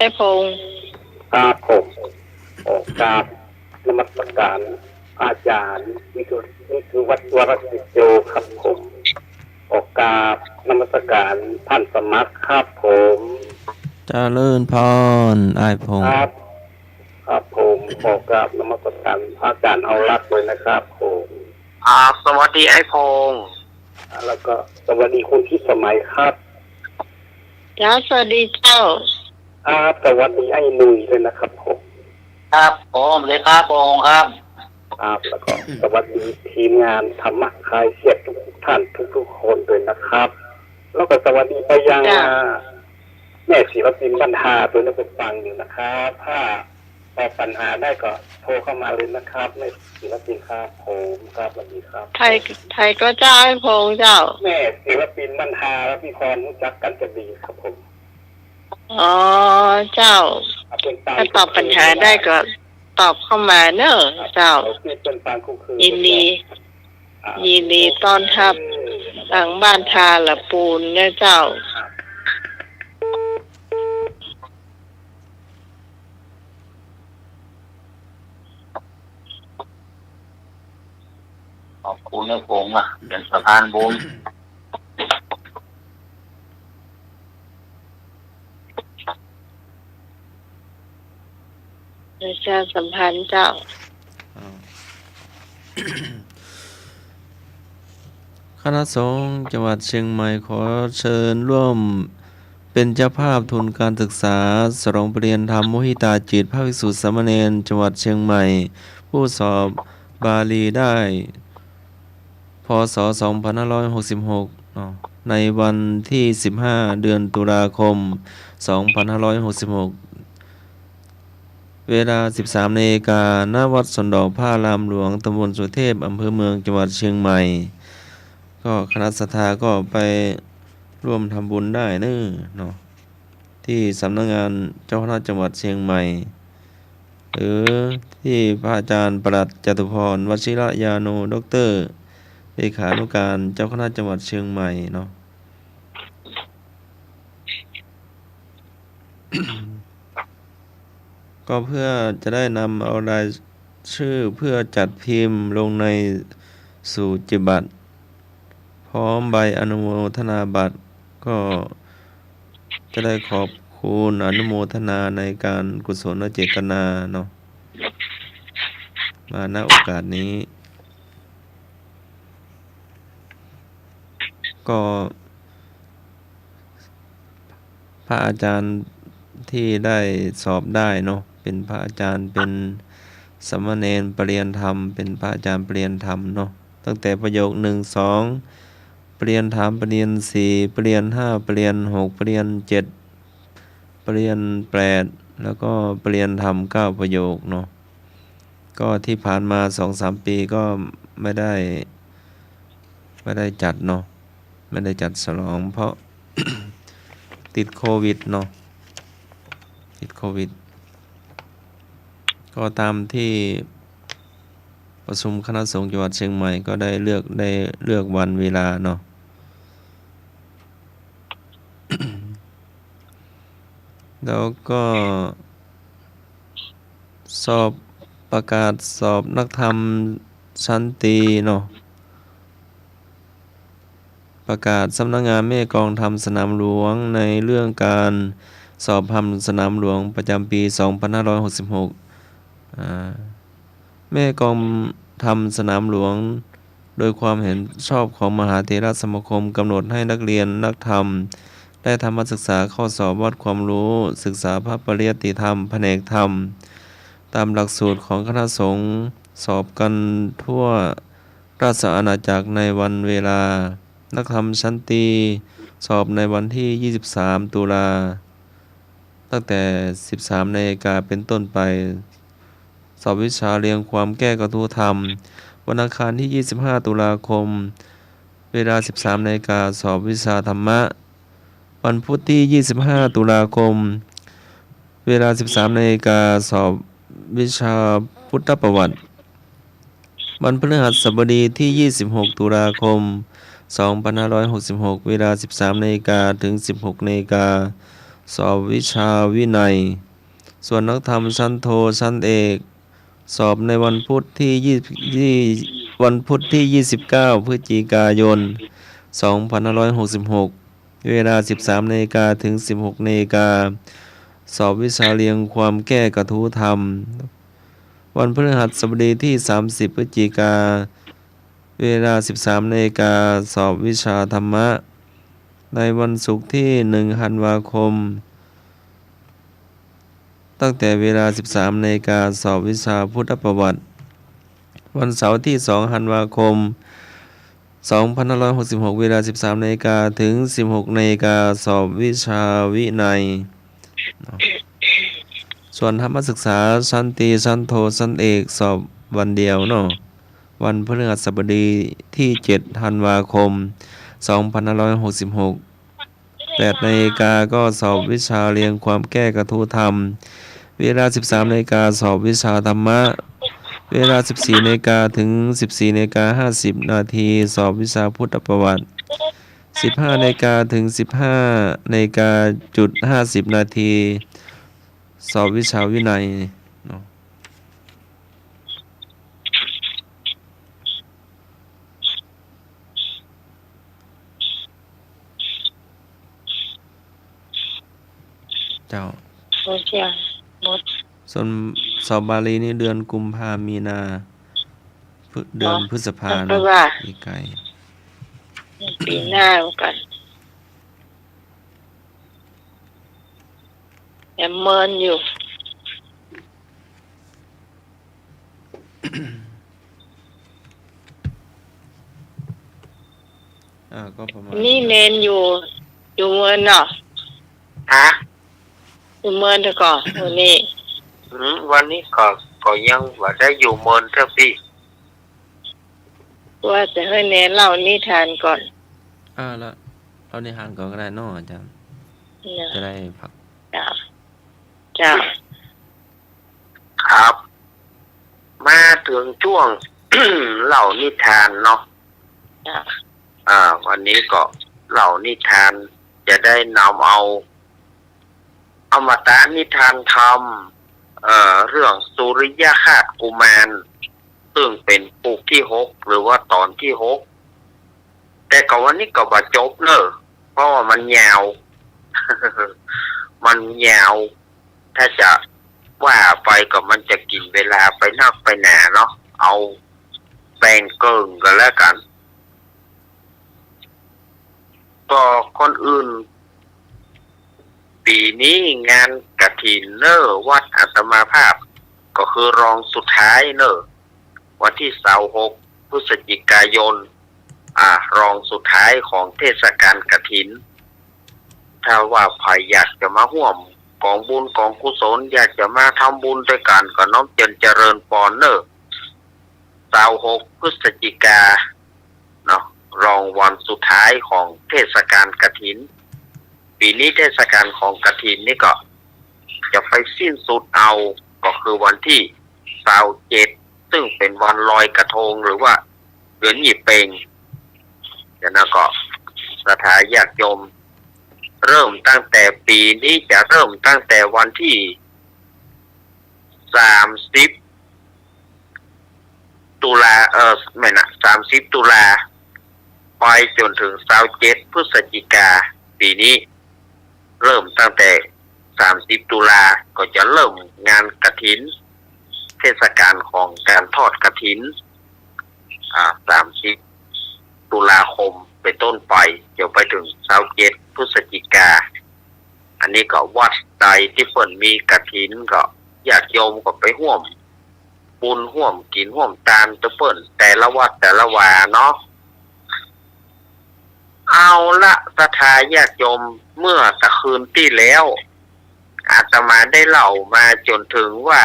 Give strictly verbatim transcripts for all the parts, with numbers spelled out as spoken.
อ้ายพงษ์ ครับผม ขอกราบนมัสการอาจารย์วิทยา วิทยาวัฒน์ วรสิทธิ์โย ครับผม ขอกราบนมัสการท่านสมัครครับผม เจริญพร อ้ายพงษ์ ครับ ครับผม ขอกราบนมัสการพระอาจารย์เฮารักษ์ด้วยนะครับผม ครับ สวัสดีอ้ายพงษ์ อ่า แล้วก็สวัสดีคุณพิสมัยครับ เจ้า สวัสดีเจ้า ครับ สวัสดีอ้ายหนุ่ยด้วยนะครับผม ครับผม สวัสดีครับผม ครับ ครับ แล้วก็สวัสดีทีมงานธรรมะคลายเครียดทุกๆ ท่านทุกๆ คนด้วยนะครับ แล้วก็สวัสดีไปยัง เจ้า อ่า แม่ศิลปินบรรทาด้วยนะ ผมฟังอยู่นะครับ ถ้าตอบปัญหาได้ก็โทรเข้ามาเลยนะครับ แม่ศิลปินครับผม ครับ สวัสดีครับ ใผ ใผก็เจ้า อ้ายพงษ์เจ้า แม่ศิลปินบรรทา และพี่พรรู้จักกันจะดีครับผม อ๋อ เจ้า อ่ะ เป็นตาม ถ้าตอบปัญหาได้ก็ตอบเข้ามาเนอะ ครับ เจ้า โอเค เป็นตามคู่คืน ยินดี ครับ ยินดีต้อนรับ เออ ทางบ้านทาละปูนนะเจ้า ครับ ขอบคุณนะผมอ่ะ เป็นสะพานบุญ ประชาสัมพันธ์เจ้า อ้าว คณะสงฆ์จังหวัดเชียงใหม่ขอเชิญร่วมเป็นเจ้าภาพทุนการศึกษาฉลองปริญญาธรรมมุทิตาจิตพระภิกษุสามเณรจังหวัดเชียงใหม่ ผู้สอบบาลีได้ พ.ศ. สองพันห้าร้อยหกสิบหก เนาะ ในวันที่สิบห้า เดือนตุลาคม สองพันห้าร้อยหกสิบหก เวลา สิบสาม นาฬิกา ณ วัดสวนดอกพระอารามหลวง ตำบลสุเทพ อำเภอเมือง จังหวัดเชียงใหม่ ก็คณะศรัทธาก็ไปร่วมทำบุญได้เน้อ เนาะ ที่สำนักงานเจ้าคณะจังหวัดเชียงใหม่ หรือที่พระอาจารย์ปลัดจตุพร วชิรญาโณ ด็อกเตอร์ เลขานุการเจ้าคณะจังหวัดเชียงใหม่เนาะ ก็เพื่อจะได้นำเอารายชื่อเพื่อจัดพิมพ์ลงในสูจิบัตร พร้อมใบอนุโมทนาบัตร ก็จะได้ขอบคุณอนุโมทนาในการกุศลเจตนาเนาะ มา ณ โอกาสนี้ ก็ พระอาจารย์ที่ได้สอบได้เนาะ เป็นพระอาจารย์ เป็นสามเณรปริญญาธรรม เป็นพระอาจารย์ปริญญาธรรมเนาะ ตั้งแต่ประโยคหนึ่ง สอง ปริญญาธรรม ปริญญาสี่ ปริญญาห้า ปริญญาหก ปริญญาเจ็ด ปริญญาแปด แล้วก็ปริญญาธรรมเก้าประโยคเนาะ ก็ที่ผ่านมาสองสามปีก็ไม่ได้ ไม่ได้จัดเนาะ ไม่ได้จัดฉลองเพราะ ติดโควิดเนาะ ติดโควิด ก็ตามที่ประชุมคณะสงฆ์จังหวัดเชียงใหม่ก็ได้เลือก ได้เลือกวันเวลาเนาะ แล้วก็สอบ ประกาศสอบนักธรรมชั้นตรีเนาะ ประกาศสำนักงานแม่กองธรรมสนามหลวงในเรื่องการสอบธรรมสนามหลวงประจำปีสองพันห้าร้อยหกสิบหก อ่า แม่กองธรรมสนามหลวง โดยความเห็นชอบของมหาเถรสมาคม กำหนดให้นักเรียนนักธรรม และธรรมศึกษาเข้าสอบวัดความรู้ ศึกษาพระปริยัติธรรม แผนกธรรม ตามหลักสูตรของคณะสงฆ์ สอบกันทั่วราชอาณาจักรในวันเวลา นักธรรมชั้นตรี สอบในวันที่ยี่สิบสามตุลา ตั้งแต่สิบสามนาฬิกาเป็นต้นไป สอบวิชาเรียงความแก้กระทู้ธรรม วันอังคารที่ยี่สิบห้าตุลาคม เวลาสิบสามนาฬิกา สอบวิชาธรรมะ วันพุธที่ยี่สิบห้าตุลาคม เวลาสิบสามนาฬิกา สอบวิชาพุทธประวัติ วันพฤหัสบดีที่ยี่สิบหกตุลาคม สองพันห้าร้อยหกสิบหก เวลาสิบสามนาฬิกาถึงสิบหกนาฬิกา สอบวิชาวินัย ส่วนนักธรรมชั้นโท ชั้นเอก สอบในวันพุธที่ยี่ ยี่ วันพุธที่ยี่สิบเก้าพฤศจิกายน สองพันห้าร้อยหกสิบหก เวลาสิบสามนาฬิกาถึงสิบหกนาฬิกา สอบวิชาเรียงความแก้กระทู้ธรรม วันพฤหัสบดีที่สามสิบพฤศจิกา เวลาสิบสามนาฬิกา สอบวิชาธรรมะ ในวันศุกร์ที่หนึ่งธันวาคม ตั้งแต่เวลาสิบสามนาฬิกา สอบวิชาพุทธประวัติ วันเสาร์ที่สองธันวาคม สองพันห้าร้อยหกสิบหก เวลาสิบสามนาฬิกาถึงสิบหกนาฬิกา สอบวิชาวินัย ส่วนธรรมศึกษาชั้นตรี ชั้นโท ชั้นเอก สอบวันเดียวเนาะ วันพฤหัสบดีที่เจ็ดธันวาคม สองพันห้าร้อยหกสิบหก แปดนาฬิกาก็สอบวิชาเรียงความแก้กระทู้ธรรม เวลาสิบสามนาฬิกา สอบวิชาธรรมะ เวลาสิบสี่นาฬิกาถึงสิบสี่นาฬิกาห้าสิบนาที สอบวิชาพุทธประวัติ สิบห้านาฬิกาถึงสิบห้านาฬิกาจุดห้าสิบนาที สอบวิชาวินัยเนาะ เจ้า โอเค หมด ส่วนสอบบาลีนี่เดือนกุมภา มีนา พฤ- เดือน อ๋อ พฤษภา เนาะ ค่อยว่า อีกไกล ปี๋หน้ากัน ยังเมินอยู่ อ่า ก็ประมาณ นี่เณรอยู่ อยู่เมินเนาะ ฮะ อยู่เมินเถอะก่อ วันนี้ อืม วันนี้ก็ ก็ยังบ่ได้อยู่เมินเตื้อปี้ ว่าจะหื้อเณรเล่านิทานก่อน อ่า แล้วเล่านิทานก่อนก็ได้เนาะอาจารย์ เนาะ จะได้พัก จ้ะ จ้ะ ครับ มาเถิงจ้วง เล่านิทานเนาะ จ้ะ อ่า วันนี้ก็เล่านิทาน จะได้นำเอา อมตะนิทานธรรม เอ่อ เรื่องสุริยคราสกุมาร ซึ่งเป๋นปุกตี้หก หรือว่าต๋อนตี้หก แต่ก็วันนี้ก็บ่จบเน่อ เพราะว่ามันยาว มันยาว ถ้าจะว่าไปก็มันจะกิ๋นเวลาไปนักไปหนาเนาะ เอาแบ่งเกิ่งกั๋นแล้วกั๋น ก็ก่อนอื่น ปี๋นี้งานกฐินเน่อ วัดอาตมาภาพ ก็คือรองสุดท้ายเน่อ วันตี้ซาวหกพฤศจิกายน อ่า รองสุดท้ายของเทศกาลกฐิน ถ้าว่าใผอยากจะมาฮ่วมก๋องบุญก๋องกุศล อยากจะมาทำบุญตวยกั๋น ก็น้อมเจียรเจริญปอนเน่อ ซาวหกพฤศจิกา เนาะ รองวันสุดท้ายของเทศกาลกฐิน ปี๋นี้เทศกาลของกฐินนี่ก็จะไปสิ้นสุดเอา ก็คือวันตี้ซาวเจ็ด ซึ่งเป๋นวันลอยกระทง หรือว่าเดือนยี่เป่ง ฉะนั้นก็ศรัทธาญาติโยม เริ่มตั้งแต่ปี๋นี้จะเริ่มตั้งแต่วันตี้ สามสิบ ตุลา เอ่อ แม่นนะ สามสิบ ตุลา ไปจ๋นเถิงซาวเจ็ด พฤศจิกา ปี๋นี้ เริ่มตั้งแต่ สามสิบ ตุลา ก็จะเริ่มงานกฐิน เทศกาลของก๋านทอดกฐิน อ่า สามสิบ ตุลาคมเป๋นต้นไป จ๋นไปเถิงซาวเจ็ด พฤศจิกา อันนี้ก็วัดใดตี้เปิ้นมีกฐินก็ญาติโยมก็ไปฮ่วมบุญฮ่วมกิ๋นฮ่วมตานตวยเปิ้นแต่ละวัดแต่ละวาเนาะ เอาละศรัทธาญาติโยม เมื่อตะคืนตี้แล้ว อาตมาได้เล่ามาจ๋นเถิงว่า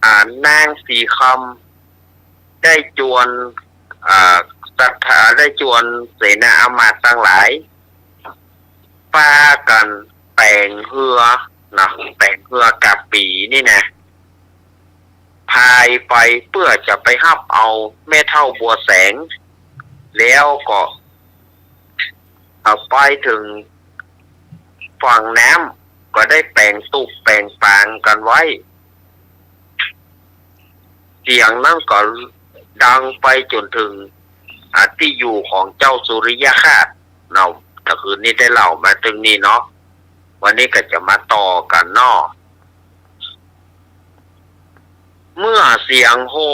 อ่า นางสีคำ ได้จวน อ่า ศรัทธา ได้จวนเสนาอามาตย์ตังหลาย ปากั๋นแป๋งเฮือนะ แป๋งเฮือกาปี๋นี่นะ พายไปเปื้อจะไปฮับเอาแม่เฒ่าบัวแสง แล้วก็ อ่า ไปเถิง ฝั่งน้ำก็ได้แป๋งตุ๊บแป๋งปางกั๋นไว้ เสียงนั้นก็ดังไปจ๋นเถิง อ่า ตี้อยู่ของเจ้าสุริยคราสเนาะ ตะคืนนี้ได้เล่ามาเถิงนี้เนาะ วันนี้ก็จะมาต่อกั๋นเนาะ เมื่อเสียงโห่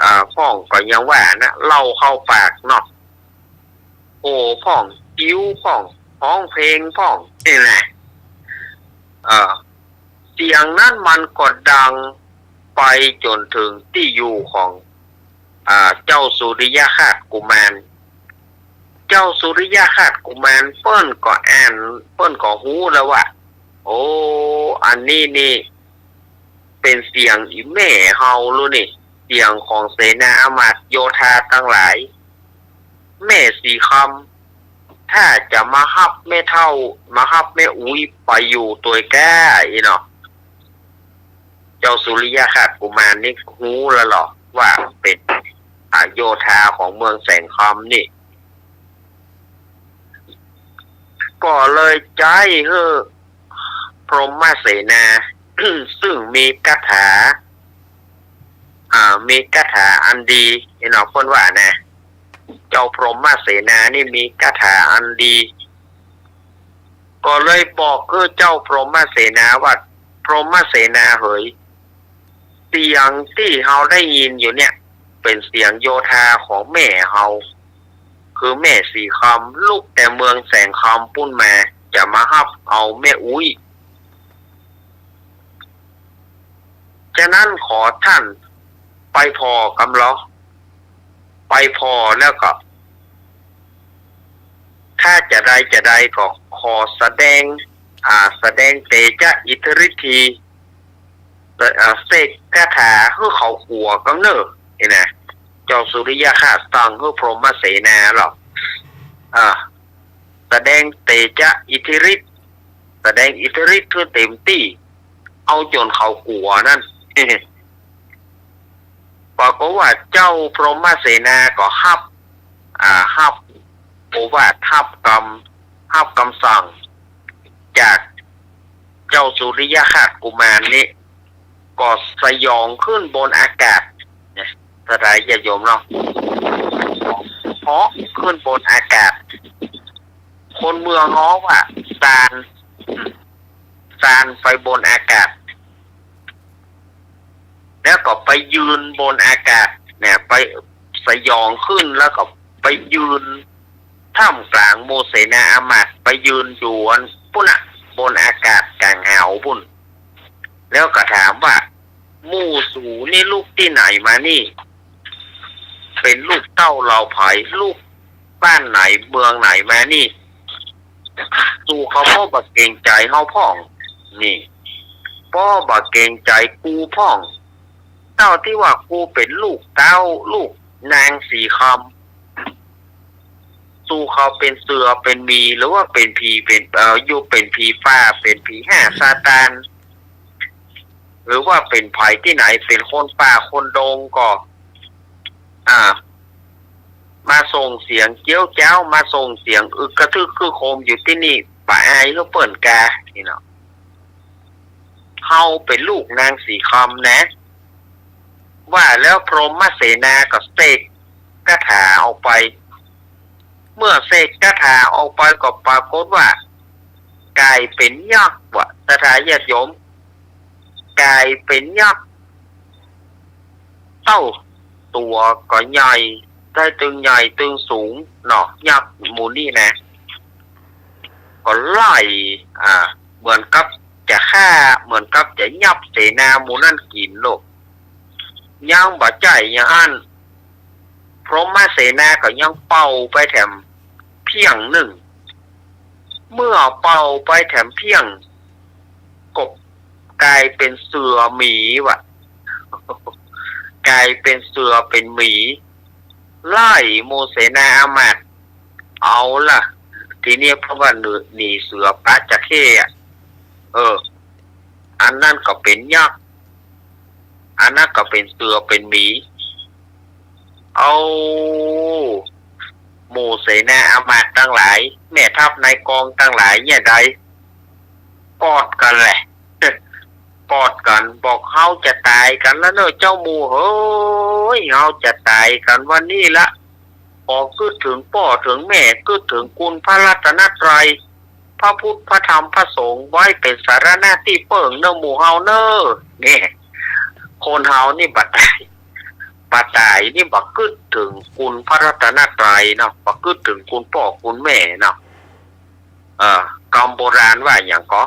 อ่า พ่องก็ยังว่านะ เหล้าเข้าปากเนาะ โห่พ่อง อิ้วพ่อง ฮ้องเพลงพ่อง นี่นะ เอ่อ เสียงนั้นมันก็ดังไปจ๋นเถิงตี้อยู่ของ อ่า เจ้าสุริยคราสกุมาร เจ้าสุริยคราสกุมารเปิ้นก็อ่าน เปิ้นก็ฮู้แล้วว่า โอ้ อันนี้นี่ เป๋นเสียงอี่แม่เฮาลูกนี่ เสียงของเสนาอามาตย์โยธาตังหลาย แม่สีคำ ถ้าจะมาฮับแม่เฒ่า มาฮับแม่อุ๊ยไปอยู่ตวยก้าอี้เนาะ เจ้าสุริยคราสกุมารนี่ฮู้แล้วเหรอว่าเป๋น อ่า โยธาของเมืองแสงคำนี่ ก็เลยใจ๊หื้อพรหมเสนา ซึ่งมีคาถา อ่า มีคาถาอันดี เนาะ เปิ้นว่านะ เจ้าพรหมเสนานี่มีคาถาอันดี ก็เลยบอกหื้อเจ้าพรหมเสนาว่า พรหมเสนาเหย เสียงตี้เฮาได้ยินอยู่เนี่ย เป๋นเสียงโยธาของแม่เฮา คือแม่สีคำ ลุกแต่เมืองแสงคำปู๊นมา จะมาฮับเอาแม่อุ๊ย ฉะนั้นขอต้านไปผ่อกำลอ ไปผ่อแล้วก็ ถ้าจะใดจะใดก็ขอแสดง อ่า แสดงเตจะอิทธิฤทธี เอ่อ เสกคาถาหื้อเขากั๋วกำเนิดนี่นะ เจ้าสุริยคราสสั่งหื้อพรหมเสนาหรอก อ่า แสดงเตจะอิทธิฤทธิ์ แสดงอิทธิฤทธิ์หื้อเต๋มตี้ เอาจ๋นเขากั๋วนั้น ปรากฏว่าเจ้าพรหมเสนาก็ฮับ อ่า ฮับโอวาท ฮับกำ ฮับกำสั่ง จากเจ้าสุริยคราสกุมารนี้ ก็สยองขึ้นบนอากาศเนี่ย ศรัทธาญาติโยมเนาะ เหาะขึ้นบนอากาศ คนเมืองฮ้องว่าซาน ซานไปบนอากาศ แล้วก็ไปยืนบนอากาศเนี่ย ไปสยองขึ้นแล้วก็ไปยืนท่ามกลางหมู่เสนาอามาตย์ ไปยืนอยู่อันปู๊นน่ะ บนอากาศก๋างหาวปู๊น แล้วก็ถามว่า หมู่สูนี่ลุกตี้ไหนมานี่ เป๋นลูกเต้าเหล่าใผ ลูกบ้านไหนเมืองไหนมานี่ สูเขาป้อบ่เกรงใจ๋เฮาพ่อง นี่ ป้อบ่เกรงใจ๋กูพ่อง เต้าตี้ว่ากูเป๋นลูกเต้า ลูกนางสีคำ สูเขาเป๋นเสือเป๋นหมี หรือว่าเป๋นผีเป๋น เอ่อ อยู่เป๋นผีฟ้า เป๋นผีห้าซาตาน หรือว่าเป๋นใผตี้ไหน เป๋นคนป่าคนดงก็ อ่า มาส่งเสียงเจี๊ยวจ๊าว มาส่งเสียงอึกกระทึกครึกโครมอยู่ตี้นี่ บ่อายหื้อเปิ้นกา นี่เนาะ เฮาเป๋นลูกนางสีคำนะ ว่าแล้วพรหมเสนาก็เสกคาถาออกไป เมื่อเสกคาถาออกไปก็ปรากฏว่า ก๋ายเป๋นยักษ์ว่ะ ศรัทธาญาติโยม ก๋ายเป๋นยักษ์ เต้าตั๋วก็ใหญ่ ได้ตึงใหญ่ตึงสูงเนาะ ยักษ์หมู่นี้นะ ก็ไล่ อ่า เหมือนกับจะฆ่า เหมือนกับจะยับเสนาหมู่นั้นกิ๋นโลก ยังบ่ใจ้อย่างอั้น พรหมเสนาก็ยังเป่าไปแถมเพี้ยงนึ่ง เมื่อเป่าไปแถมเพี้ยง ก็ก๋ายเป๋นเสือหมีว่ะ ก๋ายเป๋นเสือเป๋นหมี ไล่หมู่เสนาอามาตย์ เอาล่ะ ทีนี้เพราะว่าหนี หนีเสือปะจระเข้อะ เออ อันนั้นก็เป๋นยักษ์ อันนั้นก็เป๋นเสือเป๋นหมี เอา หมู่เสนาอามาตย์ตังหลาย แม่ทัพนายกองตังหลายเนี่ยใด กอดกั๋นแหละ กอดกั๋นบอก เฮาจะต๋ายกั๋นแล้วเน่อเจ้าหมู่เหย เฮาจะต๋ายกั๋นวันนี้ละ ปอกึ๊ดเถิงป้อเถิงแม่ กึ๊ดเถิงคุณพระรัตนตรัย พระพุทธ พระธรรม พระสงฆ์ ไว้เป๋นสรณะตี้เปิ้งเน่อหมู่เฮาเน่อ เนี่ย คนเฮานี่บ่ต๋าย บ่ต๋ายนี่บ่กึ๊ดเถิงคุณพระรัตนตรัยเนาะ บ่กึ๊ดเถิงคุณป้อคุณแม่เนาะ เออ กำโบราณว่าหยังก่อ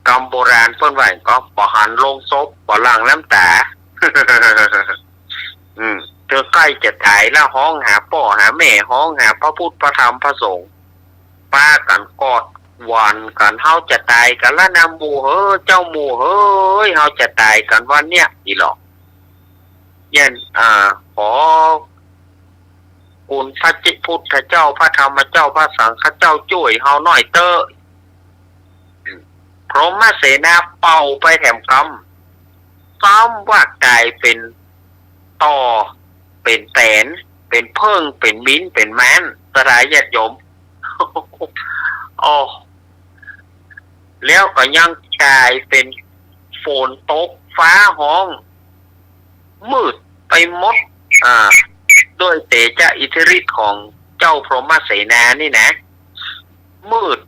กำโบราณเปิ้นว่าหยังก่อ บ่หันโลงศพ บ่หลั่งน้ำต๋า อืม เถิงใก้จะต๋ายแล้วฮ้องหาป้อหาแม่ ฮ้องหาพระพุทธ พระธรรม พระสงฆ์ ปากั๋นกอดหวานกั๋น เฮาจะต๋ายกั๋นแล้วนะหมู่เหย เจ้าหมู่เหย เฮาจะต๋ายกั๋นวันเนี้ย อี้หลอ เยียะ อ่า ขอคุณพระพุทธเจ้า พระธรรมเจ้า พระสังฆเจ้าจ้วยเฮาหน้อยเต๊อะ พรหมเสนาเป่าไปแถมกำ ซ้ำว่าก๋ายเป๋นต่อ เป๋นแตน เป๋นเผิ้ง เป๋นมิน เป๋นม้าน ศรัทธาญาติโยม โอ้ แล้วก็ยังก๋ายเป๋นฝนตก ฟ้าฮ้อง มืดไปหมด อ่า ด้วยเตชะอิทธิฤทธิ์ของเจ้าพรหมเสนานี่นะ มืด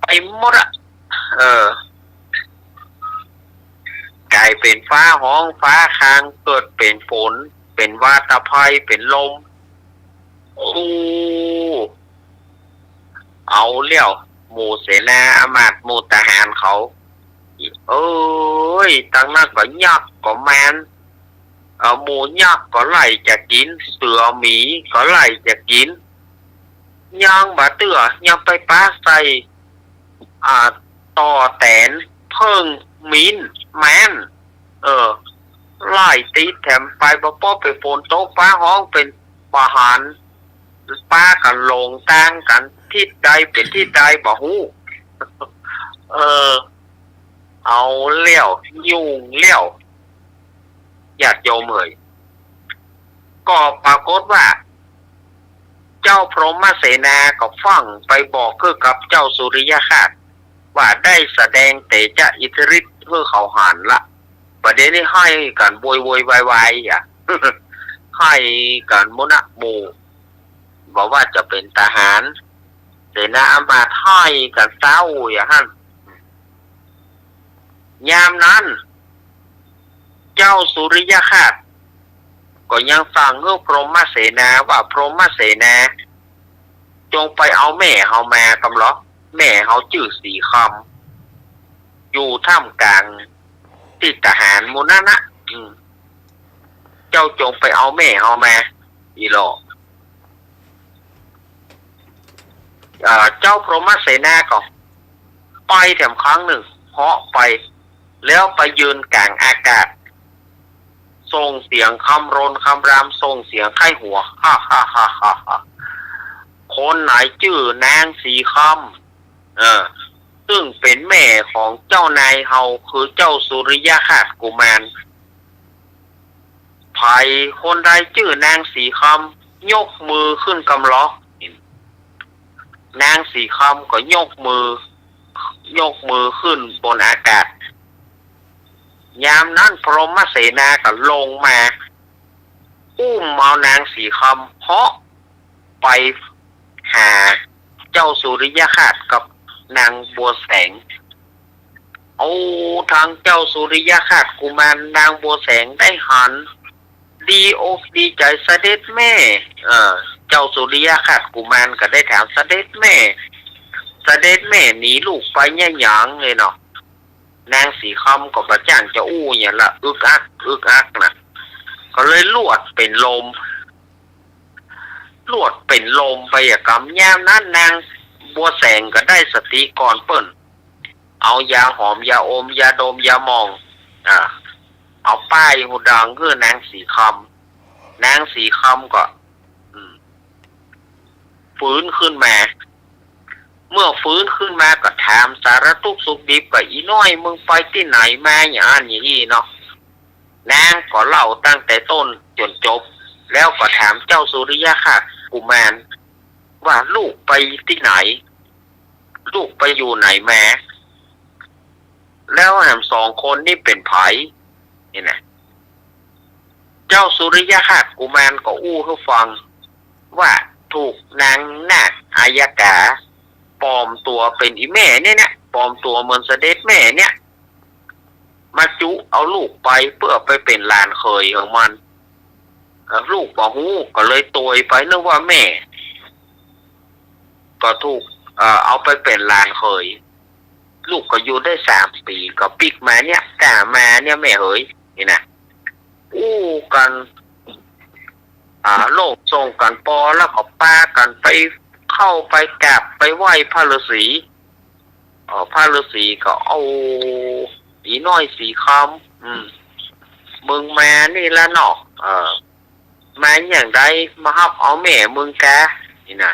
ไปหมดอะ เออ ก๋ายเป๋นฟ้าฮ้อง ฟ้าคาง เกิดเป๋นฝน เป๋นวาตภัย เป๋นลม โอ้ เอาแล้ว หมู่เสนาอามาตย์ หมู่ทหารเขา เอ้ย ตังนั้นก็ยักษ์ก็มาร เอ่อ หมู่ยักษ์ก็ไล่จะกิ๋น เสือหมีก็ไล่จะกิ๋น ยังบ่เตื้อ ยังไปปาใส่ อ่า ต่อแตน เผิ้ง มิน ม้าน เออ ไล่ติดแถมไป บ่ป๊อเป๋นฝนตก ฟ้าฮ้อง เป๋นบ่หัน ปากั๋นหลงตางกั๋น ทิศใดเป๋นทิศใดบ่ฮู้ เออ เอาแล้ว ยุ่งแล้ว ญาติโยมเหย ก็ปรากฏว่า เจ้าพรหมเสนาก็ฟั่งไปบอกคือกับเจ้าสุริยคราส ว่าได้แสดงเตชะอิทธิฤทธิ์หื้อเขาหันละ บ่าเดี่ยวนี้ไห้กั๋นโวยวายวายอะ ไห้กั๋นหมู่นะหมู่ บ่ว่าจะเป๋นทหาร เสนาอามาตย์ ไห้กั๋นเศร้าอย่างหั้น ยามนั้น เจ้าสุริยคราสก็ยังสั่งหื้อพรหมเสนาว่า พรหมเสนา จงไปเอาแม่เฮามากำลอ แม่เฮาจื้อสีคำ อยู่ท่ามกลางตี้ทหารหมู่นั้นนะ อืม เจ้าจงไปเอาแม่เฮามา อี้หลอ อ่า เจ้าพรหมเสนาก็ไปแถมครั้งนึ่ง เหาะไป แล้วไปยืนก๋างอากาศ ส่งเสียงคำรนคำราม ส่งเสียงใค่หัว ฮ่าฮ่าฮ่าฮ่าฮ่า คนไหนจื้อนางสีคำ เออ ซึ่งเป๋นแม่ของเจ้านายเฮา คือเจ้าสุริยคราสกุมาร ใผคนใดจื้อนางสีคำ ยกมือขึ้นกำลอ นางสีคำก็ยกมือ ยกมือขึ้นบนอากาศ ยามนั้นพรหมเสนาก็ลงมา อุ้มเอานางสีคำเหาะไปหาเจ้าสุริยคราสกับนางบัวแสง โอ้ ตังเจ้าสุริยคราสกุมาร นางบัวแสงได้หัน ดีอกดีใจ๋ เสด็จแม่ เออ เจ้าสุริยคราสกุมารก็ได้ถาม เสด็จแม่ เสด็จแม่หนีลูกไปเยียะหยังเลยเนาะ นางสีคำก็บ่จ้างจะอู้หยังละ อึกอัก อึกอักนะ ก็เลยลวดเป๋นลม ลวดเป๋นลมไปอะกำ ยามนั้นนางบัวแสงก็ได้สติก่อนเปิ้น เอายาหอม ยาอม ยาดม ยามอง อ่า เอาป้ายหูดังหื้อนางสีคำ นางสีคำก็ อืม ฟื้นขึ้นมา เมื่อฟื้นขึ้นมาก็ถามสารทุกข์สุขดิบ ว่า อี่น้อย มึงไปตี้ไหนมา อย่างอั้นอย่างอี้เนาะ นางก็เล่าตั้งแต่ต้นจ๋นจบ แล้วก็ถามเจ้าสุริยคราสกุมาร ว่า ลูกไปตี้ไหน ลูกไปอยู่ไหนมา แล้วแหมสองคนนี้เป๋นใผ นี่นะ เจ้าสุริยคราชกุมารก็อู้หื้อฟังว่าถูกนางนาคอายักขาปลอมตั๋วเป๋นอี่แม่เนี่ยนะ ปลอมตั๋วเหมือนเสด็จแม่เนี่ย มาจุเอาลูกไปเปื้อไปเป๋นหลานเขยของมัน เอ่อ ลูกบ่ฮู้ก็เลยตวยไปนึกว่าแม่ ก็ถูก เอ่อ เอาไปเป๋นหลานเขย ลูกก็อยู่ได้สามปี๋ ก็ปิ๊กมาเนี่ย ก้ามาเนี่ยแม่เหย นี่นะ อู้กั๋น อ่า โล่งส่งกั๋นปอ แล้วก็ปากั๋นไป เข้าไปกราบไปไหว้พระฤาษี เอ่อ พระฤาษีก็ โอ้ อีน้อยสีคำ อืม มึงมานี่ละเนาะ เอ่อ มาอย่างใด มาฮับเอาแม่มึงกา นี่นะ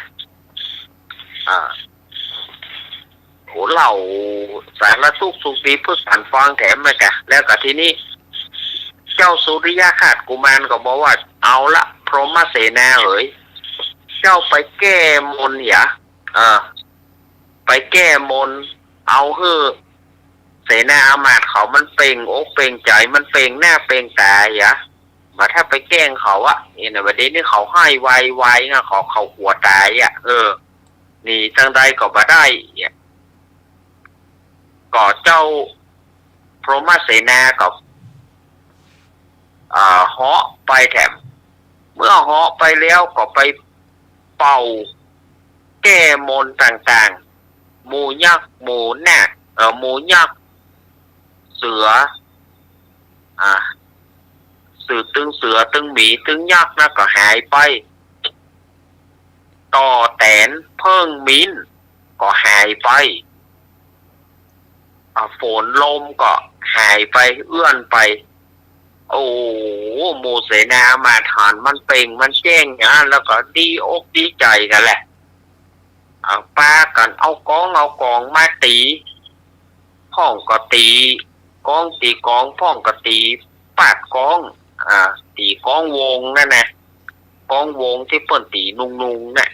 อ่า โอ้ เล่าสารทุกข์สุขดีเปื้อกั๋นฟังแถมแม่กา แล้วก็ทีนี้ เจ้าสุริยคราชกุมารก็บอกว่า เอาละ พรหมเสนาเหย เจ้าไปแก้มนต์เหีย เออ ไปแก้มนต์ เอาหื้อเสนาอามาตย์เขามันเป่งอกเป่งใจ๋ มันเป่งหน้าเป่งต๋าเหีย บ่าถ้าไปแก้งเขาอะ เอ็นอะ บ่าเดี่ยวนี้เขาไห้วายวายนะ เขา เขากั๋วต๋ายอะ เออ หนีตางใดก็บ่ได้เนี่ย ก็เจ้าพรหมเสนาก็ อ่า เหาะไปแถม เมื่อเหาะไปแล้วก็ไปเป่าแก้มนต์ต่างๆ หมู่ยักษ์ หมู่นาค เอ่อ หมู่ยักษ์ เสือ อ่า เสือตึง เสือตึงหมีตึงยักษ์นะก็หายไป ต่อแตนเผิ้งมินก็หายไป อ่า ฝนลมก็หายไป เอื้อนไป โอ้โห หมู่เสนาอามาตย์หันมันเป่งมันแจ้งอย่างนั้น แล้วก็ดีอกดีใจ๋กั๋นแหละ อ่า ปากั๋นเอาก๊องเอาก๋องมาตี๋ พ่องก็ตี๋ก๊อง ตี๋ก๋อง พ่องก็ตี๋ปาดก๊อง อ่า ตี๋ก๊องวงนั่นนะ ก๊องวงตี้เปิ้นตี๋นุงๆ น่ะ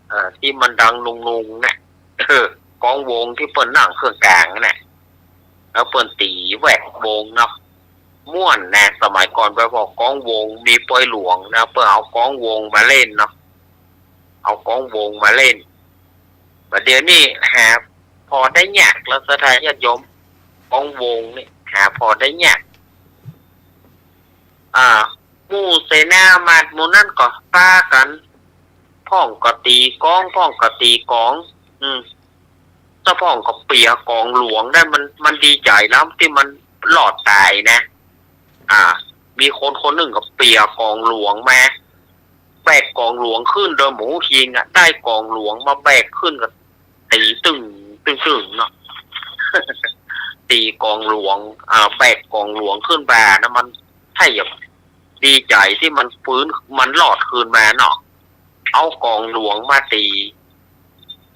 เออ ตี้มันดังนุงๆ น่ะ เออ ก๊องวงตี้เปิ้นนั่งเคืองก๋างน่ะ แล้วเปิ้นตี๋แวดวงเนาะ ม่วนนะ สมัยก่อนไปบอกก๊องวงมีปอยหลวงนะ เปิ้นเอาก๊องวงมาเล่นเนาะ เอาก๊องวงมาเล่น บ่าเดี่ยวนี้หาผ่อได้ยากแล้ว ศรัทธาญาติโยม ก๊องวงนี่หาผ่อได้ยาก อ่า หมู่เสนาอามาตย์หมู่นั้นก็ปากั๋น พ่องก็ตี๋ก๊อง พ่องก็ตี๋ก๋อง อืม เจ้าพ่องก็เปียก๋องหลวงได้ มัน มันดีใจ๋แล้วตี้มันรอดต๋ายนะ อ่า มีคนคนนึ่งก็เปียก๋องหลวงมา แบกก๋องหลวงขึ้นโดยหมู่คิงอะ ได้ก๋องหลวงมาแบกขึ้นก็ตี๋ตึ้ง ตึ้ง ตึ้งเนาะ ตี๋ก๋องหลวง อ่า แบกก๋องหลวงขึ้นมานะ มันใช่อะ ดีใจ๋ตี้มันฟื้น มันรอดคืนมาเนาะ เอาก๋องหลวงมาตี๋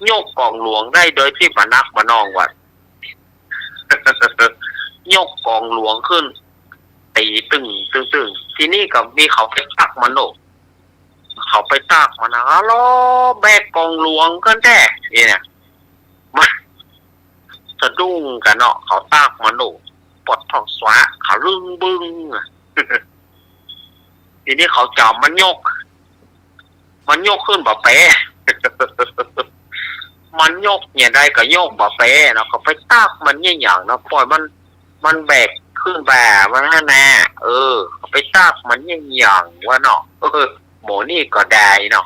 ยกก๋องหลวงได้โดยตี้บ่านักบ่าน้องว่า ยกก๋องหลวงขึ้น ตี๋ตึ้ง ตึ้ง ตึ้ง ทีนี้ก็มีเขาไปตั๊กมันโน่ เขาไปตั๊กมันนะ ฮัลโหล แบกก๋องหลวงกั๋นแต๊ นี่นะ มันสะดุ้งกั๋นเนาะ เขาตั๊กมันโน่ ปวดท้องสวะ เขาลึงบึงอะ ทีนี้เขาจ๋ำมันยก มันยกขึ้นบ่าแป๊ มันยกอย่างใดก็ยกบ่าแป๊เนาะ เขาไปตั๊กมันเยียะหยังเนาะ ปล่อยมัน มันแบกขึ้นบ่ามันหั้นนะ เออ เขาไปตั๊กมันเยียะหยังวะเนาะ เออ หมู่นี่ก็ได้เนาะ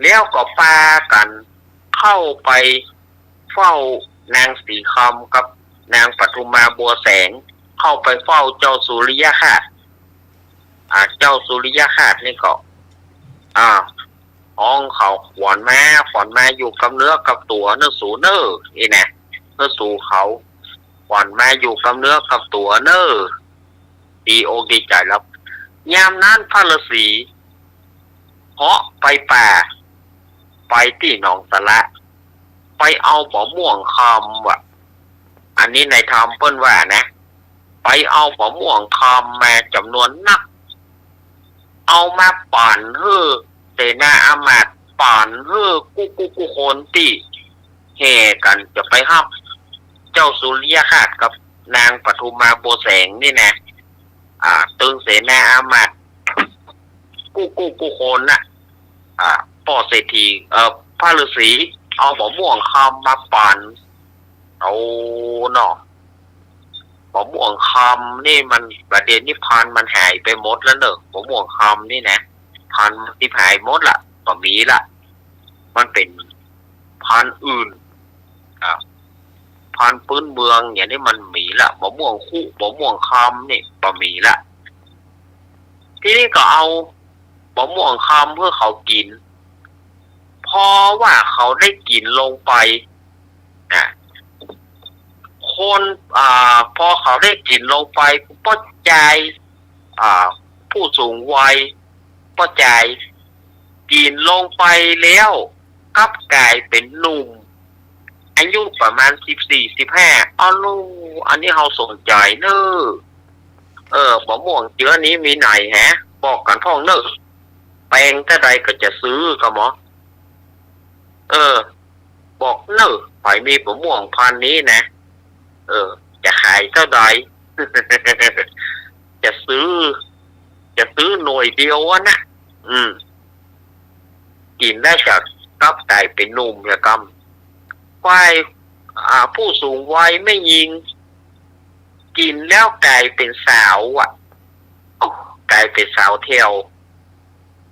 แล้วก็ปากั๋นเข้าไปเฝ้านางสีคำกับนางปทุมมาบัวแสง เข้าไปเฝ้าเจ้าสุริยคราช อ่า เจ้าสุริยคราชนี่ก็ อ่า ฮ้องเขา ขวัญมา ขวัญมาอยู่กับเนื้อกับตั๋วเน่อสูเน่อ นี่นะ เน่อสูเขา ขวัญมาอยู่กับเนื้อกับตั๋วเน่อ ดีอกดีใจ๋แล้ว ยามนั้นพระฤาษีเหาะไปป่า ไปตี้หนองสาระ ไปเอาบ่าม่วงคำว่ะ อันนี้นายธรรมเปิ้นว่านะ ไปเอาบ่าม่วงคำมาจ๋ำนวนนัก เอามาปั๋นหื้อเสนาอามาตย์ ปั๋นหื้อกู้กู้กู้คนตี้แห่กั๋นจะไปฮับ เจ้าสุริยคราสกับนางปทุมมาบัวแสงนี่นะ อ่า ตึงเสนาอามาตย์กู้กู้กู้คนน่ะ อ่า ป้อเศรษฐี เอ่อ พระฤาษีเอาบ่าม่วงคำมาปั๋น เอาเนาะ บ่าม่วงคำนี่มัน บ่าเดี่ยวนี้พันธุ์มันหายไปหมดแล้วเนอะ บ่าม่วงคำนี่นะ พันธุ์มันสิบหายหมดละ บ่มีละ มันเป๋นพันธุ์อื่น อ่า พันธุ์ปื๊นเมืองอย่างนี้มันมีละ บ่าม่วงคุ บ่าม่วงคำนี่บ่มีละ ทีนี้ก็เอาบ่าม่วงคำหื้อเขากิ๋น เพราะว่าเขาได้กิ๋นลงไป อ่ะ คน อ่า พอเขาได้กิ๋นลงไป ป้อจาย อ่า ผู้สูงวัย ป้อจาย กิ๋นลงไปแล้ว กลับก๋ายเป๋นหนุ่ม อายุประมาณสิบสี่ สิบห้า อ้าว อันนี้เฮาสนใจ๋เน่อ เออ บ่าม่วงเจื้อนี้มีไหนแฮะ บอกกั๋นพ่องเน่อ แปงเต้าใดก็จะซื้อก่อหมอ เออ บอกเน่อ ใผมีบ่าม่วงพันธุ์นี้นะ เออ จะขายเต้าใด จะซื้อ จะซื้อหน่วยเดียวอะนะ อืม กิ๋นแล้วก็กลับก๋ายเป๋นหนุ่มเหียกำ ฝ่าย อ่า ผู้สูงวัยแม่ญิง กิ๋นแล้วก๋ายเป๋นสาวอะ ก๋ายเป๋นสาวแถว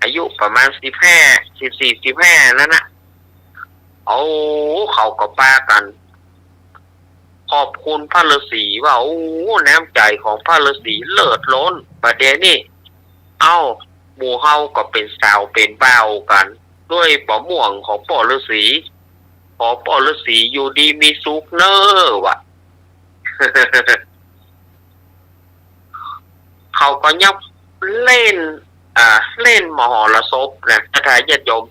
อายุประมาณสิบห้า สิบสี่ สิบห้า นั่นน่ะ โอ้ เขาก็ปากั๋น ขอบคุณพระฤาษีว่า โอ้ น้ำใจ๋ของพระฤาษีเลิศล้น บ่าเดี่ยวนี้ เอ้า หมู่เฮาก็เป๋นสาวเป๋นบ่าวกั๋น ด้วยบ่าม่วงของป้อฤาษี ขอป้อฤาษีอยู่ดีมีสุขเน่อ ว่ะ เขาก็ยับเล่น อ่า เล่นมหรสพนะ ศรัทธาญาติโยม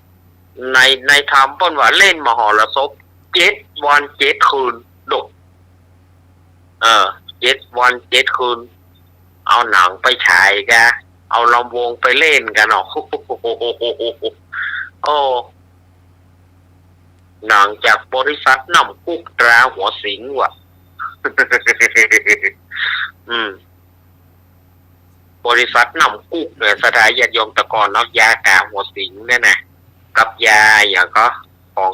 ใน ในธรรมเปิ้นว่าเล่นมหรสพ เจ็ดวันเจ็ดคืน ดก เออ เจ็ดวันเจ็ดคืน เอาหนังไปฉายกา เอาลำวงไปเล่นกั๋นเนาะ โอ้ หนังจากบริษัทน้ำกุ๊กตราหัวสิงห์ว่ะ อืม บริษัทน้ำกุ๊กเนี่ย ศรัทธาญาติโยม แต่ก่อนเนาะ ยาตราหัวสิงห์เนี่ยนะ กับยาอะหยังก่อ ของ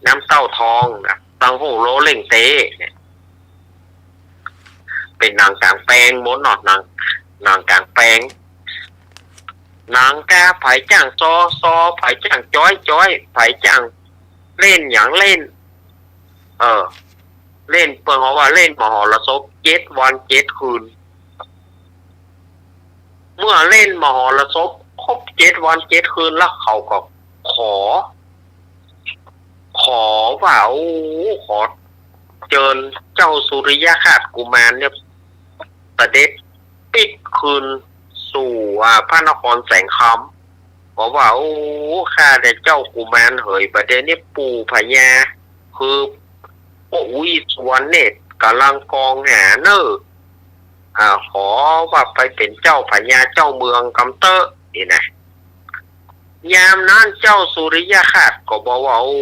น้ำเต้าทองนะ ตังหู้โลเล่งเต๊เนี่ย เป๋นหนังก๋างแปลงหมดเนาะ หนัง หนังก๋างแปลง หนังกา ใผจ้างซอ ซอ ใผจ้างจ๊อย จ๊อย ใผจ้างเล่นหยังเล่น เออ เล่น เปิ้นก็ว่าเล่นมหรสพเจ็ดวันเจ็ดคืน เมื่อเล่นมหรสพครบเจ็ดวันเจ็ดคืนแล้ว เขาก็ขอ ขอว่า โอ้ ขอเจิญเจ้าสุริยคราสกุมารเนี่ย เสด็จปิ๊กคืนสู่ อ่า พระนครแสงคำ บอกว่า โอ้ ข้าแต่เจ้ากุมารเหย บ่าเดี่ยวนี้ปู่พญา คือป้ออุ๊ยสุวรรณเนตร ก๋ำลังกองหาเน่อ อ่า ขอว่าไปเป๋นเจ้าพญาเจ้าเมืองกำเต๊อะ นี่นะ ยามนั้นเจ้าสุริยคราสก็บอกว่า โอ้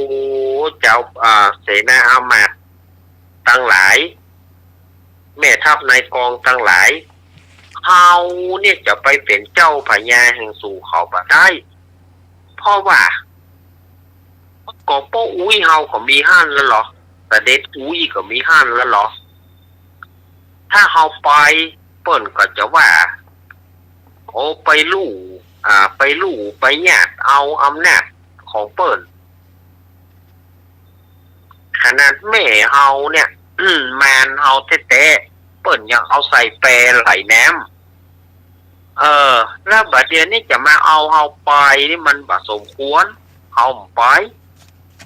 เจ้า อ่า เสนาอามาตย์ตังหลาย แม่ทัพนายกองตังหลาย เฮาเนี่ยจะไปเป๋นเจ้าพญาแห่งสู่เขาบ่ได้ เพราะว่า ก็ป้ออุ๊ยเฮาก็มีหั้นแล้วเหรอ เสด็จอุ๊ยก็มีหั้นแล้วเหรอ ถ้าเฮาไป เปิ้นก็จะว่า โอ้ ไปลู่ อ่า ไปลู่ ไปหยาดเอาอำนาจของเปิ้น ขนาดแม่เฮาเนี่ย อืม มารเฮาแต๊ๆ เปิ้นยังเอาใส่แปไหลน้ำ เออ แล้วบ่าเดี่ยวนี้จะมาเอาเฮาไปนี่มันบ่สมควร เฮาบ่ไป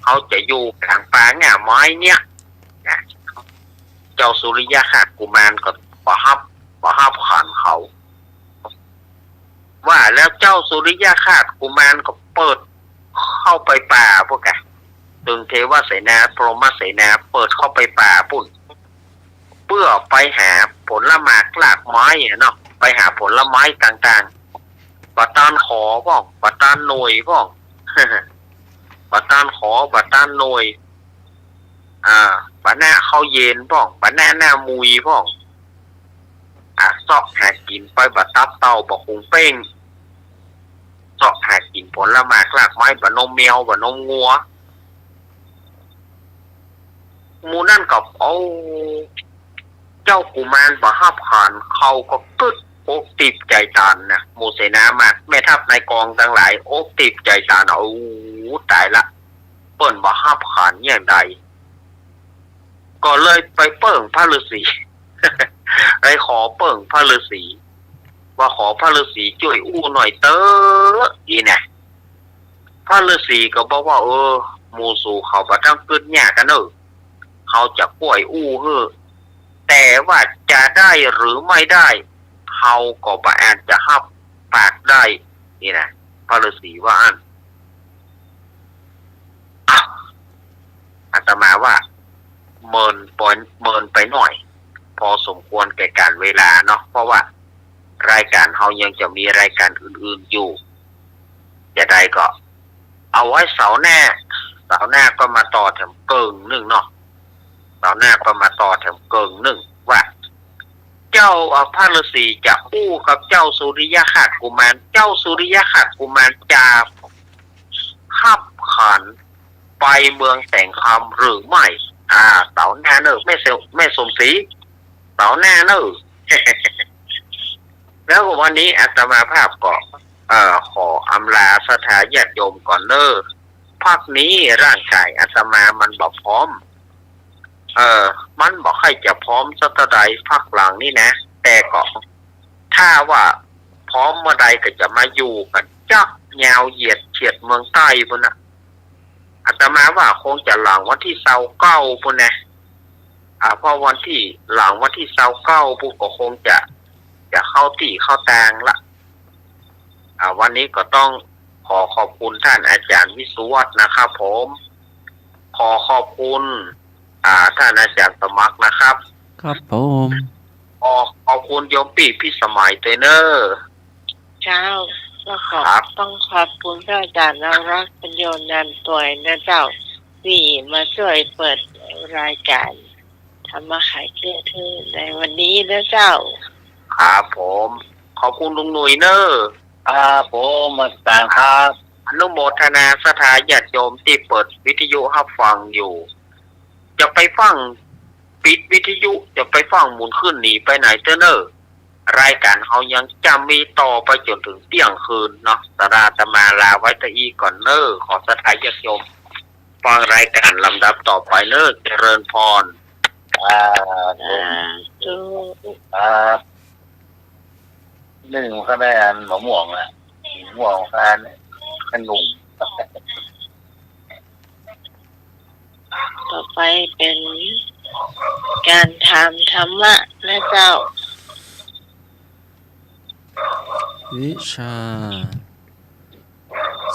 เฮาจะอยู่ก๋างป่าง่าไม้เนี่ย นะ เจ้าสุริยคราสกุมารก็บ่ฮับ บ่ฮับขันเขา ว่าแล้วเจ้าสุริยคราสกุมารก็เปิดเข้าไปป่าพู้นกะ ตึงเทวเสนา พรหมเสนา เปิดเข้าไปป่าปุ้น เปื้อไปหาผลหมากรากไม้อะเนาะ ไปหาผลไม้ต่างๆ บ่ตานขอพ่อง บ่ตานหน่วยพ่อง บ่ตานขอ บ่ตานหน่วย อ่า บ่นะ ข้าวเย็นพ่อง บานาน่ามุยพ่อง อ่ะ เซาะหากิ๋นไป บ่าตับเต่า บ่าขุงเป้ง เซาะหากิ๋นผลหมากรากไม้ บ่านมแมว บ่านมงัว หมู่นั้นก็ โอ้ เจ้ากุมารบ่ฮับขัน เขาก็กึ๊ดอกติบใจ๋ตานนะ หมู่เสนามาร แม่ทัพนายกองตังหลาย อกติบใจ๋ตาน โอ้ ต๋ายละ เปิ้นบ่ฮับขันอย่างใด ก็เลยไปเปิ้งพระฤาษี ไปขอเปิ้งพระฤาษี ว่าขอพระฤาษีจ้วยอู้หน่อยเต๊อะ อี้นะ พระฤาษีก็บอกว่า เออ หมู่สูเขาบ่ต้องกึ๊ดยากกั๋นเน่อ เขาจะก้วยอู้หื้อ แต่ว่าจะได้หรือไม่ได้ เขาก็บ่อาจจะฮับปากได้ อี้นะ พระฤาษีว่าอั้น อ้าว อาตมาว่าเมินปอย เมินไปหน่อย พอสมควรแก่ก๋าลเวลาเนาะ เพราะว่ารายก๋านเฮายังจะมีรายก๋านอื่นๆ อยู่ จะใดก็ เอาไว้เสาร์หน้า เสาร์หน้าก็มาต่อแถมเกิ่งนึ่งเนาะ เสาร์หน้าก็มาต่อแถมเกิ่งนึ่ง ว่า เจ้า อ่า พระฤาษีจะอู้กับเจ้าสุริยคราสกุมาร เจ้าสุริยคราสกุมารจะฮับขันไปเมืองแสงคำหรือไม่ อ่า เสาร์หน้าเน่อ แม่เซล แม่สมศรี เสาร์หน้าเน่อ แล้ววันนี้อาตมาภาพก็ เอ่อ ขออำลาศรัทธาญาติโยมก่อนเน่อ พักนี้ร่างก๋ายอาตมามันบ่พร้อม เออ มันบ่ค่อยจะพร้อมสักเต้าใดพักหลังนี่นะ แต่ก็ ถ้าว่าพร้อมเมื่อใดก็จะมาอยู่กั๋นจ๊ะ ยาวเหยียดเฉียดเมืองใต้ปู๊นน่ะ อาตมาว่าคงจะหลังวันตี้ซาวเก้าปู๊นนะ อ่า เพราะวันตี้ หลังวันตี้ซาวเก้าปู๊นก็คงจะ จะเข้าตี้เข้าตางละ อ่า วันนี้ก็ต้องขอขอบคุณท่านอาจารย์วิศวัฒน์นะครับผม ขอขอบคุณ อ่า ท่านอาจารย์สมัครนะครับ ครับผม ขอขอบคุณโยมปี้พิสมัยตวยเน่อ เจ้า แล้วก็ ครับ ต้องขอบคุณพระอาจารย์นรักษ์ ปัญโญนันท์ตวยนะเจ้า ตี้มาจ้วยเปิดรายก๋าน ธรรมะไขเครื่องเทศน์ในวันนี้นะเจ้า ครับผม ขอบคุณลุงหนุ่ยเน่อ ครับผม อาจารย์ครับ อนุโมทนาศรัทธาญาติโยมตี้เปิดวิทยุฮับฟังอยู่ จะไปฟัง ปิดวิทยุ จะไปฟังหมุนขึ้นหนีไปไหนเต๊อะเน่อ รายก๋านเฮายังจะมีต่อไปจ๋นเถิงเตี้ยงคืนเนาะ สำหรับอาตมาลาไว้เต้าอี้ก่อนเน่อ ขอศรัทธาญาติโยม ฟังรายก๋านลำดับต่อไปเน่อ เจริญพร อ่า อ่า ถูก ครับ นึ่งคะแนนมะม่วงละ มะม่วงคะแนนขนุน ต่อไปเป๋นก๋านถามธรรมะนะเจ้า วิชา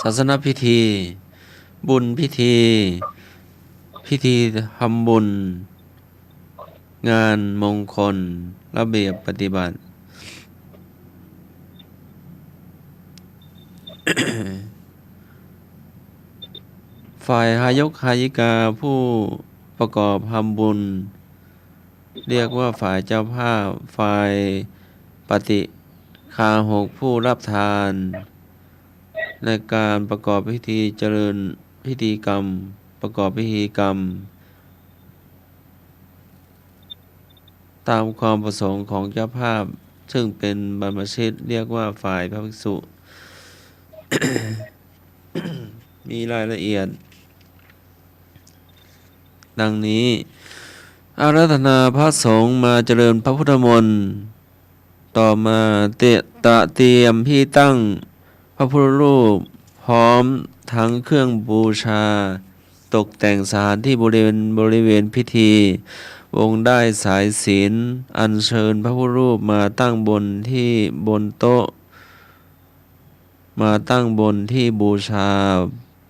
ศาสนพิธี บุญพิธี พิธีทำบุญ งานมงคล ระเบียบปฏิบัติ ฝ่ายหายกหายิกาผู้ประกอบทำบุญ เรียกว่าฝ่ายเจ้าภาพ ฝ่ายปฏิคาหกผู้รับทาน ในการประกอบพิธีเจริญพิธีกรรม ประกอบพิธีกรรม ตามความประสงค์ของเจ้าภาพ ซึ่งเป็นบรรพชิต เรียกว่าฝ่ายพระภิกษุ มีรายละเอียด ดังนี้ อาราธนาพระสงฆ์มาเจริญพระพุทธมนต์ ต่อมาเต ตระเตรียมที่ตั้งพระพุทธรูป พร้อมทั้งเครื่องบูชา ตกแต่งสถานที่บริเวณ บริเวณพิธี วงด้ายสายสิญจน์ อัญเชิญพระพุทธรูปมาตั้งบนที่ บนโต๊ะ มาตั้งบนที่บูชา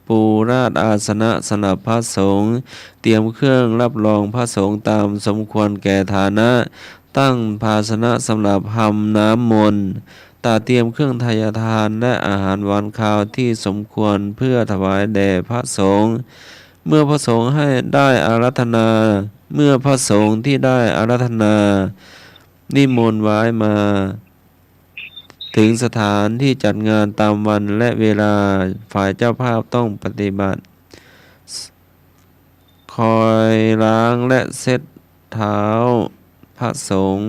ปูราดอาสนะสำหรับพระสงฆ์ เตรียมเครื่องรับรองพระสงฆ์ตามสมควรแก่ฐานะ ตั้งภาชนะสำหรับทำน้ำมนต์ ตระเตรียมเครื่องทายทานและอาหารหวานคาวที่สมควรเพื่อถวายแด่พระสงฆ์ เมื่อพระสงฆ์ให้ได้อาราธนา เมื่อพระสงฆ์ที่ได้อาราธนานิมนต์ไว้มา ถึงสถานที่จัดงานตามวันและเวลา ฝ่ายเจ้าภาพต้องปฏิบัติ คอยล้างและเช็ดเท้าพระสงฆ์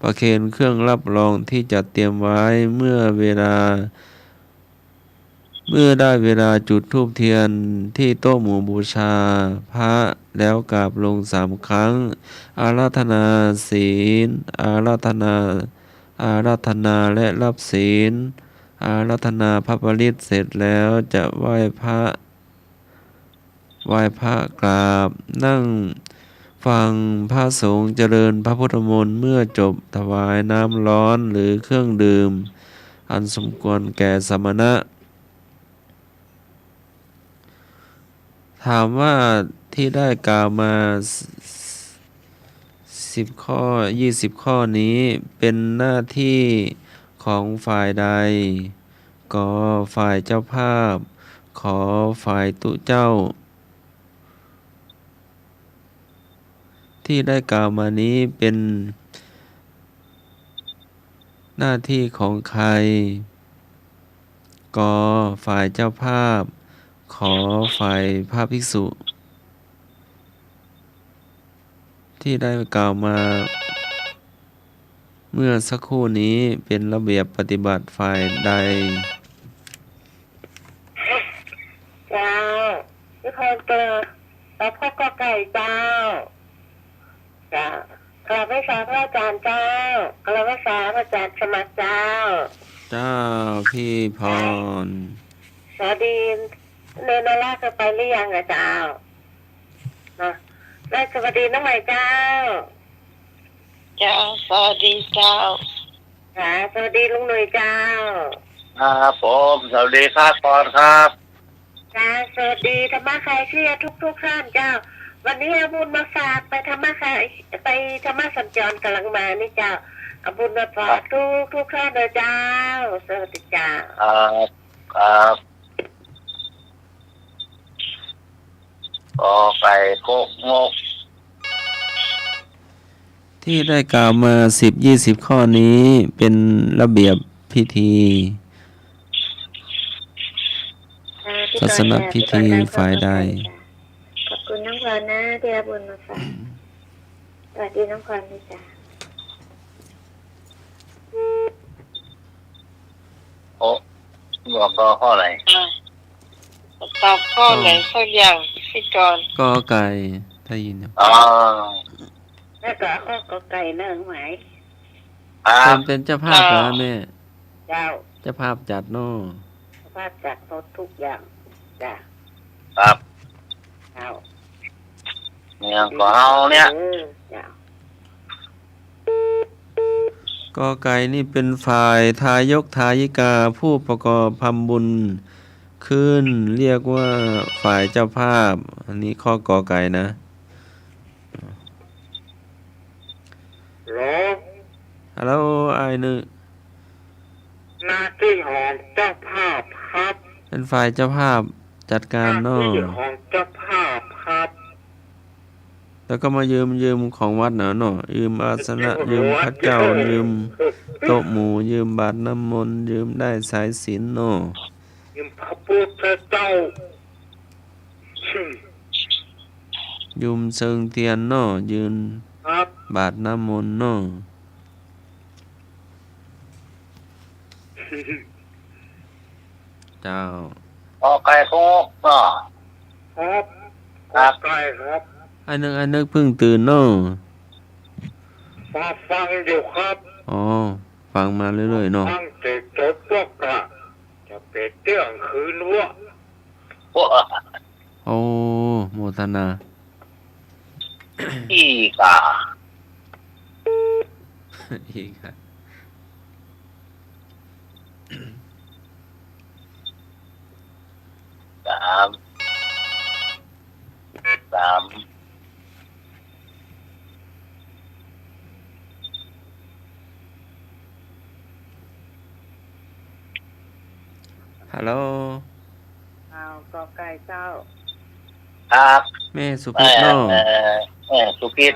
ประเคนเครื่องรับรองที่จัดเตรียมไว้ เมื่อเวลา เมื่อได้เวลาจุดธูปเทียนที่โต๊ะหมู่บูชาพระแล้วกราบลงสามครั้ง อาราธนาศีล อาราธนา อาราธนาและรับศีล อาราธนาพระปริตรเสร็จแล้วจะไหว้พระ ไหว้พระกราบ นั่งฟังพระสงฆ์เจริญพระพุทธมนต์ เมื่อจบถวายน้ำร้อนหรือเครื่องดื่ม อันสมควรแก่สมณะ ถามว่าที่ได้กล่าวมาสิบข้อ ยี่สิบข้อนี้เป็นหน้าที่ของฝ่ายใด ก ฝ่ายเจ้าภาพ ข ฝ่ายตุ๊เจ้า ที่ได้กล่าวมานี้เป็นหน้าที่ของใคร ก ฝ่ายเจ้าภาพ ข ฝ่ายพระภิกษุ ที่ได้กล่าวมาเมื่อสักครู่นี้เป็นระเบียบปฏิบัติฝ่ายใด เจ้า นิพนธ์เกิด ตอบข้อกอไก่เจ้า เจ้า กราบไหว้สาพระอาจารย์เจ้า กราบไหว้สาพระอาจารย์สมัครเจ้า เจ้า พี่พร สวัสดี เนนนาราชไปหรือยังอะเจ้า นะ และสวัสดีน้องใหม่เจ้า เจ้า สวัสดีเจ้า ค่ะ สวัสดีลุงหนุ่ยเจ้า ครับผม สวัสดีครับ ปอนครับ จ้า สวัสดีธรรมะคลายเครียดทุกๆ ท่านเจ้า วันนี้เอาบุญมาฝากไปธรรมะคลาย ไปธรรมะสัญจรกำลังมานี่เจ้า เอาบุญมาฝากทุกๆ ท่านเลยเจ้า สวัสดีเจ้า ครับ ครับ กอไก่กกงก ที่ได้กล่าวมาสิบ ยี่สิบ ข้อนี้เป็นระเบียบพิธี ค่ะ พี่กรณ์ ศาสนพิธี ค่ะ พี่กรณ์นะ ฝ่ายใด ขอบคุณน้องพรนะ ที่เอาบุญมาฝาก สวัสดีน้องพรด้วยจ้ะ โอ้ บอกกอข้ออะไร อ่ะ ตอบข้อไหน อ๋อ สักอย่าง พี่กรณ์ กอไก่ ได้ยินอยู่ อ๋อ แล้วก็ข้อกอไก่เนิ่งไหม ครับ เป็น เป็นเจ้าภาพเหรอ เจ้า แม่ เจ้า เจ้าภาพจัดเนาะ เจ้าภาพจัดหมดทุกอย่าง จ้ะ ครับ เจ้า เนี่ย ก็เอาเนี่ย เออ เจ้า กอไก่นี่เป็นฝ่ายทายกทายิกาผู้ประกอบทำบุญขึ้น เรียกว่าฝ่ายเจ้าภาพ อันนี้ข้อกอไก่นะ ฮัลโหล ฮัลโหล อ้ายนึก หน้าที่ของเจ้าภาพครับ เป็นฝ่ายเจ้าภาพจัดการเนาะ หน้าที่ของเจ้าภาพครับ แล้วก็มายืม ยืมของวัดน่ะเนาะ ยืมอาสนะ ยืมพระเจ้า ยืมโต๊ะหมู่ ยืมบาตรน้ำมนต์ ยืมด้ายสายสิญจน์เนาะ ยืมพระพุทธเจ้า ยืมเซิงเตียนเนาะ ยืม ครับ บาตรน้ำมนต์เนาะ เจ้า กอไก่กกงกเนาะ ครับ ครับ กอไก่ครับ อ้ายนึก อ้ายนึกเพิ่งตื่นเนาะ ฟัง ฟังอยู่ครับ อ๋อ ฟังมาเรื่อยๆ เนาะ ฟังแต่จบพวกกะ จะไปเที่ยงคืนวะ โอ้ โมทนา อีกอ่ะ อีกอ่ะ สาม สาม ฮัลโหล อ้าว กอไก่เจ้า ครับ แม่สุพิษเนาะ เอ่อ แม่สุพิษ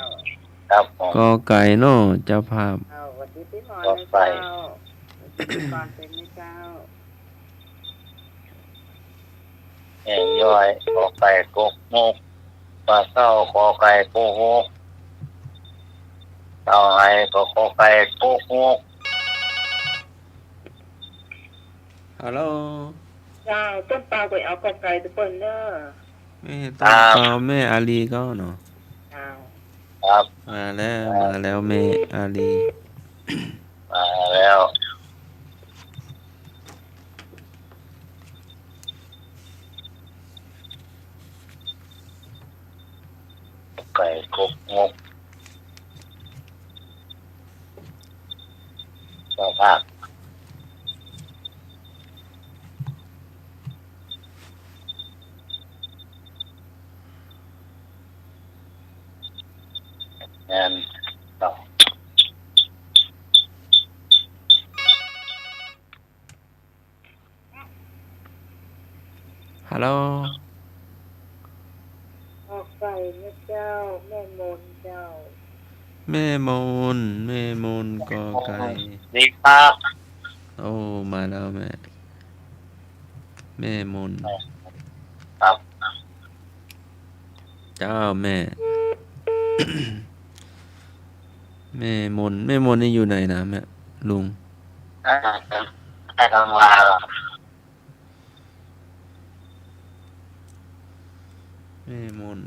ครับผม ก.ไก่ เนาะ เจ้าภาพ เจ้า สวัสดีปี๋ใหม่ ก.ไก่ นะเจ้า สวัสดีปี๋ใหม่นะเจ้า แม่ย้อย ก.ไก่ กกหก ป้าเฒ่า ก.ไก่ กกหก เฒ่าไหก็ ก.ไก่ กกหก ฮัลโหล เจ้า ต้นเปาก็เอา ก.ไก่ ตะเปิ้นเน่อ แม่ต้นเปา ครับ แม่อาลีก็เนาะ เจ้า ครับ มาแล้ว มาแล้ว แม่อาลี มาแล้ว ไก่กกงก เจ้าภาพ แม่น ครับ ฮัลโหล ก.ไก่ นะเจ้า แม่มนเจ้า แม่มน แม่มน ก.ไก่ ดีครับ โอ้ มาแล้วแม่ แม่มน ครับ เจ้าแม่ แม่มน แม่มนนี่อยู่ไหนนะแม่ ลุง อ่า ไปทำงาน แม่มน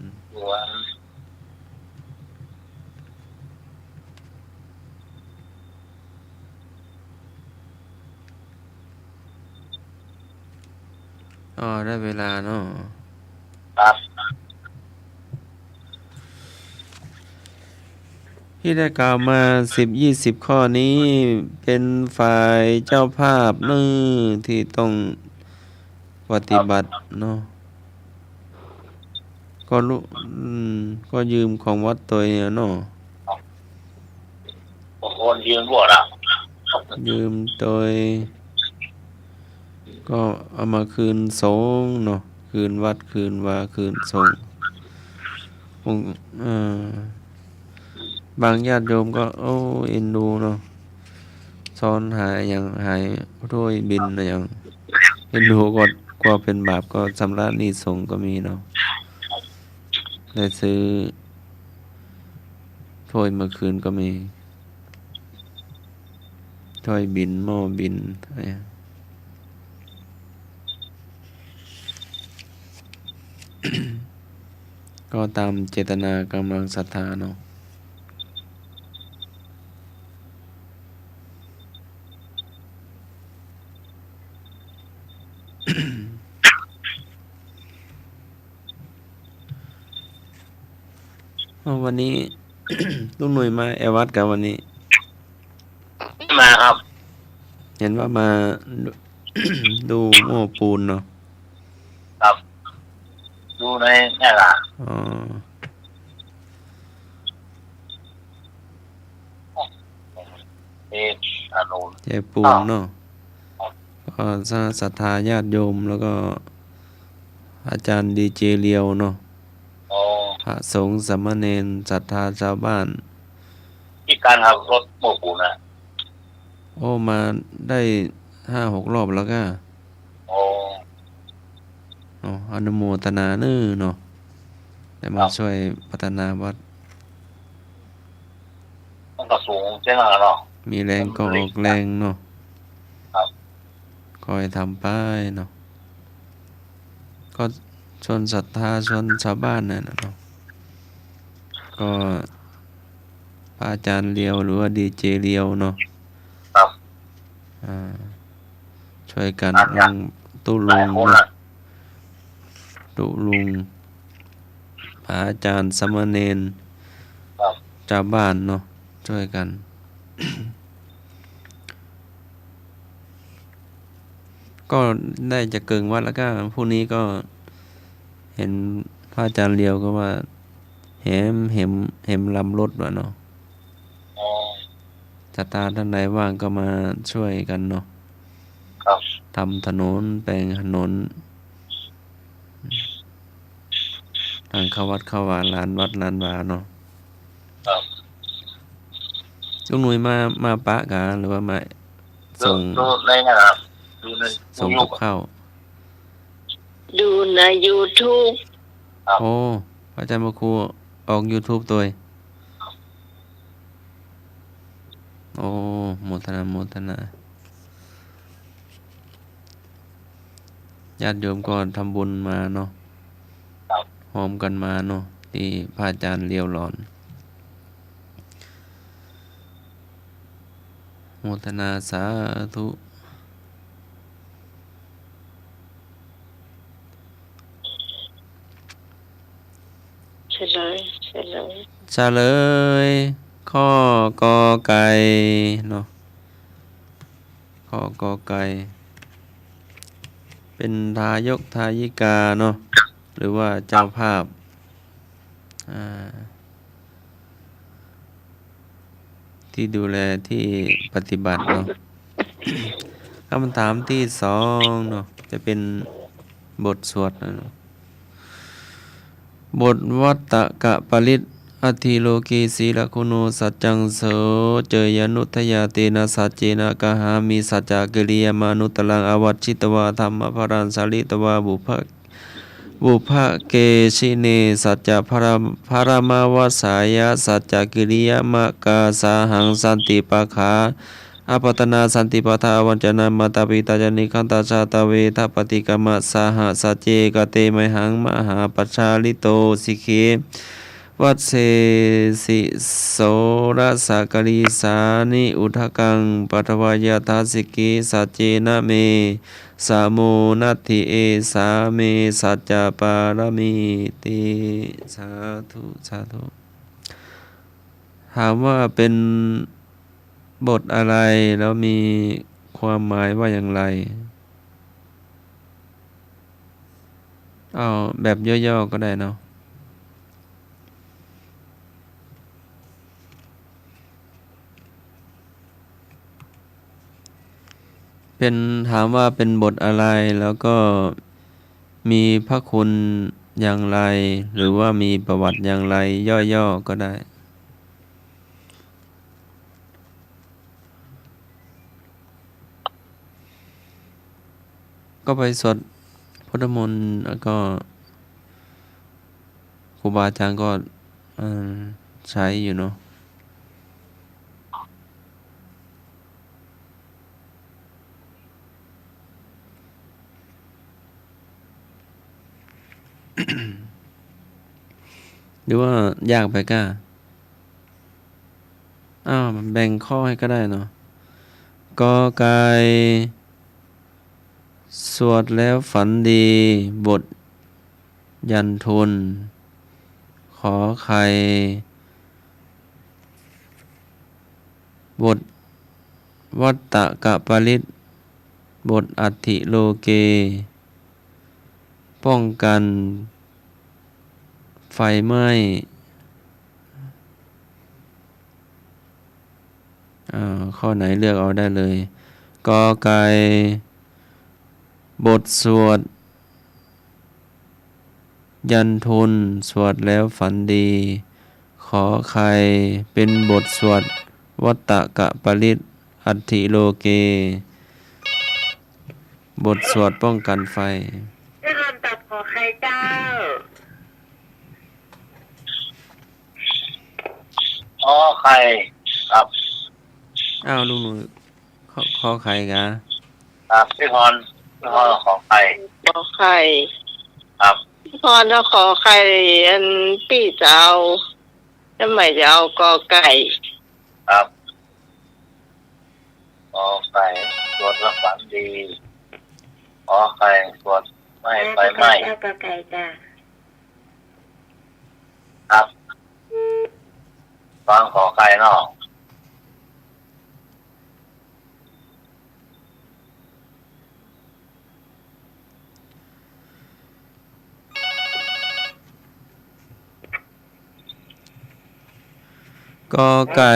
อ๋อ ได้เวลาเนาะ ครับ ที่ได้กล่าวมาสิบยี่สิบข้อนี้ เป๋นฝ่ายเจ้าภาพเน่อ ตี้ต้องปฏิบัติเนาะ ก็ลุ อืม ก็ยืมของวัดตวยเนาะ บางคนยืมวัดอะ ยืมตวย ก็เอามาคืนสงฆ์เนาะ คืนวัด คืนวา คืนสงฆ์ องค์ เอ่อ บางญาติโยมก็ โอ้ เอ็นดูเนาะ ซอนหาอย่าง หาถ้วยบิณฑบาตอย่าง เอ็นดูก็ กลัวเป๋นบาปก็ชำระหนี้สงฆ์ก็มีเนาะ ได้ซื้อถ้วยมาคืนก็มี ถ้วยบิณฑบาต หม้อบิณฑบาต อะไร ก็ต๋ามเจตนากำลังศรัทธาเนาะ อ้าว วันนี้ ลุงหนุ่ยมาแอววัดกาวันนี้ มาครับ หันว่ามาดู ดูหม้อปูนเนาะ ครับ ดูในนี่ล่ะ อ๋อ เออ อนุ เจ๊ปูนเนาะ ก็ศรัทธาญาติโยม แล้วก็อาจารย์ดีเจเลียวเนาะ อ๋อ พระสงฆ์สามเณร ศรัทธาชาวบ้าน ที่การขับรถหม้อปูนนะ โอ้ มาได้ห้าหกรอบแล้วก้า อ๋อ เนาะ อนุโมทนาเน้อเนาะ ได้มา ครับ ช่วยพัฒนาวัด มันก็สูงใช่ไหมเนาะ มีแรงก็ออกแรงเนาะ ครับ ค่อยทำไปเนาะ ก็ชวนศรัทธา ชวนชาวบ้านนั่นน่ะเนาะ ก็พระอาจารย์เลียว หรือว่าดีเจเลียวเนาะ ครับ อ่า ช่วยกัน ครับ องค์ตุ๊ลุง หลายคน เนาะ อะ ตุ๊ลุง พระอาจารย์ สามเณร ครับ ชาวบ้านเนาะ ช่วยกัน ก็ได้จะเกิ่งวัดแล้วก้า พรุ่งนี้ก็หันพระอาจารย์เลียวก็ว่า แหม แหม แหมลำรถว่ะเนาะ อ๋อ ศรัทธาท่านใดว่างก็มาช่วยกันเนาะ ครับ ทำถนน แป๋งถนน ตางเข้าวัดเข้าวา ลานวัดลานวาเนาะ ครับ ลุงหนุ่ยมา มาปะกา หรือว่ามา ดู ส่ง ดูในนะครับ ดูใน ส่ง YouTube กับข้าว ดูใน YouTube ครับ โอ้ พระอาจารย์พระครูออก YouTube ตวย โอ้ โมทนา โมทนา ญาติโยมก็ทำบุญมาเนาะ ครับ ฮอมกั๋นมาเนาะ ตี้พระอาจารย์เลียวหลอน โมทนาสาธุ เฉลย เฉลย เฉลย ข้อกอไก่เนาะ ข้อกอไก่ เป๋นทายกทายิกาเนาะ หรือว่าเจ้าภาพ อ่า ตี้ดูแลตี้ปฏิบัติเนาะ กำถามตี้สองเนาะ จะเป๋นบทสวดนะเนาะ บทวัตตกปริตร อัตถิโลเก สีลักขุโณ สัจจัง โส เจยานุทยา เตนะ สัจเจนะ กหามิ สัจจะกิริยามานุตตรัง อวัชชิตวา ธัมมะพรัง สาริตวา บุพพะ บุพพะเกสิเน สัจจะพระ พระมวัสสายะ สัจจะกิริยามะกาสาหัง สันติปาขา อัปปะตะนา สันติปาทา อวัญจนา มาตาปิตาจะ นิฆันตา ชาตา เวทะปะติกรรมะ สหะ สัจเจกะเต มหัง มหาปัจจาริโต สิกขี วัสเสสิ โสรสะกะลีสานิ อุทะกัง ปัทวายะถา สิกขี สัจเจนะ เม สะโม นัตถิ เอสา เม สัจจะปารมีติ สาธุ สาธุ ถามว่าเป๋นบทอะไร แล้วมีความหมายว่าอย่างไร เอาแบบย่อๆ ก็ได้เนาะ เป๋น ถามว่าเป๋นบทอะไร แล้วก็มีพระคุณอย่างไร หรือว่ามีประวัติอย่างไร ย่อๆ ก็ได้ ก็ไปสวดพุทธมนต์ แล้วก็ครูบาอาจารย์ก็ เอ่อ ใช้อยู่เนาะ หรือว่ายากไปก้า อ้าว แบ่งข้อให้ก็ได้เนาะ กอไก่ สวดแล้วฝันดี บทยันทุน ขอไข่ บทวัตตกปริตร บทอัตถิโลเก ป้องกันไฟไหม้ อ่า ข้อไหนเลือกเอาได้เลย กอไก่ บทสวด ยันทุน สวดแล้วฝันดี ขอไข่ เป๋นบทสวดวัตตกปริตร อัตถิโลเก บทสวดป้องกันไฟ เจริญตอบขอไข่เจ้า ขอไข่ ครับ อ้าว ลุงหนุ่ย ขอ ขอไข่กา ครับ พี่พร พี่พรขอไข่ ขอไข่ ครับ พี่พรเอาขอไข่ อันปี้จะเอา แล้วใหม่จะเอากอไก่ ครับ ขอไข่ สวดแล้วฝันดี ขอไข่ สวดไม่ไฟไหม้ กอไก่จ้ะ ครับ ฟังขอไข่เนาะ กอไก่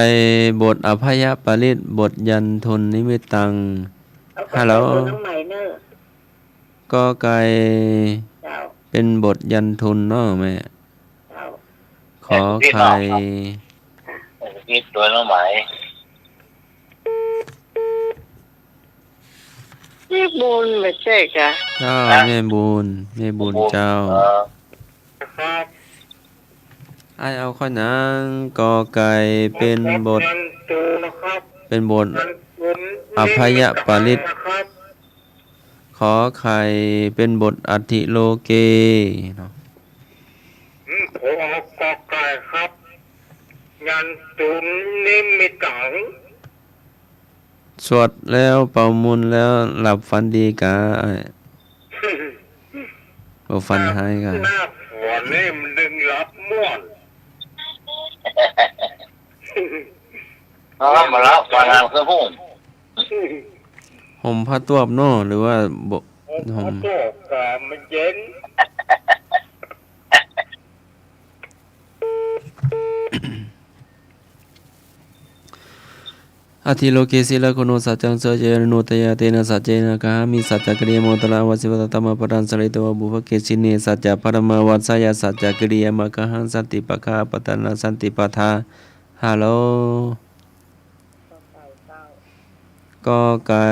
บทอภัยปริตร บทยันทุนนิมิตตัง ฮัลโหล กอไก่ เป๋นบทยันทุนเนาะแม่ ขอไข่ มีตัวน้องไหม แม่บุญ บ่ใจ้ก่า เจ้า แม่บุญ แม่บุญเจ้า เออ ครับ อ้ายเอาข้อหยัง กอไก่เป๋นบท เป๋นบทอภัยปริต ขอไข่เป๋นบทอัตถิโลเกเนาะ อืม ผมเอากอไก่ครับ ยันตุนนิมิตตัง สวดแล้วเป่ามนต์แล้วหลับฝันดีก่า อ้าย บ่ฝันฮ้ายก่า หน้าฝนนี่มันดึงหลับม่วน เอาละ มาละ วันงานเครื่องพุ่ง ห่มผ้าตวบเนาะ หรือว่าบ่ ห่มผ้าตวบก่า มันเย็น อัตถิโลเก สีลักขุโณ สัจจัง สัจเจนะ โนตยา เตนะ สัจเจนะ กังหามิ สัจจะกิริยา มงคลา วาสิวะตะ ธัมมะปะทัง สะเรตวะ บุพเพ เกสิเน สัจจะ พะทะมา วัสสะยา สัจจะกิริยา มะกะหัง สันติปะคา ปัตตะนา สันติปะทา ฮัลโหล กอไก่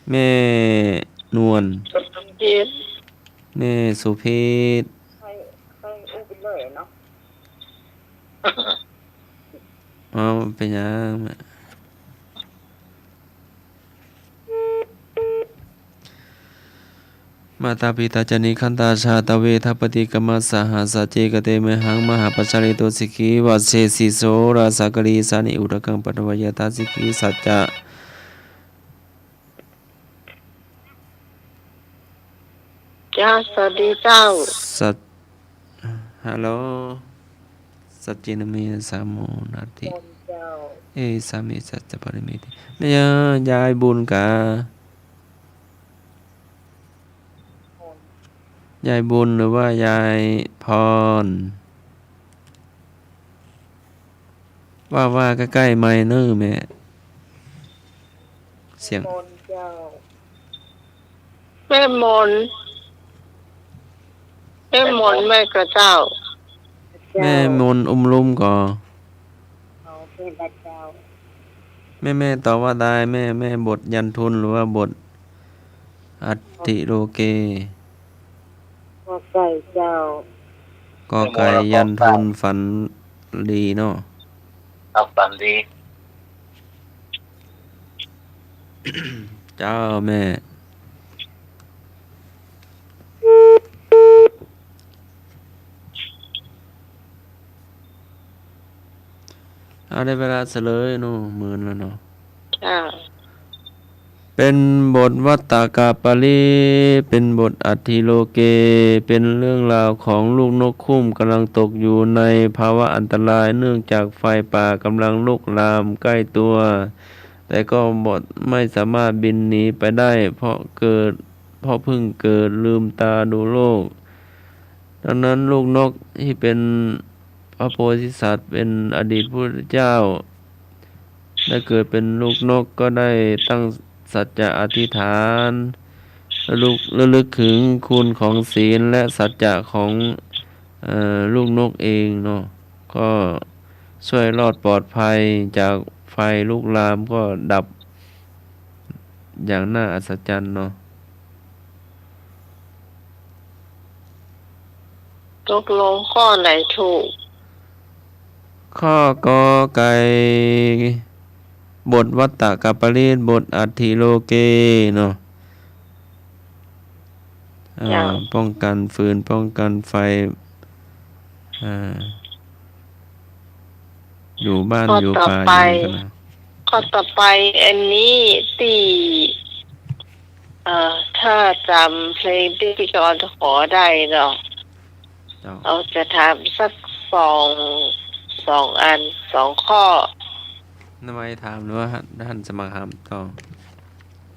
แม่นวล เย็น แม่สุพิษ ใคร ใครอู้ไปเลยเนาะ อ๋อ เป๋นหยัง มาตาปิตาจะนิคันตา ชาตะเวทะปะติกะมัสสะหะ สัจเจกะเตมะหัง มหาปัจจาริโต สิกขี วะเสสิโส ราสะกะลีสานิ อุทะกัง ปัทวะยะถา สิกขี สัจจะ จ้า สวัสดีเจ้า สัจ ฮัลโหล สัจจินะเม สาโม นาติ เจ้า เอสาเม สัจจะปะริเมติ แม่ยาย ยายบุญก่า ยายบุญหรือว่ายายพร ว่า ว่าใก้ๆ ไมค์เน่อแม่ เสียง มนเจ้า แม่มน แม่มน แม่กระเจ้า แม่มน อุ้มลุ่มก่อ เขาเป็นพระเจ้า แม่ แม่ตอบว่าได้ แม่ แม่บทยันทุนหรือว่าบทอัตถิโลเก กอไก่เจ้า กอไก่ยันทุน ฝันดีเนาะ ครับ ฝันดี เจ้าแม่ เอา ได้เวลาเสลยเนาะ เมินแล้วเนาะ จ้า เป๋นบทวัตตะกะปริตร เป๋นบทอัตถิโลเก เป๋นเรื่องราวของลูกนกคุ้มก๋ำลังตกอยู่ในภาวะอันตราย เนื่องจากไฟป่าก๋ำลังลุกลามใกล้ตัว แต่ก็บ่ ไม่สามารถบินหนีไปได้ เพราะเกิด เพราะเพิ่งเกิดลืมตาดูโลก ดังนั้นลูกนกที่เป็นพระโพธิสัตว์ เป็นอดีตพุทธเจ้า ได้เกิดเป็นลูกนกก็ได้ตั้งสัจจะอธิษฐาน ระลึก ระลึกถึงคุณของศีลและสัจจะของ เอ่อ ลูกนกเองเนาะ ก็ช่วยรอดปลอดภัยจากไฟลุกลาม ก็ดับอย่างน่าอัศจรรย์เนาะ ตกลงข้อไหนถูก ข้อกอไก่ บทวัตตะกะปริตร บทอัตถิโลเกเนาะ อ่า เจ้า ป้องกันฟืน ป้องกันไฟ อ่า อยู่บ้าน ข้อ อยู่ป่า ต่อไป อยู่กันนะ ข้อต่อไป อันนี้ตี้ เอ่อ ถ้าจ๋ำเพลงตี้พี่กรณ์ขอได้เนาะ เจ้า เอาจะถามสักสอง สองอัน สองข้อ นำไว้ถามหรือว่าท่านสมัครถามต่อ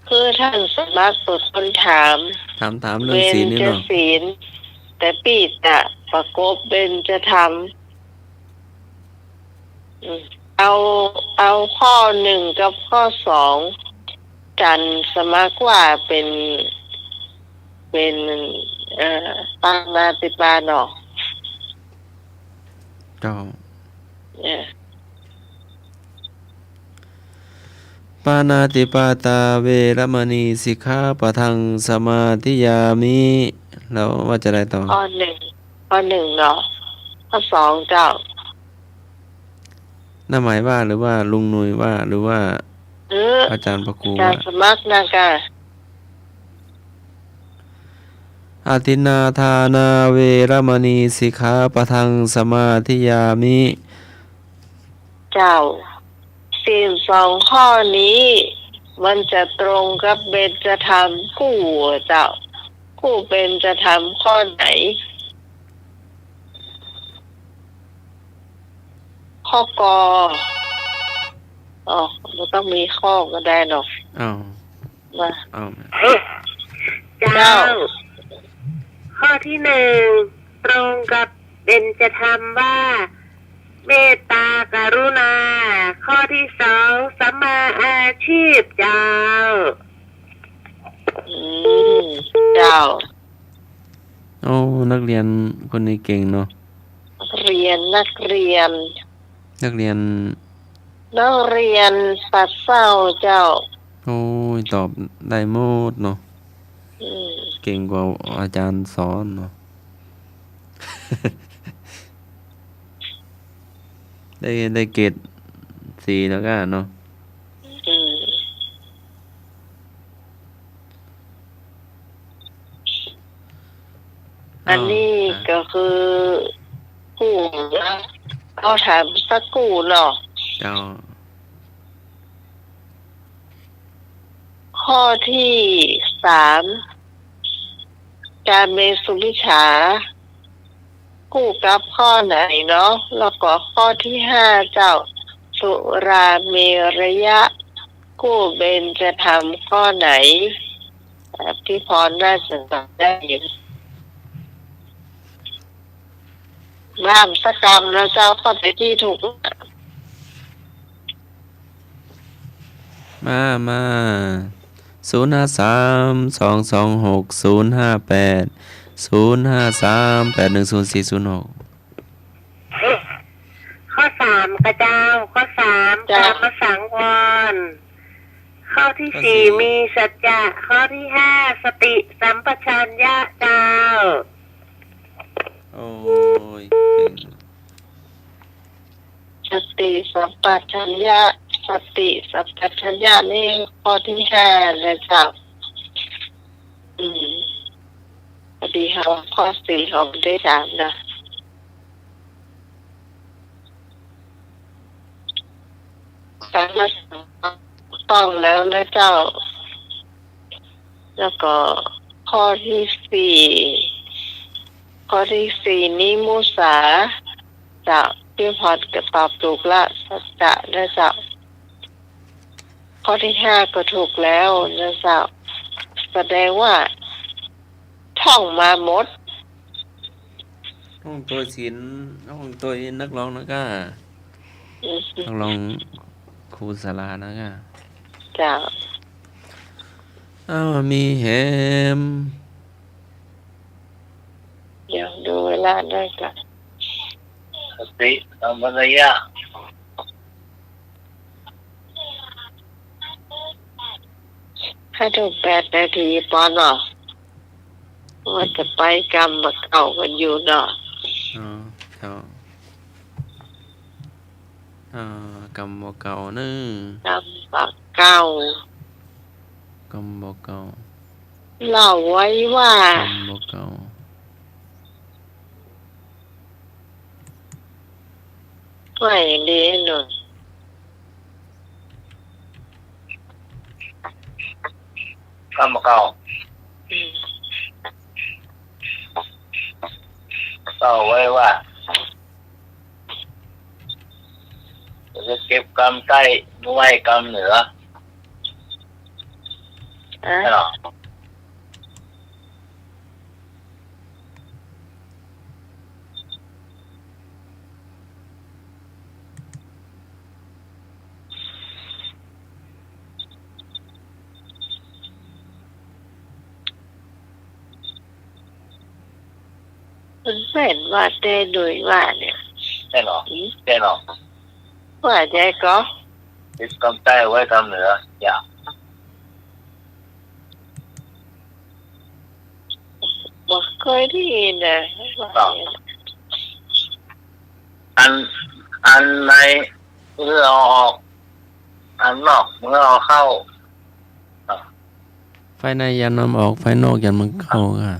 คือท่านสมัครเป๋นคนถาม ถาม ถามเรื่องศีลนี่เนาะ เบญจศีล แต่ปี้จะประกบเบญจธรรม อืม เอา เอาข้อหนึ่งกับข้อสอง จันสมัครว่าเป๋น เป๋น เอ่อ ปาณาติปาตเนาะ เจ้า เออ ปาณาติปาตาเวระมณีสิกขาปะทังสมาธิยามิ แล้วว่าจะไดต่อ ข้อหนึ่ง ข้อหนึ่งเนาะ ข้อสองเจ้า น้าหมายว่า หรือว่าลุงหนุ่ยว่า หรือว่า เออ อาจารย์พระครู อาจารย์ ว่า สมัครนะกะ อทินนาทานาเวระมณีสิกขาปะทังสมาธิยามิ เจ้า ศีลสองข้อนี้ มันจะตรงกับเบญจธรรมคู่เจ้า คู่เบญจธรรมข้อไหน ข้อกอ อ๋อ บ่ต้องมีข้อก็ได้เนาะ อ้าว มา อ้าว เจ้า เจ้า ข้อที่หนึ่ง ตรงกับเบญจธรรมว่า เมตตากรุณา ข้อที่สอง สัมมาอาชีพ เจ้า อืม เจ้า โอ้ นักเรียนคนนี้เก่งเนาะ นักเรียน นักเรียน นักเรียน นักเรียนปัดเศร้าเจ้า โอ้ย ตอบได้หมดเนาะ อืม เก่งกว่าอาจารย์สอนเนาะ ได้ ได้เกรดสี่แล้วก็เนาะ อืม อันนี้ อ่า ก็คือ กู้นะ เขาถามสักกู้เนาะ เจ้า ข้อที่สาม กาเมสุมิจฉา กู้กับข้อไหนเนาะ แล้วก็ข้อที่ห้าเจ้า สุราเมรยะ กู้เบญจธรรมข้อไหน อ่า พี่พรน่าจะตอบได้อยู่ มาสักกำนะเจ้า ข้อไหนตี้ถูก มา มา ศูนย์ห้าสาม สองสองหก ศูนย์ห้าแปด ศูนย์ห้าสาม แปดหนึ่งศูนย์สี่ศูนย์หก ข้อสามกะเจ้า ข้อสาม เจ้า กามสังวร ข้อที่สี่ ข้อสี่ มีสัจจะ ข้อที่ห้า สติสัมปชัญญะเจ้า โอ้ย เก่ง สติสัมปชัญญะ สติสัมปชัญญะนี่ข้อที่ห้านะเจ้า อืม พอดีเฮาข้อสี่เฮาบ่ได้ถามนะ การมาถูกต้องแล้วนะเจ้า แล้วก็ข้อที่สี่ ข้อที่สี่นี้มุสา เจ้า พี่พรก็ตอบถูกละ สัจจะนะเจ้า ข้อที่ห้าก็ถูกแล้วนะเจ้า แสดงว่าท่องมาหมด ท่องโตยศิลป์ ท่องโตยนักร้องนะก้า อืม นักร้องครูสารานะก้า เจ้า อ้าว มีแหม เดี๋ยวดูเวลาได้ก่อน สติสัมปชัญญะ ห้าทุ่มแปดนาทีปอนเนาะ ว่าจะไปกำบ่าเก่ากันอยู่เนาะ อ๋อ เจ้า อ่า กำบ่าเก่าเนาะ กำบ่าเก่า กำบ่าเก่า เล่าไว้ว่า กำบ่าเก่า ไว้ดีหน่อย กำบ่าเก่า อืม เล่าไว้ว่า จะเก็บกำใต้ ไว้กำเหนือ อ่ะ ใช่หรอ มันแม่นว่าแต่โดยว่าเนี่ย แน่นอน อืม แน่นอน ว่าใหญ่ก็ ติดกำใต้ไว้กำเหนือ อย่าง บ่เกยได้ยินนะ ครับ อัน อันในเมื่อเอาออก อันนอกเมื่อเอาเข้า ครับ ภายในอย่านำออก ภายนอกอย่านำเข้าค่ะ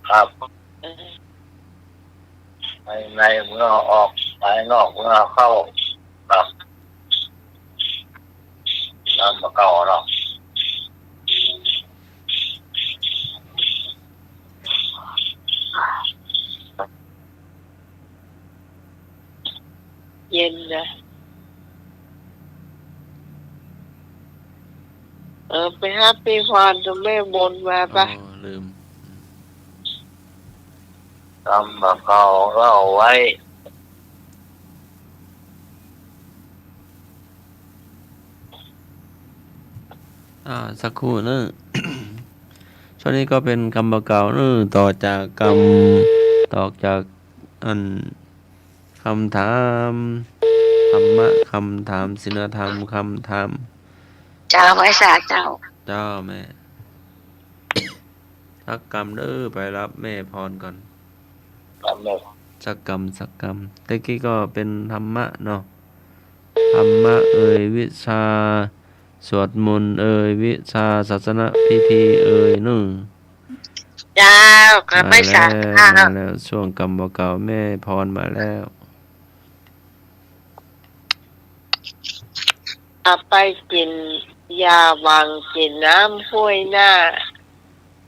ครับ ภายในเมื่อเอาออก ภายนอกเมื่อเอาเข้า ครับ นำมาเข้าเนาะ เย็นนะ เออ ไปหาปี้พรกับแม่มนมาปะ อ๋อ ลืม กำบ่าเก่าก็เอาไว้ อ่า สักครู่เนอะ ช่วงนี้ก็เป๋นกำบ่าเก่าเนอะ ต่อจากกำ ต่อจากอัน คำถาม ธรรมะ คำถาม ศีลธรรม คำถาม เจ้า ไหว้สาเจ้า เจ้าแม่ สักกำเด้อ ไปฮับแม่พรก่อน ครับแม่ สักกำ สักกำ ตะกี้ก็เป๋นธรรมะเนาะ ธรรมะเอ่ย วิชาสวดมนต์เอ่ย วิชาศาสนพิธีเอ่ยเนาะ เจ้า ก็ไปสา มาแล้ว มาแล้ว ช่วงกำบ่าเก่า แม่พรมาแล้ว เอาไปกิ๋นยาหว่างกิ๋นน้ำห้วยหน้า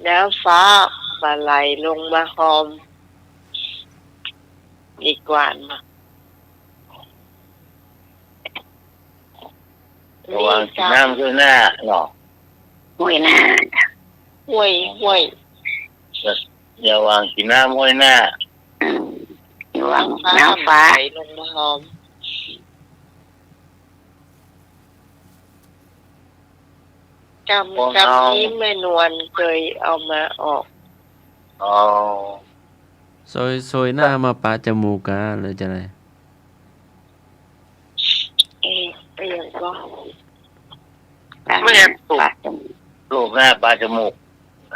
น้ำฟ้าบ่าไหลลงมาหอม ดีกว่าเนาะ ยาหว่างกิ๋นน้ำห้วยหน้าเนาะ ห้วยหน้า ห้วย ห้วย ยาหว่างกิ๋นน้ำห้วยหน้า อืม ยาหว่าง น้ำฟ้า น้ำฟ้าไหลลงมาหอม กำ กำนี้แม่นวลเกยเอามาออก อ๋อ โซย โซยหน้ามาปะจมูกกา หรือจะไง เอ่อ เอ่อ ก็ ไม่ ปะจมูก ลูบหน้าปะจมูก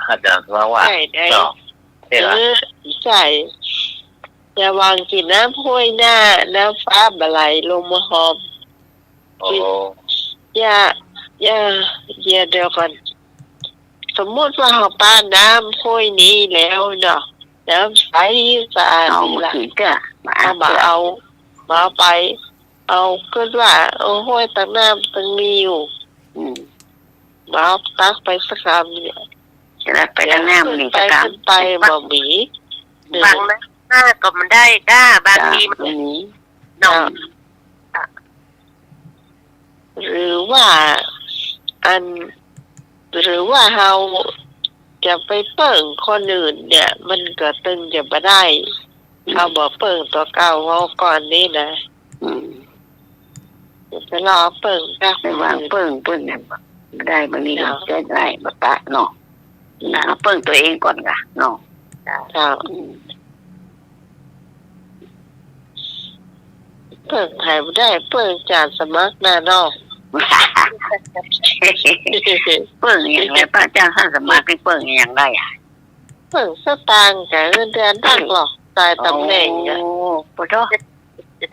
อาจารย์ว่า ใช่ได้ เนาะ ใช่ละ เออ ใช่ ยาหว่างกิ๋นน้ำห้วยหน้า น้ำฟ้าบ่าไหลลงมาหอม โอ้ อย่า อย่า อย่า เดี๋ยวก่อน สมมุติว่าเฮาปะน้ำห้วยนี้แล้วเนาะ น้ำใสสะอาด เอามา นี่ล่ะ กิ๋นเต๊อะ เอามา เอา มาเอาไป เอา กึ๊ดว่า เออ ห้วยตั๊กน้ำตึงมีอยู่ อืม มาเอาตั๊กไปสักกำเนี่ย จะได้ไปตั๊กน้ำนี่ ไป สักกำ ขึ้นไปบ่มี เออ วางไว้หน้าก็มันได้ก้า บางทีมัน จ้ะ บ่มี เนาะ จ้ะ หรือว่า อัน หรือว่าเฮาจะไปเปิ้งคนอื่นเนี่ย มันก็ตึงจะบ่ได้ อืม เฮาบ่เปิ้งตั๋วเก่าเฮาก่อนนี่นะ อืม จะไปลอเปิ้งกับ ไปวางเปิ้งเปิ้นเนี่ย บ่ได้ บางที เจ้า ก็ใจ๊ได้ บ่ปะเนาะ อืม นะ เปิ้งตั๋วเองก่อนกะเนาะ เจ้า อืม เปิ้งใผบ่ได้ เปิ้งอาจ๋ารย์สมัครนาเนาะ เปิ้งอย่างไร ป้าจ้างท่านสมัครนี่เปิ้งอย่างไรอะ เปิ้งสตางค์กับเงินเดือนตักหรอก ต๋ายต๋ำแหน่งอะ โอ้ ปะโธ่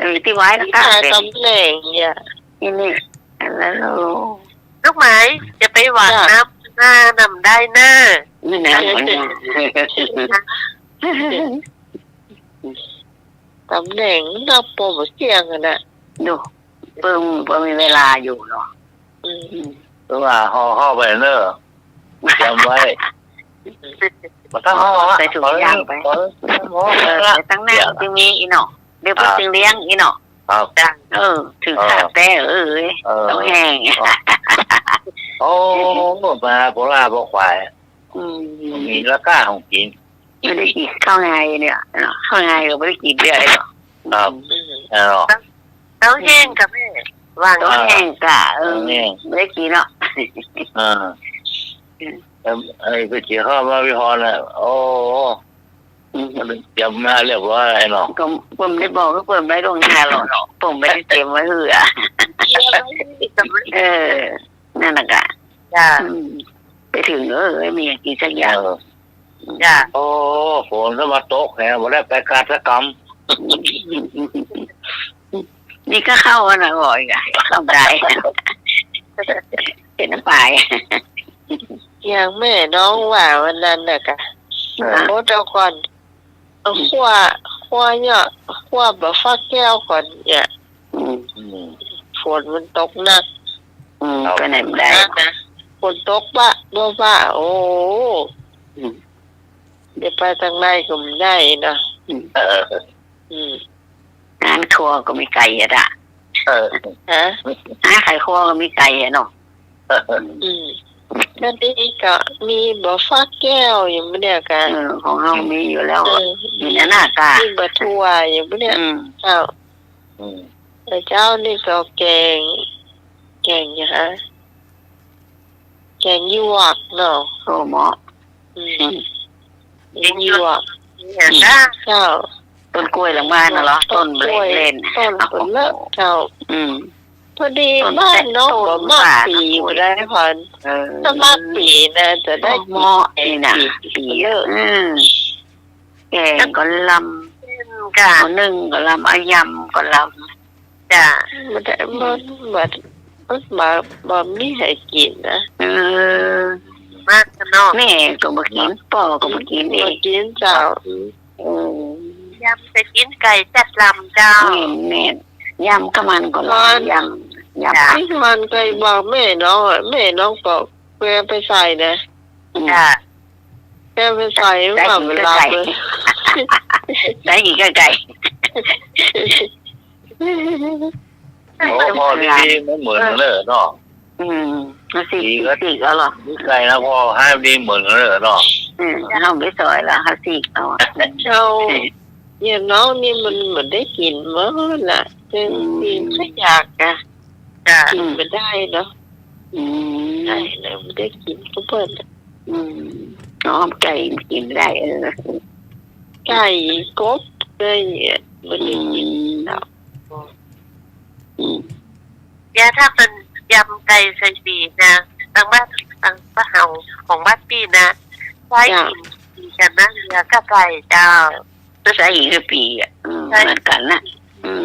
เออ ตี้ไว้ละก้า ต๋ายต๋ำแหน่งเนี่ย นี่ นี่ อันนั้น โอ้ ลูกไม้ จะไปหว่างน้ำหน้าน้ำได้หน้า นี่นะ ต๋ำแหน่งนับปอบ่เสี่ยงอะนะ ดู เปิ้ง เปิ้งมีเวลาอยู่เนาะ อืม เปิ้งว่าห่อ ห่อไปเนอะ เตรียมไว้ บ่ต้องห่ออะ ใส่ถุงยางไป ห่อ ห่อ เออ ใส่ตังหน้า เดี๋ยว ตี้มีอี้เนาะ เดี๋ยวเปิ้ง อ่า ตึงเลี้ยงอี้เนาะ ครับ เออ ถือ เออ ขาดแต่ เออ เออ ต้องแห้ง โอ้ มาโบราณบ่ควาย อืม มีราคาของกิ๋น บ่ได้กิ๋นข้าวไงเนี่ยเนาะ ข้าวไงก็บ่ได้กิ๋นเดือนเนาะ ครับ อืม เออ ข้าวแห้งกะแม่ วาง ข้าวแห้งกะ เออ ข้าวแห้ง บ่ได้กิ๋นเนาะ เออ เออ เอ้ย ไปเจี๋ยข้าวมาวิหารน่ะ โอ้ อืม มันเตรียมมาเรียบร้อยเนาะ ก็เปิ้นได้บอก ก็เปิ้นได้ล่วงหน้าแล้วเนาะ เปิ้นได้เตรียมไว้หื้ออะ เตรียมไว้หื้อ เออ นั่นน่ะกะ จ้า อืม ไปเถิง เออ บ่มีหยังกิ๋นสักอย่าง เออ จ้า โอ้ ฝนก็มาตกแหม บ่ได้ไปกาดสักกำ นี่ก็เข้าอันน่ะ บ่อยอ่ะ เข้าได้ เห็นน้ำปาย อย่างแม่น้องว่าวันนั้นน่ะกะ เออ โอ้ เดี๋ยวก่อน เอา อืม คั่ว คั่วเนี่ย คั่วบ่าฟักแก้วก่อนเนี่ย อืม อืม ฝนมันตกหนัก อืม ครับ ไปไหนบ่ได้ นะ ฝนตกบ้าบ้าบ้า โอ้ อืม จะไปตางไหนก็บ่ได้เนาะ อืม เออ อืม ฮ้านครัวก็มีไก่อะจ้ะ เออ ฮะ ฮ้านขายครัวก็มีไก่อะเนาะ อืม ก็ดีก็มีบ่าฟักแก้วอย่างเนี้ยกะ เออ ของเฮามีอยู่แล้ว เออ มีหน้ากา มีบ่าถั่วอย่างเนี้ย อืม เจ้า อืม แต่เจ้านี่ก็แกง แกงหยังฮะ แกงหยวกเนาะ โอ้ เหมาะ อืม อืม แกงหยวก เนี่ย อืม เจ้า ต้นกล้วยหลังบ้านน่ะเหรอ ต้นกล้วย ต้นเบลเลน ต้นเบลเลอเจ้า อืม พอดี ต้น บ้านน้อง ต้น บ่มาก ว่า ปี ต้นกล้วย บ่ได้พร เออ ถ้ามากปีนะ จะได้ เหมาะนี่นะ ปี ปี เบลเลอ อืม แกงก็ลำ จ้ะ เอานึ่งก็ลำ เอายำก็ลำ จ้ะ มันได้ มัน มัน มันบ่ บ่มีให้กิ๋นนะ เออ มากเนาะ แม่ก็บ่กิ๋น ป้อก็บ่กิ๋น บ่กิ๋นเจ้า เออ ยำจะกิ๋นไก่จัดลำเจ้า แม่น แม่น ยำก็มันก็ลำ มัน ยำ ยำ จ้ะ นี่มันก็บอกแม่น้องอะ แม่น้องก็แกไปใส่นะ อืม จ้ะ แกไปใส่ ใส่ ว่า กิ๋น เว ก็ ลา ไก่ เลย ใส่กิ๋นก็ไก่ โอ้ พอดีๆ มันเหมือนกันเลยเนาะ อืม เอาสิ สีก็ สีกเอาเหรอ นี่ไก่นะ พอให้ดีเหมือนกันเลยเนาะ อืม เอาไปซอยแล้ว เอาสิเอา เจ้า อย่างน้องนี่มันบ่ได้กิ๋นหมดน่ะ จริงๆ อืม ก็อยากอะ จ้ะ กิ๋นบ่ได้เนาะ อืม ได้แล้วบ่ได้กิ๋นก็เปิ้นอะ อืม อ๋อ ไก่กิ๋นได้ เออ ไก่กบอะไรเนี่ย บ่ได้กิ๋นเนาะ อืม อืม เดี๋ยวถ้าเปิ้นยำไก่ใส่หมี่นะ ตางบ้าน ตางบ้านเฮา ของบ้านปี้นะ ใส่ จ้ะ กิ๋น กิ๋นกั๋นนะ เหลือก็ไก่เจ้า ก็ใส่อีกก็ปี้อ่ะ อืม ใช่ เหมือนกั๋นนะ อืม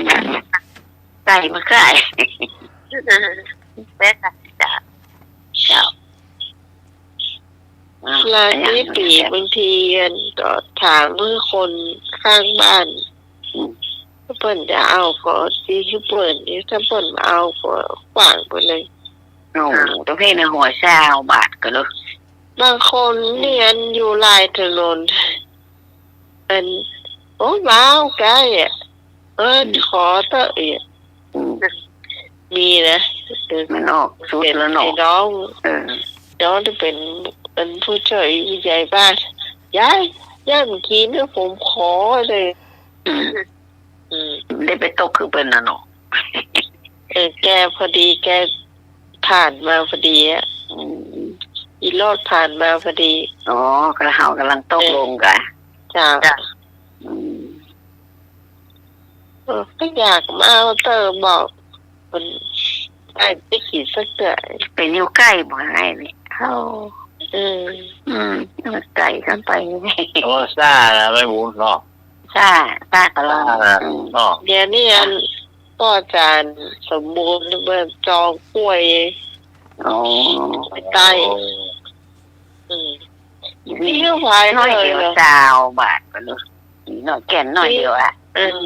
ไก่มาขาย แม่ค่ะ จ้ะ เจ้า อ่ะ หลายปี๋ บางทีอันก็ถามเมื่อคนข้างบ้าน อืม ถ้าเปิ้นจะเอาก็ตี้หื้อเปิ้น ถ้าเปิ้นบ่เอาก็ขว้างไปเลย โอ้ ต้องให้ในหัวซาวบาทก็เลย บางคนนี่อันอยู่หลายถนน อัน โอ้ ว้าว ไก่อะ เออ อืม ขอเต๊อะ เอีย อืม มีนะ เออ มันออกสุดแล้วเนาะ ไอ้น้อง เออ น้องตี้เป๋น เป๋นผู้จ้อยผู้ใหญ่บ้าน ยาย ยายบ่กิ๋นนะ ผมขอเลย อืม อืม ได้ไปตกคือเปิ้นน่ะเนาะ เออ แกพอดี แกผ่านมาพอดีอะ อืม อีรอดผ่านมาพอดี อ๋อ ก็เฮาก่ำลังตกลงกั๋น เออ จ้ะ จ้ะ อืม เออ ก็อยากมาเอาเต๊อะ บอก มันได้ไปกิ๋นสักเตื้อ เป๋นอยู่ใก้บ่หายนี่ เฮา เออ อืม ไก่กั๋นไป ธรรมชาตินะ แม่บุญเนาะ ซ่า ซ่าก็ลอง ซ่า อืม เนาะ เดี๋ยวนี้อัน ป้อจ๋ารย์สมบูรณ์เปิ้นจองกล้วย อ๋อ ไปใต้ โอ้ อืม นี่ก็หวายน้อยเดียว เลยเนาะ ซาวบาทก็เลย น้อยแก่นน้อยเดียวอะ อืม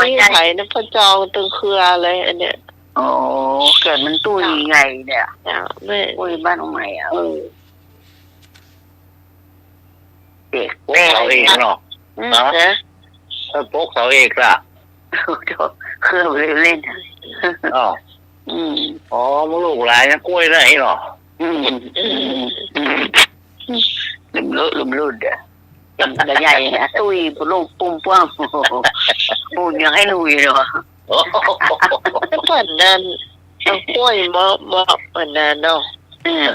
นี่ไผนะ ป้อจองตึงเครือเลยอันเนี้ย อ๋อ เกิดมันตุ้ยไงเนี่ย เจ้า แม่ อุ้ย บ้านใหม่อะ เออ เด็ก ปลูกเสาเอกเนาะ อืม ฮะ ฮะ เออ ปลูกเสาเอกล่ะ เครือเล่นๆ อ๋อ อืม อ๋อ มันลูกหลายนะ กล้วยได้เนาะ อืม อืม อืม ลุ่มลุ่มลุ่มลุ่มเด้อ ลุ่มใหญ่อะ ตุ้ย ลูกปุ้มป้วง ปูนยังให้ลุยเลยว่ะ แต่ก่อนนั้น เอากล้วยมา มา อันนั้นเนาะ อืม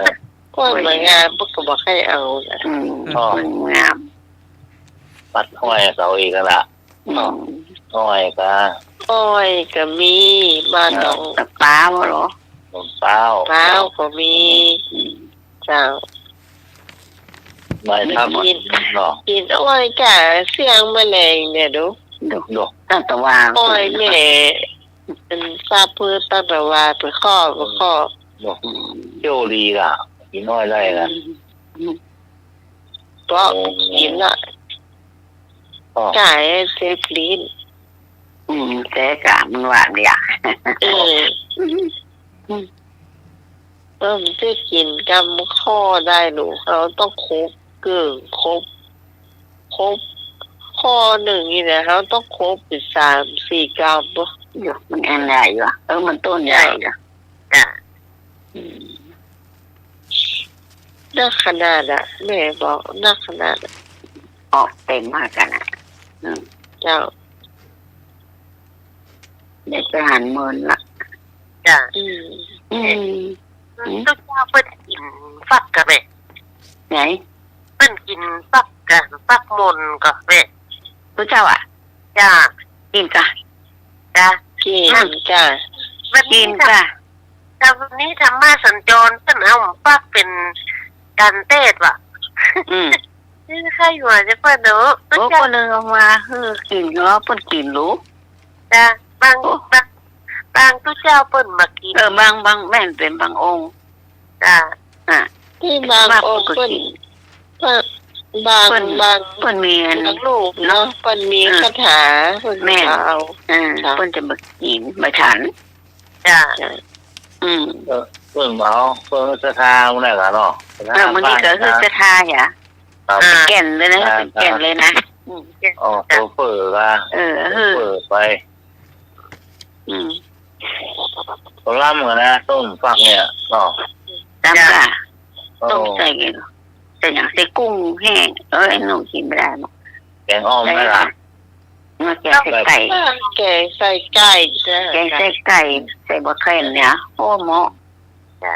กล้วยมางาม เปิ้นก็บ่ให้เอานะ อืม อ๋อ กล้วยงาม ปัดห้อยเสาเอกนั่นล่ะ อืม ห้อยกะ อ้อยก็มี บ้านหนอง เออ ตะป๊าวเหรอ หนองป๊าว ป๊าวก็มี อืม เจ้า ไม่ครับ กิ๋น เนาะ กิ๋นอ้อยก้าเสี้ยงแมลงเนี่ยดู ดู ดู ตั้งแต่ว่า อ้อยเนี่ย มันซาบพื้นตั้งแต่ว่าไปข้อ ไปข้อ เนาะ อืม เที่ยวดีล่ะ กิ๋นอ้อยได้ล่ะ อืม อืม ก็ โอ้ กิ๋นละ ก็ ก้าเซฟลีน อืม แต่ก้ามันหวานดีอะ เออ อืม เออ มันจะกิ๋นกำข้อได้ลูก เฮาต้องคบเกิ่ง คบ คบ ข้อนึ่งนี่นะ เฮาต้องคบไปสามสี่กำบ่ อยู่ มันอันใหญ่อยู่ เออ มันต้นใหญ่อยู่ จ้ะ อืม นักขนาดอะ แม่บอกนักขนาดอะ ออกเต็มมากกันอะ อืม เจ้า เดี๋ยวจะหันเมินละ จ้ะ อืม อืม ตุ๊เจ้าเปิ้นกิ๋นฟักก่ะแม่ ไหน เปิ้นกิ๋นฟักก่ะ ฟักมนก่ะแม่ ตุ๊เจ้าอะ จ้ะ กิ๋นก่ะ จ้ะ กิ๋นก่ะ วันนี้ กิ๋นก่ะ แต่วันนี้ธรรมะสัญจรเปิ้นเอาฟักเป๋นก๋านเตศน์ว่ะ อืม นี่ใครอยู่อะเจ้าเปิ้นเนาะ โอ้ ตุ๊เจ้า เปิ้นเอามาหื้อกิ๋นเนาะ เปิ้นกิ๋นลูก จ้ะ บาง โอ้ บาง บางตุ๊เจ้าเปิ้นบ่กิ๋น เออ บาง บาง แม่นเป๋นบางองค์ จ้ะ อ่ะ ตี้บางองค์เปิ้น บาง บาง เปิ้น บาง เปิ้นมีอัน บางรูปเนาะ เปิ้นมี เออ คาถา เปิ้น แม่น เอา เออ จ้ะ เปิ้นจะบ่กิ๋น บ่ฉัน จ้ะ อืม เออ เปิ้นบ่เอา เปิ้นศรัทธามื้อนั้นล่ะเนาะ เออ มื้อนี้ก็คือศรัทธาอะ ครับ เป๋นแก่นเลยนะ อ่า เป๋นแก่นเลยนะ อืม อ๋อ เป๋นเปิ้นก่ะ เออ เป๋นเปิ้นไป อืม ก็ล้ำก่ะนะ ต้มฟักเนี่ยเนาะ ล้ำก่ะ โอ้ ต้มใส่ ใส่หยัง ใส่กุ้งแห้ง เอ้ย หนูกิ๋นบ่ได้หรอก แกงอ่อมไหมล่ะ มาแกงใส่ไก่ แกงใส่ไก่จ้ะ แกงใส่ไก่ ใส่บ่าแคนเนี่ย โอ้ เหมาะ จ้ะ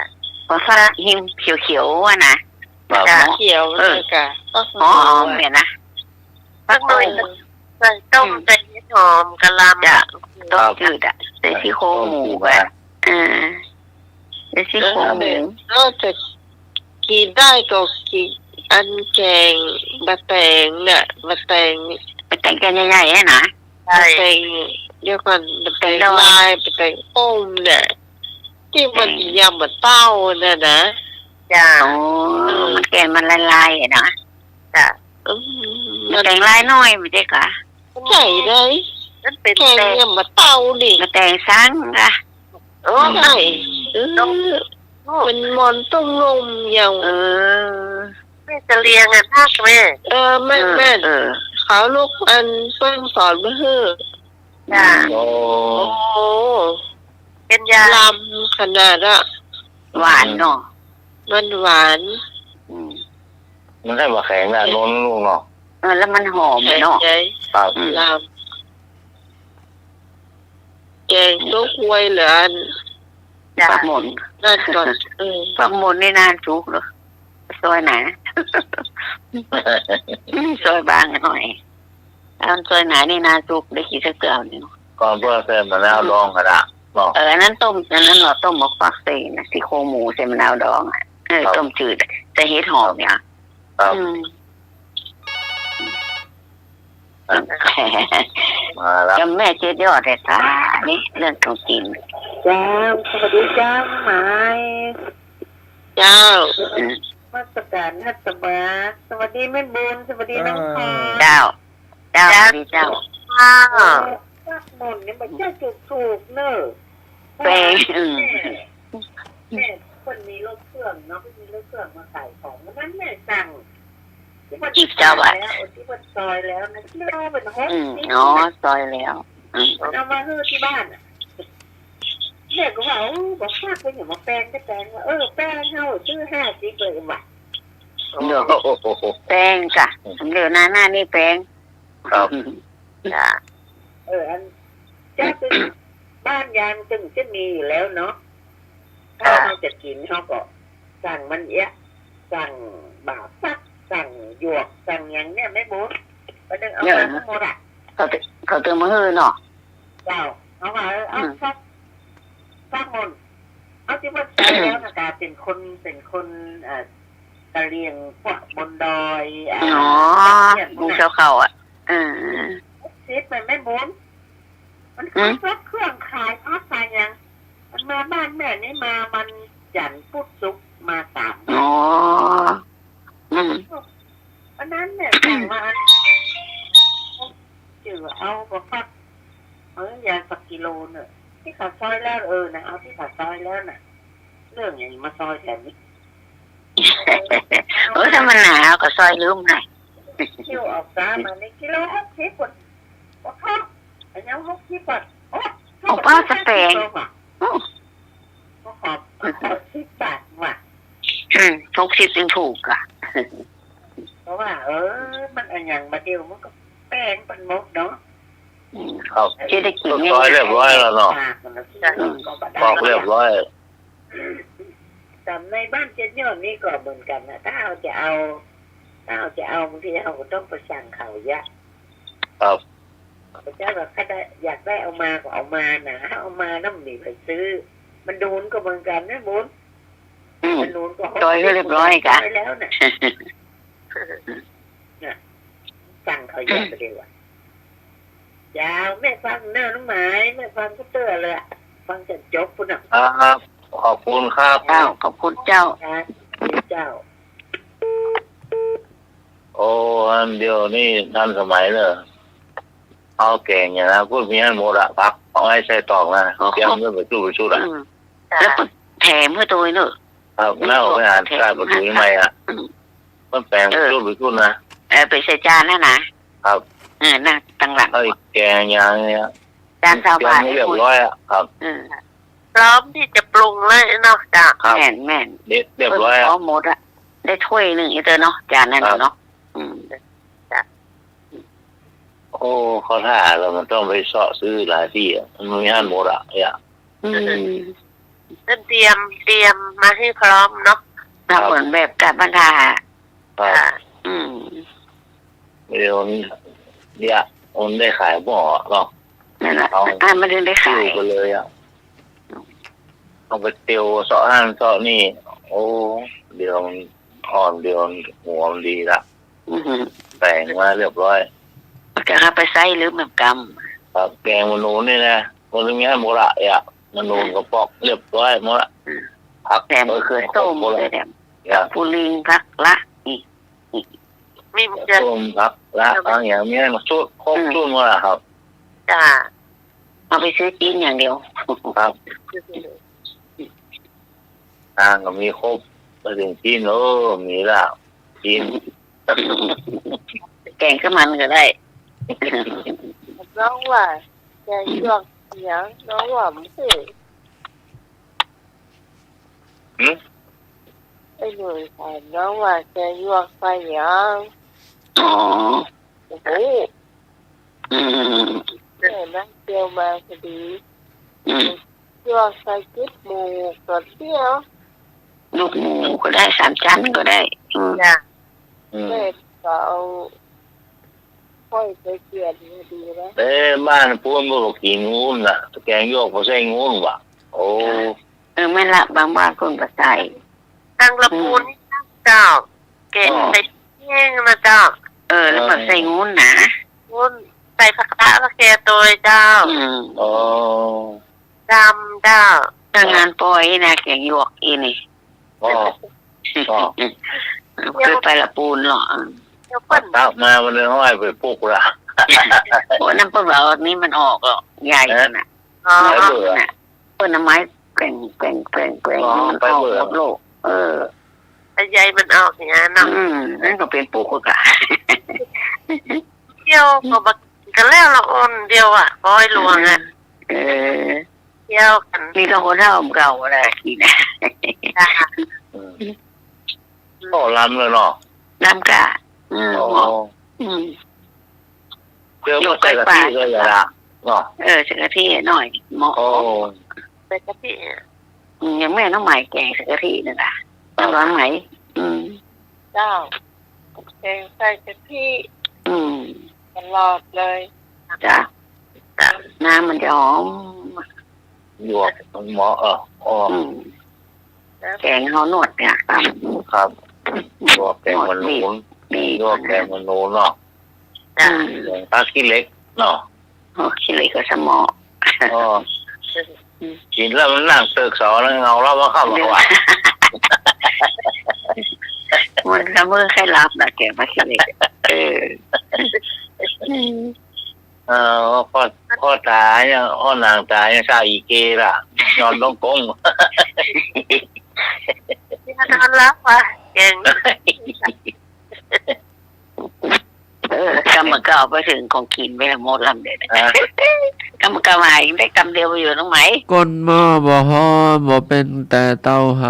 บ่าฟักหิมเขียวๆ อะนะ ครับ จ้ะ เขียว เออ เลยก่ะ ฟัก อ๋อ หอม เนี่ยนะ ฟักหน่อย ใส่ต้ม อืม ใส่เห็ดหอมกะหล่ำ จ้ะ ครับ ต้มจืดอะ ใส่ซี่โครงหมูไป ต้มจืดอะ เออ ใส่ซี่โครงหมู เออ นอกจากกิ๋นได้ก็กิ๋นอันแกงบ่าแตงน่ะ บ่าแตง บ่าแตงแกนใหญ่ๆ อะนะ ใช่ บ่าแตง เดี๋ยวก่อน บ่าแตง บ่าแตงดอง ลาย บ่าแตงอ่อมน่ะ ตี้มัน แตง ยำบ่าเต้าน่ะนะ จ้ะ อ๋อ เออ มันแกนมันลายๆ อะนะ จ้ะ อืม บ่าแตงลายน้อย บ่าใจ้ก่ะ ใจ้ได้ มันเป๋น แกง แตง ยำบ่าเต้านี่ บ่าแตงสังก่ะ โอ้ ใจ้ เออ ต้ม มันหม่อนต้มลมอย่าง เออ แม่กะเหรี่ยงอะ นักแม่ เออ แม่น เออ แม่น เออ เขาลูกอันเปิ้นสอนมาหื้อ จ้ะ โอ้ โอ้ เป๋นยา ลำขนาดอะ หวานเนาะ มันหวาน อืม มันใส่บ่าแข็งนะ โน้นลูกเนาะ เออ แล้วมันหอมเนาะ ใจ้ ครับ อืม ลำ แกงตุ๊กฮวยเหลืออัน จ้ะ ฟักหม่อน นั่นก่อน เออ ฟักหม่อนนี่นานสุกเหรอ ซอยไหน ซอยบางหน่อย อันซอยไหนนี่นานสุก ได้กิ๋นสักเตื้อนี่ ก่อนเปิ้นใส่มะนาวดองก่ะนะ เนาะ เออ อันนั้นต้ม อันนั้นเนาะ ต้มหมกฟักใส่นะ ซี่โครงหมูใส่มะนาวดองอะ เออ ครับ ต้มจืดอะ ใส่เห็ดหอมเนี่ย ครับ อืม มาแล้ว จำแม่เจ็ดยอดเลยค่ะ นี่เรื่องของกิ๋น เจ้า สวัสดีเจ้า หมาย เจ้า อืม นมัสก๋านฮัตมา สวัสดีแม่บุญ สวัสดีน้องพร เจ้า เจ้า เจ้า สวัสดีเจ้า เจ้า เออ ฟักหม่อนนี่มันจะถูกๆ เนอะ แปง อืม แม่ แม่เปิ้นมีรถเครื่องเนาะ เปิ้นมีรถเครื่องมาขายของ วันนั้นแม่สั่ง ตี้เปิ้น จีบเจ้าอะ ซอยแล้ว ตี้เปิ้นซอยแล้วนะ กิโลเปิ้นหกสิบ อืม อ๋อ ซอยแล้ว อืม เอามาหื้อตี้บ้านอะ แม่ก็ว่า โอ้ บ่ฟักเปิ้นอย่ามาแปง จะแปง ว่า เออ แปง เฮาซื้อห้าสิบเลยว่ะ เดี๋ยว แปงก่ะ เดี๋ยวหน้า หน้านี่แปง ครับ จ้ะ เออ อัน เจ้าตึง บ้านยางตึงจะมีอยู่แล้วเนาะ ถ้า ครับ เฮาจะกิ๋นเฮาก็สั่งมันเอี้ย สั่งบ่าฟัก สั่งหยวก สั่งหยังเนี่ยแม่บุญ วันนึ่งเอามาทั้งหมดอะ เขาตึง เขาตึงมาหื้อเนาะ เจ้า เขาว่า เออ เอา อืม สัก สักมนต์ เอาตี้ว่าใส่แล้วนะกะ เป๋นคน เป๋นคน เอ่อ กะเหรี่ยงพวกบนดอย อ่า อ๋อ เขตพวกนั้น หมู่ชาวเขาอะ เออ หกสิบ มันแม่บุญ มัน อืม ขายพวกเครื่องขายผักขายหยัง มันมาบ้านแม่นี่มาวันจันทร์พุธศุกร์มาสามวัน อ๋อ อืม วันนั้นเนี่ย อืม สั่งมาอัน จื้อเอาก็ฟัก เออ ยาสักกิโลเน่อ ตี้เขาซอยแล้ว เออ นะ เอาตี้เขาซอยแล้วน่ะ เรื่องหยังมาซอยแถวนี้ เออ ถ้ามันหนาก็ซอยลืมหน่อย หิ้วออกซ้ามาในกิโลหกสิบ พุ้น โอ้โห อันนี้หกสิบ บาท โอ้ โอ้ ป้าสะแปง ห้าสิบ บาท โอ้ ก็ขอ ขอสิบบาทว่ะ อืม หกสิบ ยังถูกอะ เพราะว่า เออ มันอะหยังมาเดียวมันก็แปงไปหมดเนาะ อืม ครับ จะได้กิ๋น ก็ซอยเรียบร้อยแล้วเนาะ ปากมันนะ อืม ก็บ่ได้ ปอกเรียบร้อย ต๋ามในบ้านเจ็ดยอดนี่ก็เหมือนกั๋นนะ ถ้าเฮาจะเอา ถ้าเฮาจะเอา บางทีเฮาก็ต้องไปสั่งเขาเยียะ ครับ เขาเจ้าว่า ใค่ได้ อยากได้เอามาก็เอามานะ เอามาแล้วบ่มีใผซื้อ มะนูนก็เหมือนกั๋นนะบุญ อืม มะนูนก็ ซอยก็เรียบร้อยกะ ซอยแล้วน่ะ น่ะ สั่งเขาเยียะไปเลยว่ะ เจ้า แม่ฟังเน่อน้องหมาย แม่ฟังก็เตื้อเลยอะ ฟังจ๋นจบพุ้นน่ะ ครับ ขอบคุณครับ เจ้า ขอบคุณเจ้า ครับ เจ้า โอ้ อันเดียวนี้ทันสมัยเน่อ เอาแก๋งอย่างนั้น พูดมีอันหมดอะ ผัก เอาไว้ใส่ตองนะ อ๋อ เตรียมไว้เป็นชุดเป็นชุดอะ อืม แล้วก็แถมหื้อตวยเน่อ ครับ นี่ แล้วไปหา แถม ใส่ประตู๋ใหม่อะ อืม มันแป๋ง เออ ชุดเป็นชุดนะ เออ ไปใส่จานนั่นนะ ครับ เออ นั่น ตังหลัง ไอ้แก๋งอย่างเนี้ย จานซาวบาท เตรียมไว้เรียบร้อยอะ ครับ อืม พร้อมตี้จะปรุงเลยเนาะ เจ้า ครับ แม่น แม่น เรียบ เรียบร้อยอะ พร้อมหมดอะ ได้ถ้วยนึ่งอีเตอเนาะ จานนั้นน่ะเนาะ ครับ อืม จ้ะ โอ้ เข้าท่าแล้วมันต้องไปเซาะซื้อหลายตี้อะ มันมีอันหมดอะ เนี่ย อืม ต้องเตรียม เตรียมมาหื้อพร้อมเนาะ ครับ เหมือนแบบกะบรรดา ครับ อ่า อืม เดี๋ยวนี้ เนี่ย มันได้ขายบ่อเนาะ นั่นแหละ เอา อ่ะ มันถึงได้ขาย หิ้วไปเลยอะ ต้องไปเตียวเซาะหั้นเซาะนี่ โอ้ เดี๋ยวมันอ่อน เดี๋ยวมันหัวมันดีละ อือหือ แป๋งมาเรียบร้อย จะเอาไปใส่หรือแบบกำ ครับ แก๋งมะนูนนี่นะ มันมีอันหมดละ เนี่ย มะนูนก็ปอกเรียบร้อยหมดละ อืม ผัก แถม เออ มะเขือส้ม ครบหมดละ ด้วยแถม เนี่ย ผักปูริง ผักละ อีก อีก มีมะเขือส้ม ผักละ ผักอย่างเนี้ย มาชุด ครบ อืม ชุดหมดละครับ จ้า เอาไปซื้อกิ๋นอย่างเดียว ครับ ตังค์ก็มีครบ ไปเถิงกิ๋น เออ มีละ กิ๋น แก๋งกะมันก็ได้ น้องว่า แก๋งหยวกเหีย น้องว่ามันสิ หืม ไอ้หนุ่ยถามน้องว่าแก๋งหยวกใส่หยัง อ๋อ โอ้โห อืม แม่นั่งเตียวมาพอดี อืม หยวกใส่กึ๊บหมูก๋วยเตี๋ยว ลูกหมูก็ได้ สามจั๊นก็ได้ อืม จ้ะ อืม แม่ก็เอา ค่อยไปเปลี่ยนพอดีนะ เอ๊ะ บ้านปูนบ่กิ๋นงูนน่ะ แก๋งหยวกบ่ใส่งูนว่ะ โอ้ เออ แม่นละ บางบ้านเปิ้นบ่ใส่ ตังละปูน อืม นี่นะเจ้า แก๋ง อ๋อ ใส่แห้งนะเจ้า เออ แล้วบ่ใส่งูนนะ งูน ใส่ผักคะผักแคตวยเจ้า อืม อ๋อ จำเจ้า ถ้างานปอยนะ แก๋งหยวกอีนี่ อ๋อ อ๋อ เปิ้นไปละปูนเหรอ เดี๋ยวเปิ้น ตักมามันเลยห้อยไปปลูกละ โอ้ นั่นเปิ้นว่าอันนี้มันออกเหรอ ใหญ่น่ะ อ๋อ มันออกน่ะ เปิ้นเอาไม้แกว่ง แกว่ง แกว่ง แกว่ง อ๋อ มันออกหมดโลก เออ ไอ้ใยมันออกอย่างนั้นเนาะ อืม นั่นก็เป๋นปลูกกะ เดี๋ยวก็บัก ก็แล้วละอ่อนเดียวอะ ปอยหลวงอะ เออ เที่ยวกั๋น นี่ก็คนเฒ่าเก่าอะไรกิ๋นนะ จ้ะ อืม ก็ลำเลยเนาะ ลำกะ อืม อ๋อ อืม เดี๋ยวก็ใส่กะทิก็อย่าละเนาะ เออ ใส่กะทิหน่อย เหมาะ โอ้ ใส่กะทิ อืม อย่างแม่น้องไหมแก๋งใส่กะทินั่นน่ะ อร่อยไหม อืม เจ้า แก๋งใส่กะทิ อืม ตลอดเลย จ้ะ จ้ะ น้ำมันจะหอม หยวกหมอ เออ อ๋อ อืม แกงเขานวดเนี่ย ครับ ครับ หยวกแกงมะนูน หยวกแกงมะนูนเนาะ จ้ะ อืม แกงผักขี้เหล็กเนาะ โอ้ ขี้เหล็กก็สมอ อ๋อ กิ๋นแล้วมันนั่งตึกเสาแล้วเหงาแล้วว่าเข้ามาว่า มันละเมอใค่หลับนะ แกงผักขี้เหล็ก เออ เออ พ่อ พ่อต๋ายัง พ่อนางต๋ายังสาวอีเกล่ะ นอนลงกง นอนหลับว่ะ แกง เออ กำมันก็เอาไปเถิงของกิ๋นไปหมดลำเดียวนะ ฮะ กำมันก็หายได้กำเดียวอยู่ตรงไหน ก้นหม้อบ่ฮ้อน บ่เป๋นแต่เตาไห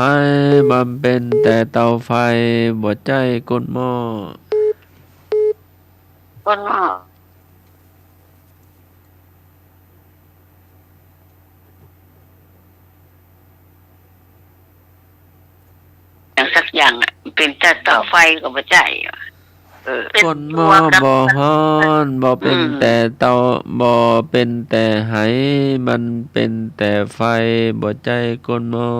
มันเป๋นแต่เตาไฟ บ่ใจ้ก้นหม้อ ก้นหม้อ อย่างสักอย่างอะ เป๋นแต่เตาไฟก็บ่ใจ้อะ เออ ก้นหม้อบ่ฮ้อน บ่เป๋นแต่เตา อืม บ่เป๋นแต่ไห มันเป๋นแต่ไฟ บ่ใจ้ก้นหม้อ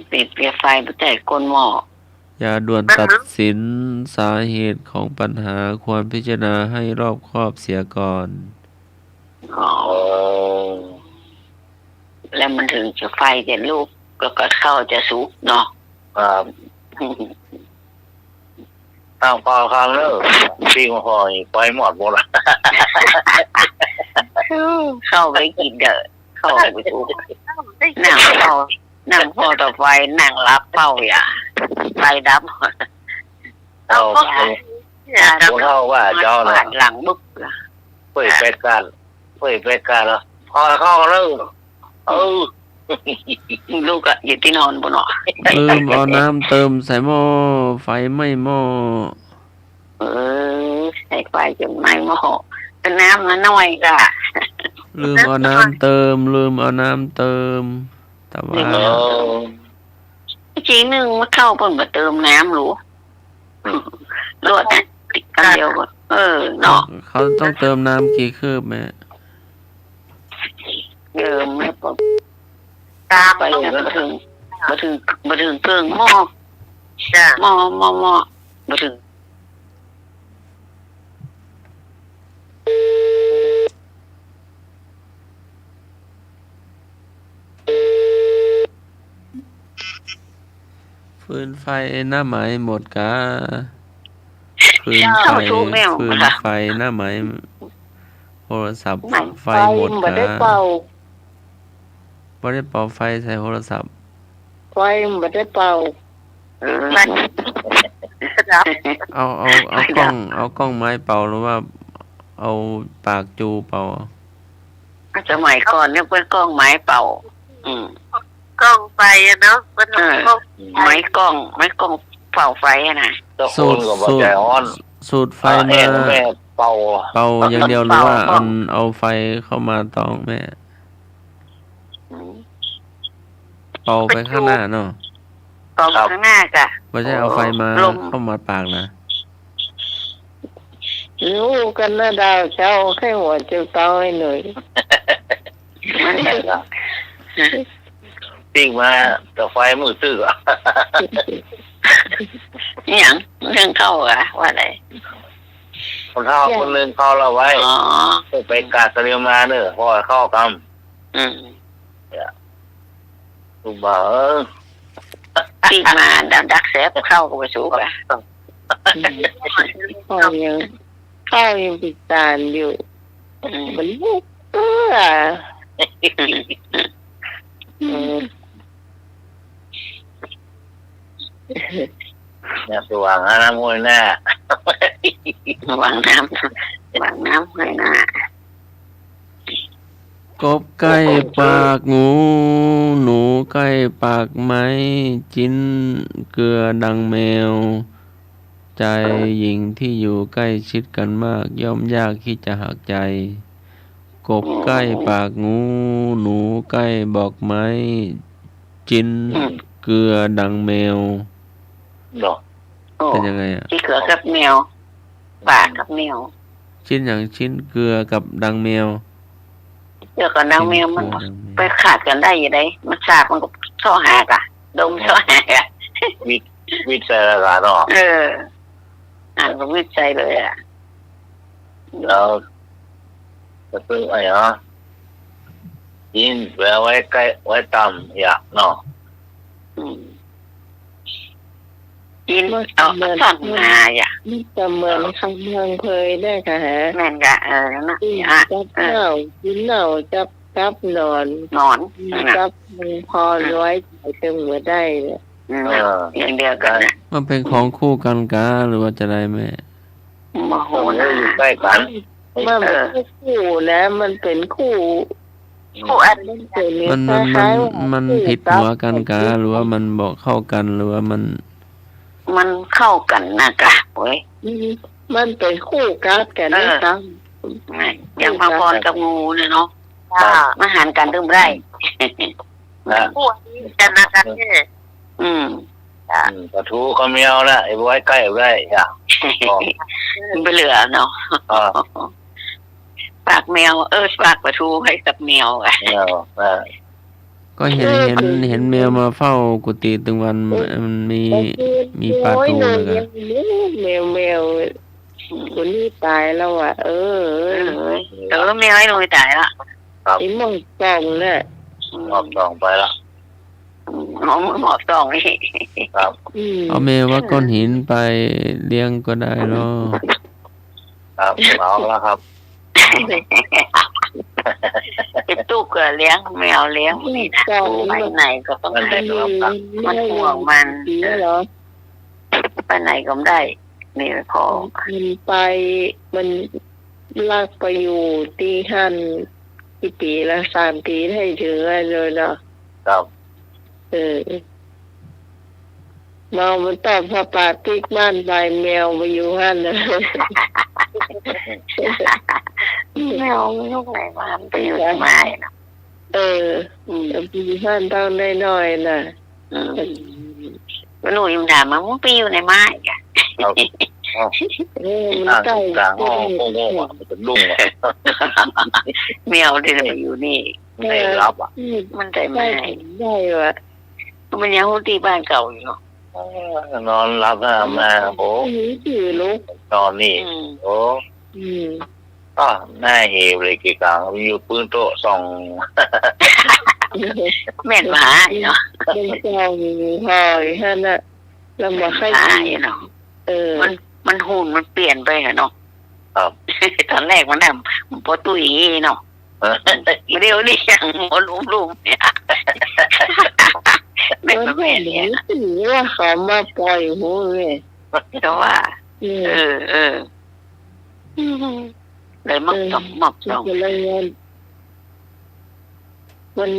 เป๋นแต่ไฟ บ่ใจ้ก้นหม้อ อย่าด่วนตัดสินสาเหตุของปัญหา ควรพิจารณาให้รอบคอบเสียก่อน อ๋อ แล้วมันเถิงจะไฟจะลุก แล้วก็ข้าวจะสุกเนาะ ครับ ตั้งปอคำเนอะ ปิ้งห่อนี่ไฟมอดหมดละ ข้าวบ่ได้กิ๋นเด้อ ข้าวบ่สุก นั่งเฝ้า นั่งเฝ้าเตาไฟ นั่งหลับเฝ้าอย่า ไฟดับ เอา เอา คนเฒ่าว่าเจ้าน่ะ หลังบึก เป้ยไปกัด เป้ยไปกัดเหรอ พอเข้าแล้ว เออ ลูกอะอยู่ตี้นอนปู้นเนาะ ลืมเอาน้ำเติมใส่หม้อ ไฟไหม้หม้อ เออ ใส่ไฟจนไหม้หม้อ น้ำมันน้อยก่ะ ลืมเอาน้ำเติม ลืมเอาน้ำเติม แต่ว่า ลืมเอาน้ำเติม เออ จริงนึ่งมาเข้าเปิ้นบ่เติมน้ำหรู ลวกนะ อันเดียวก็ เออ เนาะ เขาต้องเติมน้ำกี่คืบแม่ เติมแล้วก็ ตาม ไป ลง บ่เถิง บ่เถิง บ่เถิงเถิงหม้อ จ้ะ หม้อ หม้อ หม้อ บ่เถิง ฟืนไฟหน้าไหมหมดกา ฟืนไฟ เจ้า ถูกแล้ว ฟืนไฟหน้าไหม โทรศัพท์ ไฟหมดกา ไฟบ่ได้เป่า บ่ได้เป่าไฟใส่โทรศัพท์ ไฟมันบ่ได้เป่า เออ เอา เอา เอาก้อง เอาก้องไม้เป่าหรือว่าเอาปากจูเป่า สมัยก่อนเนี่ยเปิ้นก้องไม้เป่า อืม ก้องไฟอะเนาะ เปิ้น เออ ก้องไฟ ไม้ก้อง ไม้ก้องเป่าไฟอะนะ เจ้าคนก็บ่ใจฮ้อน สูด สูดไฟมา แม่เป่า เป่าอย่างเดียวหรือว่า เป่า อันเอาไฟเข้ามาตองแม่ อืม เป่าไปข้างหน้าเนาะ เป่าไปข้างหน้าก่ะ บ่ใจ้เอาไฟมา ลม เข้ามาปากนะ ฮู้กั๋นนะดาวเจ้า ใค่หัวเจ้าเต้าให้หน่อย ปิ้งมาแต่ไฟมือตื้ออะ อิหยัง เรื่องเข้าอะ ว่าอะไร คนเฒ่าคนนึ่งเข้าแล้วไว้ อ๋อ ไปกาดตะเลียวมาเนอะ พอเข้ากำ อืม เนี่ย ลูกบ่าวเอ้ย ปิ้งมาดักดักแสบ ข้าวก็บ่สุกอะ ข้าวยัง ข้าวยังปิดตาอยู่ อืม มันลุกเตื้อ อืม เนี่ย สว่างน้ำห้วยหน้า สว่างน้ำ สว่างน้ำห้วยหน้า กบใก้ปากงู หนูใก้ปากไม้ จิ๊นเกือดังแมว จายหญิงที่อยู่ใกล้ชิดกันมาก ย่อมยากที่จะหักใจ กบใก้ปากงู หนูใก้บอกไม้ จิ๊นเกือดังแมว เนาะ เป๋นยังไงอะ จิ๊นเกือกับแมว ปากกับแมว จิ๊นหยัง จิ๊นเกือกับดังแมว เดี๋ยวก่อนนะ แม่มัน ไปขาดกั๋นได้จะใด มันสาบมันก็เซาะหากะ ดมเซาะหากะ วิด วิดใส่ละกั๋นเนาะ เออ อ่ะ ก็วิดใส่เลยอ่ะ แล้วก็คือไอ้หยัง กิ๋นแปลว่าไว้ใก้ ไว้ต่ำ อยากเนาะ อืม กิ๋น มัน เอา เหมือน ซ่อนหาอยาก มันก็เหมือน เออ กำเมืองเผยได้ก่ะฮะ แม่นก่ะ เออ นั่นน่ะ อืม อ่ะ จับ เออ เหล้า กิ๋นเหล้า จับ จับนอน นอน อืม นั่นน่ะ จับมือพอ อืม ร้อย ไปเติมหัวได้เลย อืม เออ อย่างเดียวกั๋นน่ะ มันเป๋นของคู่กั๋นกา หรือว่าจะใดแม่ บ่ฮู้นะ อยู่ใก้กั๋น มัน เออ คู่นะ มันเป๋นคู่ คู่อัน มันเป๋น มัน มัน คล้ายๆ ว่า มันผิดหัวกั๋นกา คู่กับ หรือว่ามันบ่เข้ากั๋น หรือว่ามัน มันเข้ากั๋นนะกะ เว้ย อืม มันเป๋นคู่กัดกั๋น เออ นะจ๊ะ อย่างพระพรกับงูเนี่ยเนาะ ครับ มาหันกั๋นตึงได้ นะ คู่กั๋นนะกะเนี่ย อืม อืม ปลาทูกับแมวนะ ไอ้ไว้ใก้บ่ได้จ้ะ มันบ่เหลือเนาะ อ่า ฝากแมว เออ ฝากปลาทูไว้กับแมวอะ แมว อ่า ก็เห็น เออ เห็น เห็นแมวมาเฝ้ากุฏิตึงวัน เออ มันมี เออ มีปลาทู โอ้ย เหมือนกั๋น แมว แมว อืม คนนี้ต๋ายแล้วอะ เออ เออ เออ แมวไอ้หนุ่ยต๋ายละ ครับ ไอ้หมอกส่องน่ะ อืม หมอกส่องไปละ อืม หมอกส่องนี่ ครับ อืม เอาแมวว่าก้อนหินไปเลี้ยงก็ได้ลอ ครับ เอาละครับ ไอ้ตุ๊กก็เลี้ยง แมวเลี้ยงนี่นะ หมอกส่อง ไปไหนก็ต้องได้ มัน มันห่วงมัน เสียเหรอ ไปไหนก็ไม่ได้ นี่พอ มันไป มันลักไปอยู่ตี้หั้น กี่ปี๋ละ สามปี๋ได้เถิงแล้วเนาะ ครับ เออ เมามันตอบผ้าป่าติ๊กบ้านไป แมวไปอยู่หั้นน่ะ แมวมันอยู่ไหนวะ มันไปอยู่ในไม้เนาะ เออ อืม แต่ปี๋หั้นเต้าน้อยๆ น่ะ อืม ก็หนูยังถามว่า มึงไปอยู่ในไม้อะ ครับ เออ มันใกล้ อ่ะ กลางห้องโง่ๆ อ่ะ มันจะรุ่งอ่ะ แมวที่ไหนมาอยู่นี่ ไม่ได้รับอ่ะ เออ มันได้มา ใกล้ถึงได้ว่ะ มันยังอยู่ตี้บ้านเก่าอยู่เนาะ เออ นอนหลับนะ มา โอ้ อืม คือลูก นอนนี่ อืม โอ้ อืม อ้อ หน้าเหวเลย กี่กลาง มันอยู่ปื้นโต๊ะส่อง แม่นหว่าเนาะ เป็นส่องหอยหั้นน่ะ แล้วมาให้ หาเนาะ เออ มัน มันหุ่นมันเปลี่ยนไปน่ะเนาะ ครับ ตอนแรกมันน่ะ มันปอตุ้ยเนาะ เออ เดี๋ยวนี้ยังหัวลุ่มๆ เนี่ย แม่นบ่แม่นเนี่ย มันเหมือนถือว่าเขามาปล่อยหูเลย ก็ว่า อืม เออ เออ อืม เลยมอบส่อง เออ มอบส่อง มันก็เลย มัน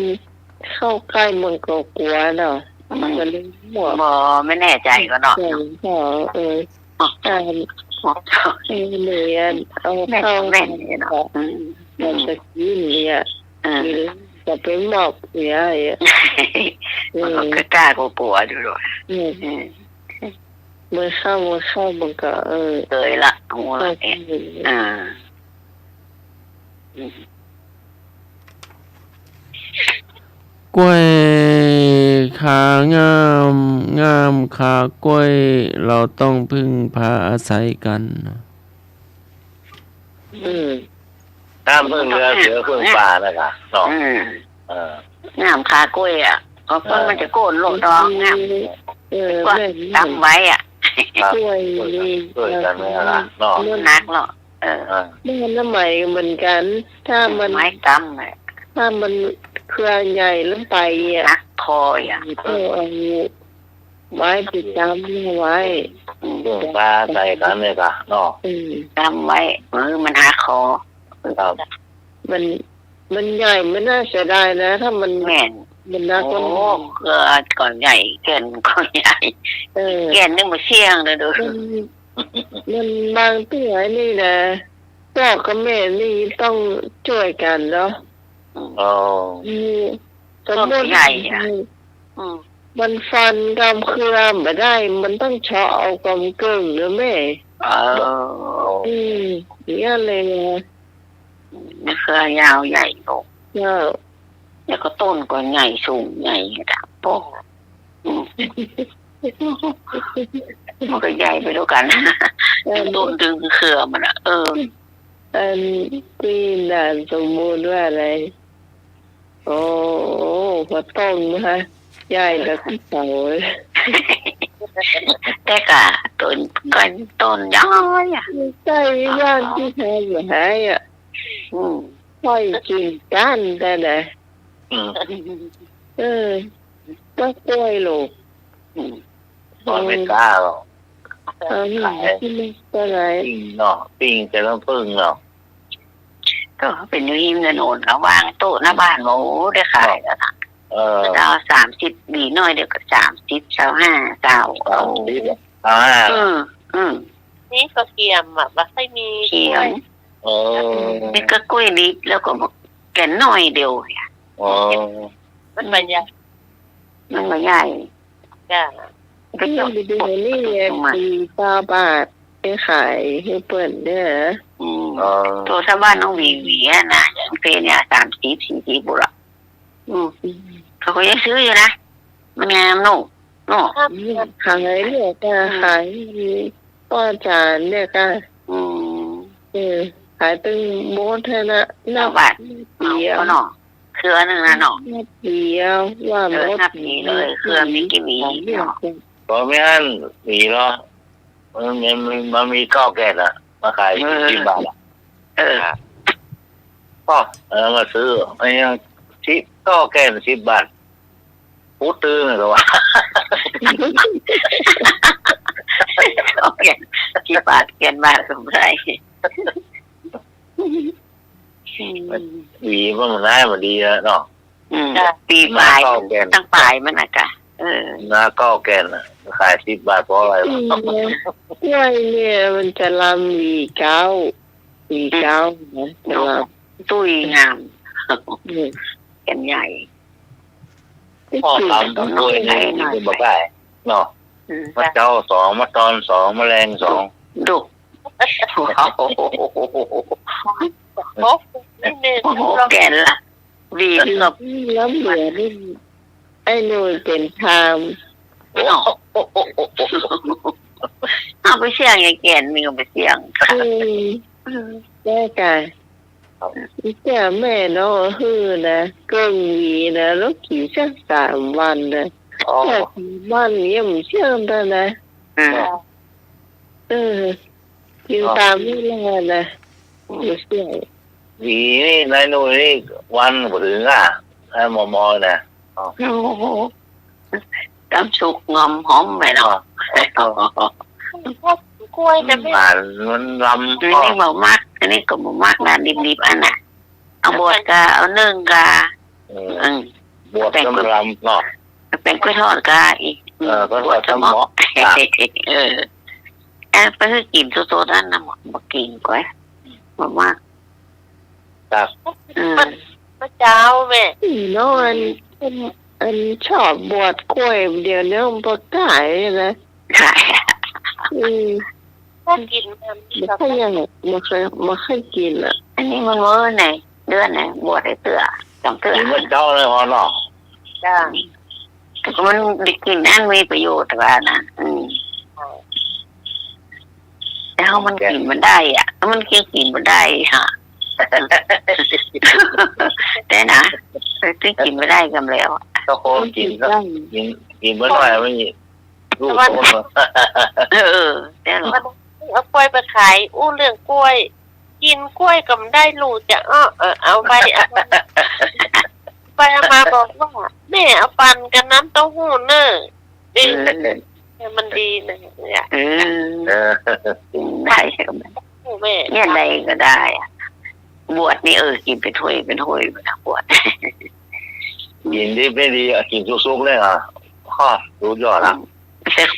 เข้าใกล้มันก็กลัวเนาะ อืม มันก็เลยมอบ บ่ ไม่แน่ใจก็เนาะ เออ เออ มอบส่อง อ่า มอบส่อง เออ เนี่ย เอา แม่น เข้า แม่นเนี่ยเนาะ อืม มันจะกิ๋นเนี่ย เออ จะไปมอบเนี่ย เออ มันก็กล้ากลัวๆ อยู่ด้วย อืม อืม เมื่อเข้า เมื่อเข้ามันก็ เออ เกยละ หัวละ เออ เนี่ย อ่า อืม กล้วยขางาม งามขากล้วย เราต้องพึ่งพาอาศัยกัน อืม น้ำพึ่งเรือ เสือพึ่งป่านะคะ เนาะ อืม เออ งามขากล้วยอะ เพราะ เออ มันจะโค่นโลดดองงาม เออ ก็ แม่น ตำไว้อะ ครับ กล้วยนี่ ช่วยกัน เออ นะเนาะ มันหนักเนาะ เออ เออ แม่นน้ำไหมเหมือนกัน ถ้ามัน ไม้กำอะ ถ้ามันเครือใหญ่แล้วไปอะ หนักคออะ เออ เอา ไว้ติดตามเอาไว้ อืม เรื่องปลาใส่กันเนี่ยกะเนาะ อืม ตำไว้ เออ มันหักคอ ครับ มัน มันใหญ่ มันน่าเสียดายนะ ถ้ามัน แม่น มันหนัก โอ้ มัน ก็ ก็ใหญ่ แก่นก็ใหญ่ เออ แก่นนี่มันเสี่ยงเลยดู มัน มันบางเตื้อนี่นะ พ่อกับแม่นี่ต้องช่วยกันเนาะ อืม อ๋อ อืม สมมุติ ต้นใหญ่อะ อืม อืม มันฟันกำเครือบ่ได้ มันต้องเฉาะเอากำเกิ่งนะแม่ เออ อืม อย่างนั้นเลยนะ มันเครือยาวใหญ่โต เจ้า แล้วก็ต้นก็ใหญ่สูงใหญ่นะ โอ้ อืม มันก็ใหญ่ไปด้วยกั๋น เออ ตึงต้นตึงเครือมันอะ เออ อันตี้น่ะ สมมุติว่าอะไร โอ้ พอต้องนะคะ ใหญ่แล้วก็เสา แต่ก็ต้น ก็ต้นย้อยอะ ใช่ บ้านตี้แท้อยู่ไหนอะ อืม ค่อยกิ๋นกั๋นแต่นะ อืม เออ ก็กล้วยลูก อืม ตอนไม่กล้าหรอก เออ ขาย กิ๋นไม่เป็นไร ปิ้งเนาะ ปิ้งใส่น้ำผึ้งเนาะ ก็เป๋นอยู่ริมถนน ระหว่างโต๊ะหน้าบ้าน โอ้ ได้ขายแล้วนะ เออ เจ้า สามสิบ ดีหน่อยเดียวก็ สามสิบ ซาวห้า ซาว สามสิบ ซาวห้า อืม อืม นี่ก็เกียมอะ บ่ค่อยมี เกียม กล้วย เออ นี่ก็กล้วยดิบ แล้วก็แก่นหน่อยเดียวเนี่ย อ๋อ มันบ่ใหญ่ มันบ่ใหญ่ จ้ะ ก็จอด เดี๋ยวนี้ ปลูกต้นไม้ สี่สิบบาท ไปขายหื้อเปิ้นเนี่ย อืม อ๋อ โตซาวบ้านน้องหวีหวีอะนะ อย่างเป้เนี่ย สามสิบ สี่สิบ บุนละ อืม เขาก็ยังซื้ออยู่นะ มันงามเนาะ เนาะ ขายเนี่ยก็ อืม ขายป้อจ๋ารย์เนี่ยก็ อืม เออ ขายตึงโบสถ์ให้นะ นับ นับเดียว เนาะ เครือนึ่งนะเนาะ นับเดียว ว่า เออ หมด นับเดียวเลย เครือมีกี่หวี หวี เนาะ ก็ไม่อั้นหวีเนาะ มัน มัน มันมีเก้าแก่นอะ มาขาย เออ สิบบาทอะ เออ ก็ เออ มาซื้อ ไอ้ยัง สิบ เก้าแก่น สิบบาท ปูตื้อเลยก็ว่า เก้าแก่น สิบบาท แก่นบาทก็บ่ได้ อืม หวีมันหน้ามันดีอะเนาะ อืม จ้ะ ปี๋ปลาย หน้าเก้าแก่น ตั้งปลายมันนะกะ เออ หน้าเก้าแก่นอะ ขายสิบบาทเพราะอะไรวะ อืม กล้วยเนี่ยมันจะลำหวีเก๊า หวีเก๊านะ จะลำ ตุ้ยงาม อืม แก่นใหญ่ พ่อต๋ำกล้วยนี่ ได้หน่อย กิ๋นบ่ได้เนาะ อืม มาเจ๊าสอง มาตอนสอง มาแลงสอง ดู โอ้โห โอ้โห แก่นละ หวีเกือบ แล้วเหลือนี่ ไอ้หนุ่ยเป๋นพราหมณ์ เนาะ เอาไปเสี่ยง ไอ้แก่นนี่เอาไปเสี่ยง อืม อืม ได้จ้ะ ครับ เสียแม่น้องหื้อนะ เกิ่งหวีนะ แล้วกิ๋นสักสามวันนะ อ๋อ แค่สามวันยังบ่เสี้ยงเตื้อนะ อืม เออ กิ๋น อ๋อ ต๋ามเวลานะ อืม บ่เสี้ยง หวีนี่ นายหนุ่ยนี่ วันบ่เถิงอะ ไอ้หมอมอนะ อ๋อ โอ้โห ต๋ามสุกงอมหอมไปเนาะ อ๋อ กล้วยจะไม่ มัน มันลำ อันนี้บ่มัก อันนี้ก็บ่มักนะ ดิบๆ อันน่ะ เอาบวชกา เอานึ่งกา เออ อืม บวชก็ลำเนาะ แป้งกล้วยทอดกาอีก เออ ก็ทอด บวชก็เหมาะ ก็เหมาะ อ่ะ เออ เออ ไปหื้อกิ๋นสดๆ อันนั้นน่ะ บ่กิ๋นก้อย บ่มัก ครับ อืม เมื่อเจ๊าแม่ อืม เนาะ อัน อันชอบบวชกล้วย เดี๋ยวนี้มันบ่ขายนะ ขาย อืม ถ้ากิ๋นมัน บ่ค่อยอยาก บ่ค่อย บ่ค่อยกิ๋นอะ อันนี้มันมื้อไหน เดือนไหน บวชได้เตื้อ สองเตื้อ กิ๋นเมื่อเจ๊าเลยพอเนาะ จ้ะ แต่ก็มันได้กิ๋นอันมีประโยชน์ว่านะ อืม แต่เฮามันกิ๋นบ่ได้อะ มันกิ๋น กิ๋นบ่ได้ฮะ แต่นะ เออ ตี้กิ๋นบ่ได้กำแล้วอะ ก็คงกิ๋นก็ กิ๋น กิ๋นบ่ได้ มันลูก เออ แต่ละ เอากล้วยไปขาย อู้เรื่องกล้วย กิ๋นกล้วยก็บ่ได้ ลูกจะ เออ เออ เอาไป เอาไป ไปเอามาบอกว่า แม่เอาปั่นกับน้ำเต้าหู้เน่อ เออ เออ มันดีนะเนี่ย เออ เออ ได้ โอ้แม่ เนี่ยใดก็ได้อะ บวชนี่ เออ กิ๋นเป๋นถ้วยเป๋นถ้วยนะ บวช กิ๋นดีไม่ดีอะ กิ๋นสุกๆ เลยอะ ฮะ สุดยอดอะ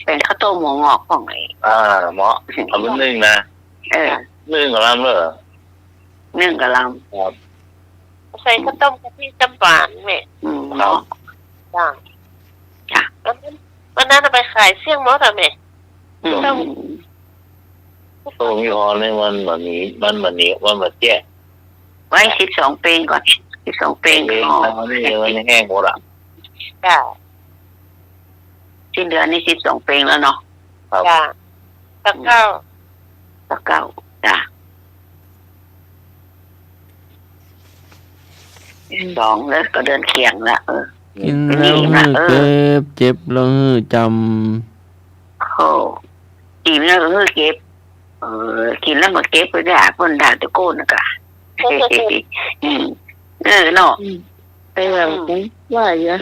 เป๋นข้าวต้มหัวงอกของไอ้ อ่า เหมาะ เอาไปนึ่งนะ เออ นึ่งกะลำเลย นึ่งกะลำ ครับ ใส่ข้าวต้มกะทิจำปาแม่ อืม ครับ จ้ะ จ้ะ วันนั้น วันนั้นเอาไปขายเสี้ยงหมดอะแม่ อืม ต้ม ต้มยี่ห้อนี้มันบ่มี มันบ่เหนียว มันบ่เจ๊ะ ไว้สิบสองเปงก่อน สิบสองเพลง เพลง อ๋อ อันนี้มันแห้งหมดอะ จ้ะ สิ้นเดือนนี่สิบสองเพลงแล้วเนาะ ครับ จ้ะ ซาวเก้า ซาวเก้า จ้ะ อืม สองแล้วก็เดือนเขียงละ เออ กิ๋นแล้วหื้อเก็บ เออ เจ็บแล้วหื้อจ๋ำ โอ้ กิ๋นแล้วหื้อเก็บ เออ กิ๋นแล้วบ่เก็บก็ได้ เปิ้นด่าตะโกนน่ะกะ เออ เนาะ อืม แต่ว่า อืม ว่าอย่า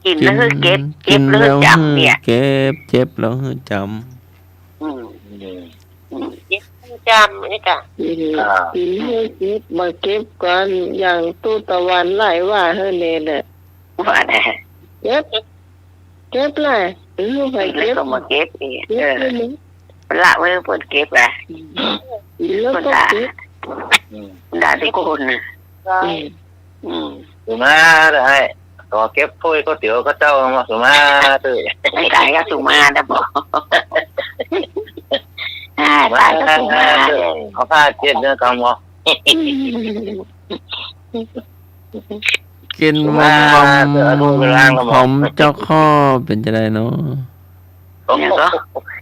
กิ๋นแล้วหื้อเก็บ กิ๋น เจ็บแล้วหื้อจ๋ำเนี่ย กิ๋นแล้วหื้อเก็บ เจ็บแล้วหื้อจ๋ำ อืม อืม อืม เจ็บหื้อจ๋ำนี่กะ อืม อ่า กิ๋นหื้อเก็บ บ่เก็บก่อน อย่างตู้ตะวันไล่ว่าหื้อแน่แหละ ว่าแน่ เก็บ เก็บเลย เออ ไปเก็บ แล้วก็มาเก็บอีก เก็บ เออ เลย ละไว้เปิ้นเก็บอะ แล้วก็เก็บ เปิ้นด่า อืม ด่าตะโกนน่ะ อืม อืม สุมาได้ ขอเก็บถ้วยก๋วยเตี๋ยวข้าเจ้ามา สุมาเถอะ ไม่ตายก็สุมานะบอก อ่า ตายก็สุมาเถอะ เอาผ้าเช็ดเนื้อกำเอา กิ๋นวอมวอม เออ ดูเวลาก็บอก ผอมเจ้าข้อ เป๋นจะไดเนาะ เนี่ยก็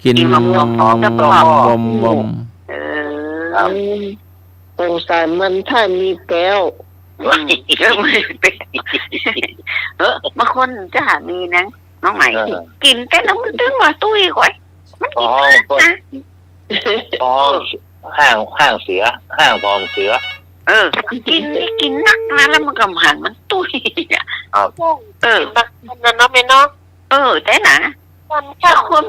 กิ๋น กิ๋นวอมวอม ผอมเจ้าข้อ วอมวอม เออ ครับ สงสัยมันถ้ามีแป๊ว อืม เออ บางคนจะหามีนะ น้องใหม่ เออ กิ๋นแต่น้ำมันตึงว่าตุ้ยก่อน มันกิ๋น อ๋อ นะ อ๋อ ห้าง ห้างเสีย ห้างผอมเสีย เออ กิ๋นนี่กิ๋นนักนะ แล้วมันก็หันมันตุ้ยอะ ครับ เออ บางคนน่ะเนาะแม่เนาะ เออ แต่นะ มันก็ บางคน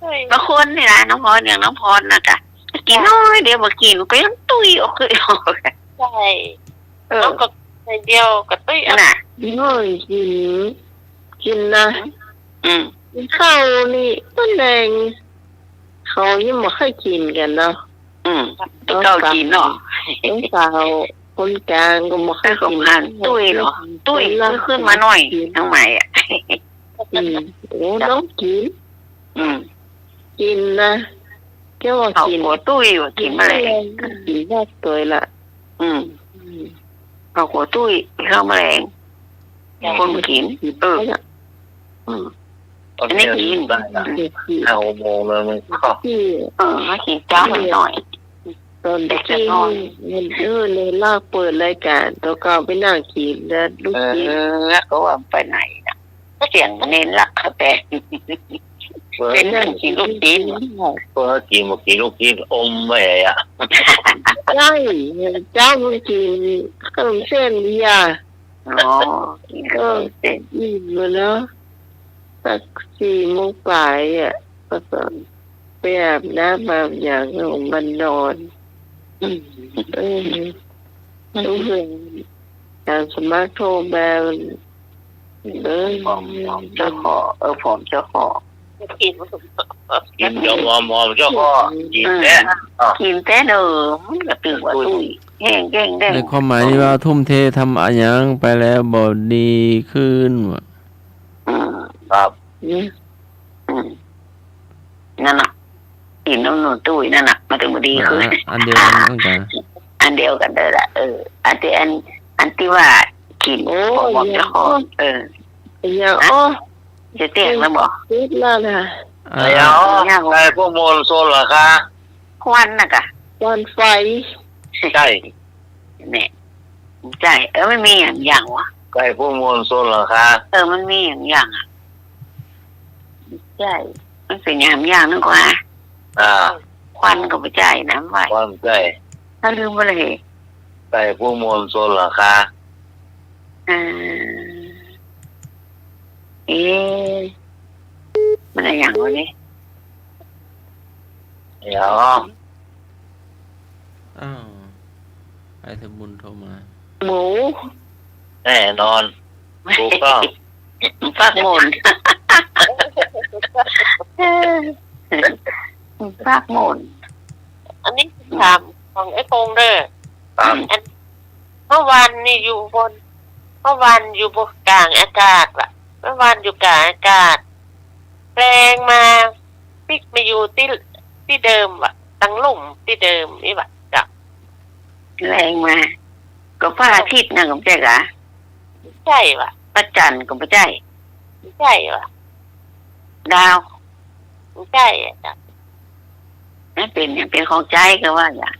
ตุ้ย บางคนนี่นะ น้องพร อย่างน้องพรน่ะกะ กิ๋นน้อยเดียว บ่กิ๋นก็ยังตุ้ยออกเลย ใช่ เออ แล้วก็หน่อยเดียวก็ตุ้ยอ่ะ น่ะ น้อยกิ๋น กิ๋นนะ อืม ข้าวนี่ตอนแลง เขายังบ่ค่อยกิ๋นกั๋นเนาะ อืม แต่เก่ากิ๋นเนาะ น้องสาวคนกลางก็บ่ค่อยกิ๋น แต่ก็หันตุ้ยเหรอ ตุ้ย ตุ้ยขึ้นมาหน่อย น้องใหม่อะ อืม โอ้ น้องกิ๋น อืม กิ๋นนะ แกว่ากิ๋น เขากั๋วตุ้ยว่ากิ๋นแมลง กิ๋นยากตวยละ อืม อืม เขากั๋วตุ้ย ข้าวแมลง คนกิ๋น เออ อืม อันนี้กิ๋น ได้นะ ห้าหกโมงแล้วมันก็ เออ มากิ๋นเจ๊าหน่อย ตอน เด็กจะนอน เนน เออ เนนลักเปิดรายก๋าน ต๋อนเก่าไปนั่งกิ๋นนะ ลูก เออ กิ๋น แล้วก็ว่าไปไหนนะ เสียงเนนลักเขาแต่ เออ ไปนั่งกิ๋นลูกชิ้น เออ กิ๋น กิ๋นลูกชิ้นอมไว้อะ ใช่ เจ๊ามันกิ๋นขนมเส้นเบียร์ อ๋อ กิ๋นขนมเส้น อิ่มแล้วเนาะ สักสี่โมงป๋ายอะ แล้วก็ไปอาบน้ำอาบอย่างแล้วมันนอน อืม เออ อืม ลูกเขย ทางสมาร์ทโทรมา เออ ผอม ผอมเจ้าข้อ เออ ผอมเจ้าข้อ กิ๋น กิ๋นเดี๋ยวผอม ผอมเจ้าข้อ กิ๋นแต๊ อ่ะ กิ๋นแต๊เนอะ มันก็ตึงว่าตุ้ย แห้งแก้งแดง ในความหมายนี้ว่าทุ่มเททำอะหยังไปแล้วบ่ดีขึ้นว่ะ อืม ครับ อืม อืม นั่นน่ะ กิ๋นน้ำหนมตุ้ยนั่นน่ะ มันตึงบ่ดีขึ้น อ่ะ อันเดียวกั๋นนั่นกะ อันเดียวกั๋นเลยล่ะ เออ อันตี้ อัน อันตี้ว่ากิ๋น โอ้ ผอมเจ้าข้อ เออ อย่า นะ โอ้ จะเตี้ยงแล้วบ่ ติดแล้วนะ อ่า เดี๋ยว ยัง ใครพวกมวลชนเหรอคะ ควันน่ะกะ ควันไฟ ใช่ เนี่ย ใช่ เออ มันมีอย่างอย่างวะ ใครพวกมวลชนเหรอคะ เออ มันมีอย่างอย่างอะ ใช่ มันเป๋นอย่างอย่างนึงกว่า อ่า ควันก็บ่ใจ้นะ ว่า ควันใจ้ ถ้าลืมไปเลย ใครพวกมวลชนเหรอคะ อ่า เอ๊ะ มันอะหยังวะนี่ เดี๋ยว อ้าว ไอ้สมบุญโทรมา หมู แน่นอน ถูกต้อง ปากหม่น ปากหม่น อันนี้ถามของไอ้พงษ์เด้อ ครับ อัน เมื่อวานนี่อยู่บน เมื่อวานอยู่บนกลางอากาศว่ะ เมื่อวานอยู่กลางอากาศ แปลงมา ปิ๊กมาอยู่ตี้ ตี้เดิมว่ะ ตังลุ่มตี้เดิมนี่ว่ะ จ้ะ แปลงมา ก็พระอาทิตย์นั่นก็บ่ใจ้กา ใจ้วะ พระจันทร์ก็บ่ใจ้ ใจ้วะ ดาว ใจ้อะเจ้า มันเป๋นหยัง เป๋นของใจ๊ก็ว่าหยัง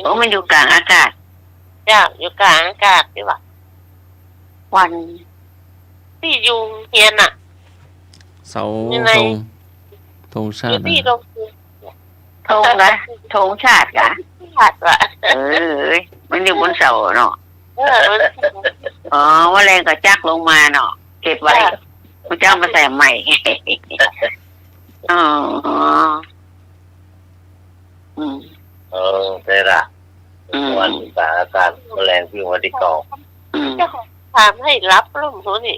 โอ้ มันอยู่ก๋างอากาศ เจ้า อยู่ก๋างอากาศตี้วะ วัน ตี้อยู่เฮียนน่ะ เสา นี่ไง ธง ธงชาติ อยู่ตี้ อะ ธง ธงนะ ธงชาติกา ชาติวะ เออ มันอยู่บนเสาเนาะ เออ มัน อ๋อ วันแลงก็จักลงมาเนาะ เก็บไว้ เออ พระเจ้ามาใส่ใหม่ อ๋อ อืม เออ ใจ้ละ อืม วันสาอากาศ วันแลงตี้วันตี้เก้า อืม เจ้าของถามหื้อหลับแล้วมื้อนี้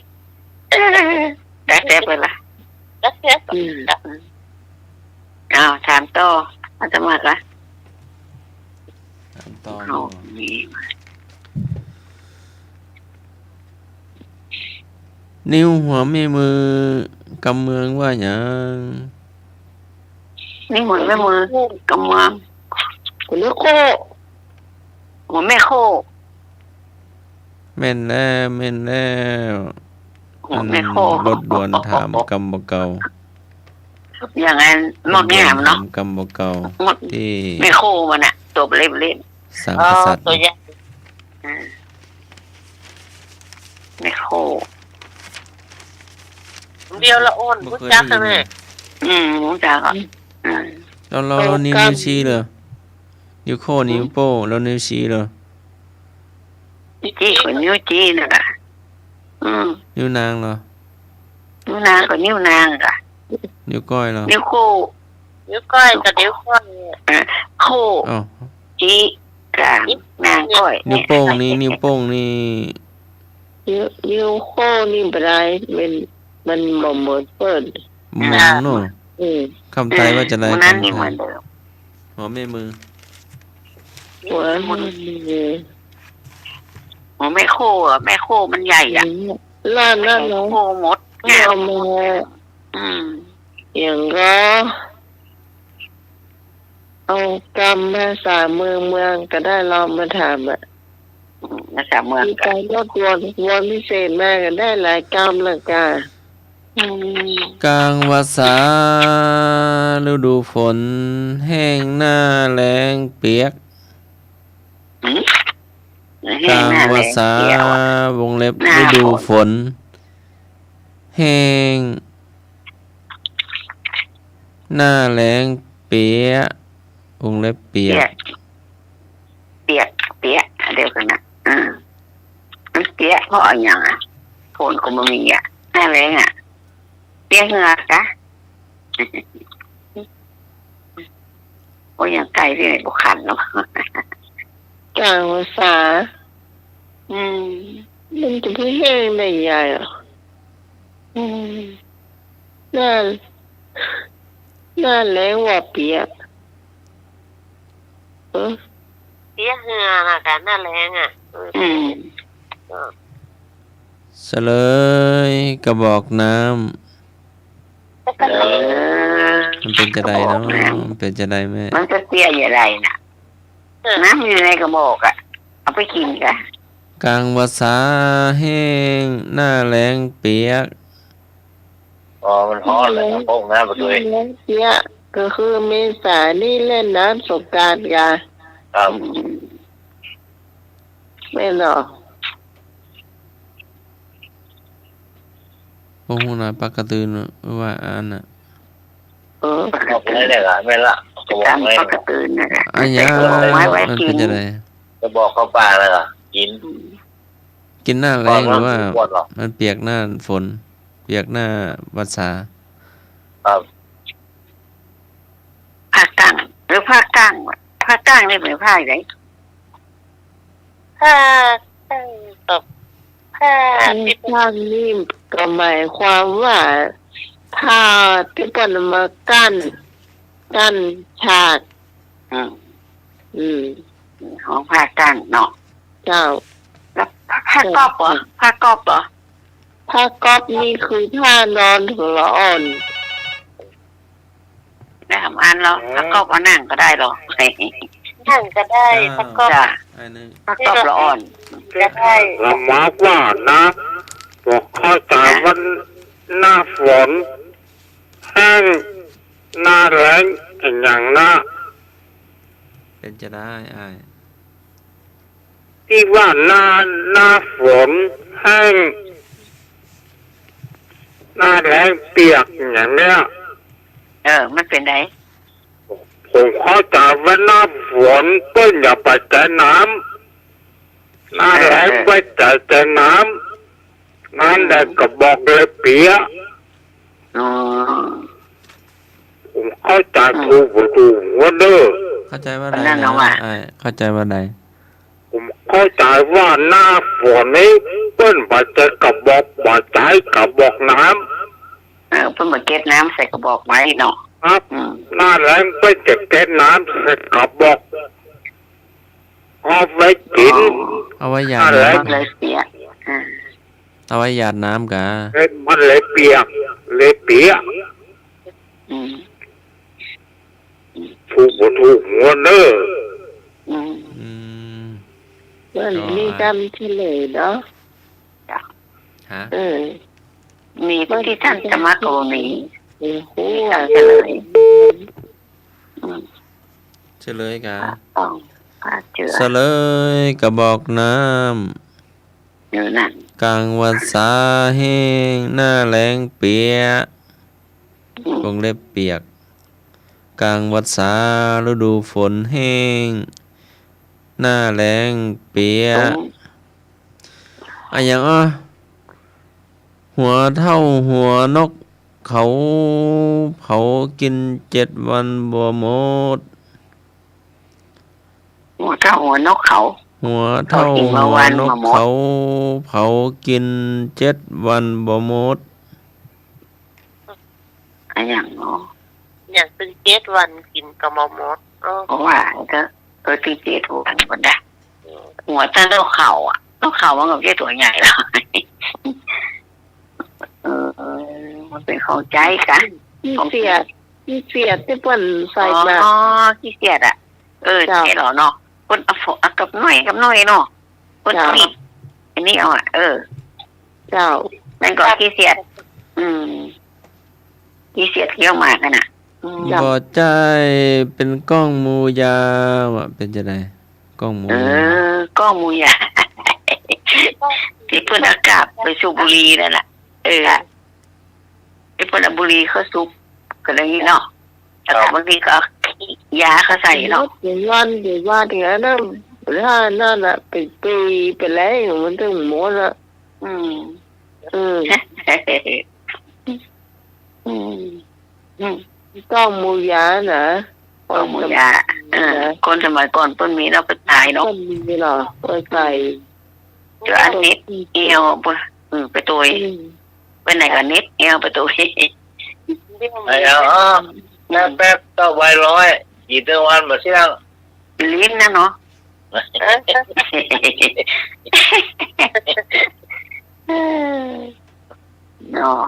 ได้แต่ไปละ ได้แต่ไป อืม อืม อ้าว ถามต่อ อาตมาละ ถามต่อ เอา อยู่ นี่ นิ้วหัวแม่มือกำเมืองว่าหยัง นิ้วหัวแม่มือกำเมือง หัวแม่โค่ หัวแม่โค่ แม่นแล้ว แม่นแล้ว หัวแม่โค่ อันรถด่วนถามกำบ่เก่า อย่างนั้น มดแงามเนาะ รถด่วนถามกำบ่เก่า มด ตี้ แม่โค่มันน่ะ ตั๋วเล็กๆ สามกษัตริย์ อ๋อ ตั๋วใหญ่ อ่า แม่โค่ เดี๋ยวละอ่อน บ่เกย ฮู้จัก ได้ยิน แม่ อืม ฮู้จักอ่ะ อืม แล้ว แล้ว แล้ว เอา นิ้ว กำ นิ้วชี้เหรอ นิ้วโค่ อืม นิ้วโป้ง แล้วนิ้วชี้เหรอ นิ้วชี้ก็นิ้วชี้นั่นแหละ อืม นิ้วนางเหรอ นิ้วนางก็นิ้วนางอ่ะ นิ้วก้อยเหรอ นิ้วโค่ นิ้วก้อยกับนิ้วก้อย เออ โค่ อ้าว ชี้ กลาง นางก้อย นิ้วโป้งนี่ นิ้วโป้งนี่ นิ้ว นิ้วโค่นี่บ่ได้ มัน มันบ่เหมือนเปิ้น บ่เหมือนเนาะ อืม กำไตว่าจะได้ อืม มื้อนั้นนี่ กำไต เหมือนเดิม หัวแม่มือ หัวแม่มือ หัวแม่โค่อะ แม่โค่มันใหญ่อะ อืม ล้านนั่นเนาะ แม่โค่มด เอามา อืม อย่างก็ เอากำภาษาเมืองเมืองก็ได้ ลองมาถามอะ อืม ภาษาเมือง ตี้ไปรถด่วน ด่วนพิเศษมาก็ได้หลายกำละกา อืม ก๋างวาสา ฤดูฝน แห้งหน้าแล้งเปียก อืม ก๋างวาสา แห้งหน้าแล้งเปียก วงเล็บ หน้าฝน ฤดูฝน แห้ง หน้าแล้งเปียก วงเล็บเปียก เปียก เปียก เปียก เดี๋ยวก่อนนะ อ่า มันเปียกเพราะอะหยังอะ ฝนก็บ่มีอะ หน้าแล้งอะ เปียกเหงื่อกะ โอ้ย ยังไกลตี้ไหนบ่คันเนาะ ก๋างวาสา อืม มันจะไปแห้งได้ใหญ่อะ อืม หน้า หน้าแล้งว่าเปียก เออ เปียกเหงื่อนะกะ หน้าแล้งอะ เออ อืม เออ เสลยกระบอกน้ำ เออ มันเป๋นจะใดเนาะ กระบอกน้ำ มันเป๋นจะใดแม่ มันจะเตี้ยจะใดน่ะ เออ น้ำอยู่ในกระบอกอะ เอาไปกิ๋นกะ ก๋างวาสาแห้ง หน้าแล้งเปียก อ๋อ มันฮ้อนเลยครับ พวกน้ำประตู เปียก ก็คือเมษานี่เล่นน้ำสงกรานต์กะ ครับ แม่นเนาะ บ่ฮู้นะ ปากกระตือรือว่าอันน่ะ เออ เอาไปได้เลยล่ะ แม่นละ ก็บอกไว้ ปากกระตือรือนั่นแหละ อันเนี้ย เอาไว้ไว้ มันเป๋นจะใด ก็บอกเข้าป่าแล้วก็กิ๋น กิ๋นหน้าแล้งหรือว่า มันเปียกหน้าฝน เปียกหน้าวาสา ครับ ผ้ากั้ง หรือผ้ากั้งวะ ผ้ากั้งนี่เป๋นผ้าใด ผ้ากั้งกับผ้า ผ้า ตี้ กั้งนี่ก็หมายความว่า ผ้าตี้เปิ้นเอามากั้น กั้นฉาก อืม อืม ของผ้ากั้งเนาะ เจ้า แล้วผ้าก๊อบเหรอ ผ้าก๊อบเหรอ ผ้าก๊อบนี่คือผ้านอนของละอ่อน ได้สองอันแล้ว อืม ผ้าก๊อบเอานั่งก็ได้เหรอ นั่นก็ได้ เจ้า ประกอบ จ้ะ อันนี้ ประกอบละอ่อน ก็ได้ ละหมากว่านะ บอกเข้าใจ๋ว่าหน้าฝนแห้ง หน้าแล้งอะหยังนะ เป๋นจะได้อ้าย ตี้ว่าหน้า หน้าฝนแห้ง หน้าแล้งเปียกอะหยังเนี่ย เออ มันเป๋นไง ผมเข้าใจ๋ว่าหน้าฝนเปิ้นอย่าไปแตะน้ำ หน้าแล้ง เออ เปิ้นแตะ แตะน้ำ นั่นแหละ อืม กระบอกเลยเปียก อ๋อ ผมเข้าใจ๋ อืม ถูกบ่ถูกหัวเน่อ เข้าใจ๋ว่าใด นั่นน่ะ นะ ว่า อ้าย เข้าใจ๋ว่าใด ผมเข้าใจ๋ว่าหน้าฝนนี่เปิ้นบ่ใจ๊กระบอก บ่ใจ๊กระบอกน้ำ เออ เปิ้นบ่เก็บน้ำใส่กระบอกไว้เนาะ ครับ อืม หน้าแล้งเปิ้นจะเก็บน้ำใส่กระบอก เอาไว้กิ๋น อ๋อ เอาไว้หยาดน้ำ หน้าแล้ง เลยเปียก อ่า เอาไว้หยาดน้ำกา เอ้ย มันเลยเปียก เลยเปียก อืม ถูกบ่ถูกหัวเน่อ อืม อืม มันมีกำเฉลยเนาะ จ้ะ ฮะ เออ มีตี้ต้านธรรมะก็มี เออ มีกำเฉลย อืม เฉลยกา อ่ะ ต้อง อ่ะ เจือ เฉลยกระบอกน้ำ อยู่นั่น ก๋างวัสสาแห้ง หน้าแล้งเปียก อืม วงเล็บเปียก ก๋างวัสสาฤดูฝนแห้ง หน้าแล้งเปียก อืม อะหยังอ่ะ หัวเถ้าหัวนกเขา เผากิ๋นเจ็ดวันบ่หมด หัวเถ้าหัวนกเขา หัวเถ้าหัวนกเขา เผากิ๋นเจ็ดวันบ่หมด อะหยังเนาะ อย่างตึงเจ็ดวันกิ๋นก็บ่หมด เออ เพราะว่าก็ เออ ตึงเจ็ดวันพุ้นดะ อืม หัวเถ้านกเขาอะ นกเขามันก็บ่ใจ้ตั๋วใหญ่แล้ว เออ เออ มันเป๋นของใจ๊กั๋น ขี้เสียด ขี้เสียดตี้เปิ้นใส่มา อ๋อ ขี้เสียดอะ เออ เจ้า ใจ้เหรอเนาะ เปิ้นเอาฝ- เอากับหน้อย กับหน้อยเนาะ เปิ้น เจ้า เอาอีก อันนี้เอาอะ เออ เจ้า นั่นก็ขี้เสียด อืม ขี้เสียดเคี้ยวหมากนั่นน่ะ อืม บ่ใจ้ เป๋นก้องหมู่ยา ว่าเป๋นจะใด ก้องหมู่ยา เออ ก้องหมู่ยา ตี้เปิ้นเอากาบไปสูบบุหรี่นั่นน่ะ เออ ค่ะ ตี้เปิ้นเอาบุหรี่เข้าสูบ ก็อย่างนี้เนาะ แล้วก็ ครับ บางทีก็เอายาเข้าใส่เนาะ เป๋นวัน เป๋นวันอย่างนั้นน่ะ ถ้านั่นน่ะ เป๋นปี๋ไปแล้ว มันตึงหมดอะ อืม เออ อืม อืม ก้องหมู่ยานะ ก้องหมู่ยา เออ นะ คนสมัยก่อนเปิ้นมีเนาะ ไปตายเนาะ เปิ้นมีเหรอ ไปใส่ เดี๋ยวอันเน็ตเอว เปิ้น อืม ไปตวย อืม ไปไหนก็เน็ตเอวไปตวย ไอ้เอา เอา แป๊บๆ ก็ไวร้อย กิ๋นตึงวันบ่เสี้ยง ลิ้นนะเนาะ เนาะ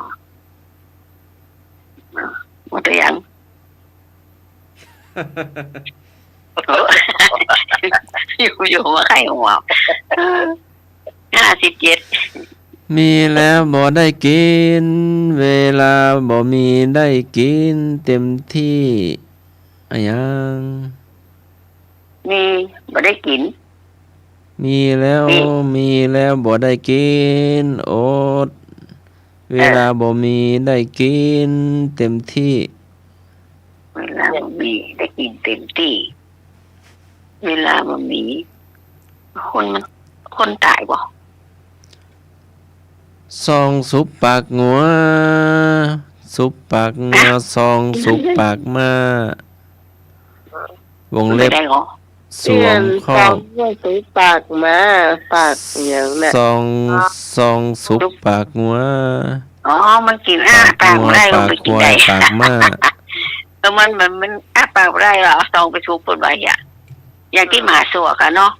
หมดหรือยัง อยู่ๆ มาไขหัว ห้าสิบเจ็ด มีแล้วบ่ได้กิ๋น เวลาบ่มีได้กิ๋นเต็มตี้ อะหยัง มี บ่ได้กิ๋น มีแล้ว มี มีแล้วบ่ได้กิ๋น อด เวลา เออ บ่มีได้กิ๋นเต็มตี้ เวลาบ่มีได้กิ๋นเต็มตี้ เวลาบ่มี คนมัน คนต๋ายบ่ ซองสุบปากงัว สุบปากงัว ฮะ ซองสุบปากม้า วงเล็บ ไม่ได้เหรอ สวมคอก เปลี่ยนคำว่าสุบปากม้า ปากหยังน่ะ ซอง ซองสุบปากงัว อ๋อ มันกิ๋นอ้าปากบ่ได้ ปากงัว มันไปกิ๋นได้ ปากงัว ปากม้า เออ มัน มัน มันอ้าปากบ่ได้ เอาซองไปสุบเปิ้นว่าอะ อย่างตี้หมาสั่วกั๋นเนาะ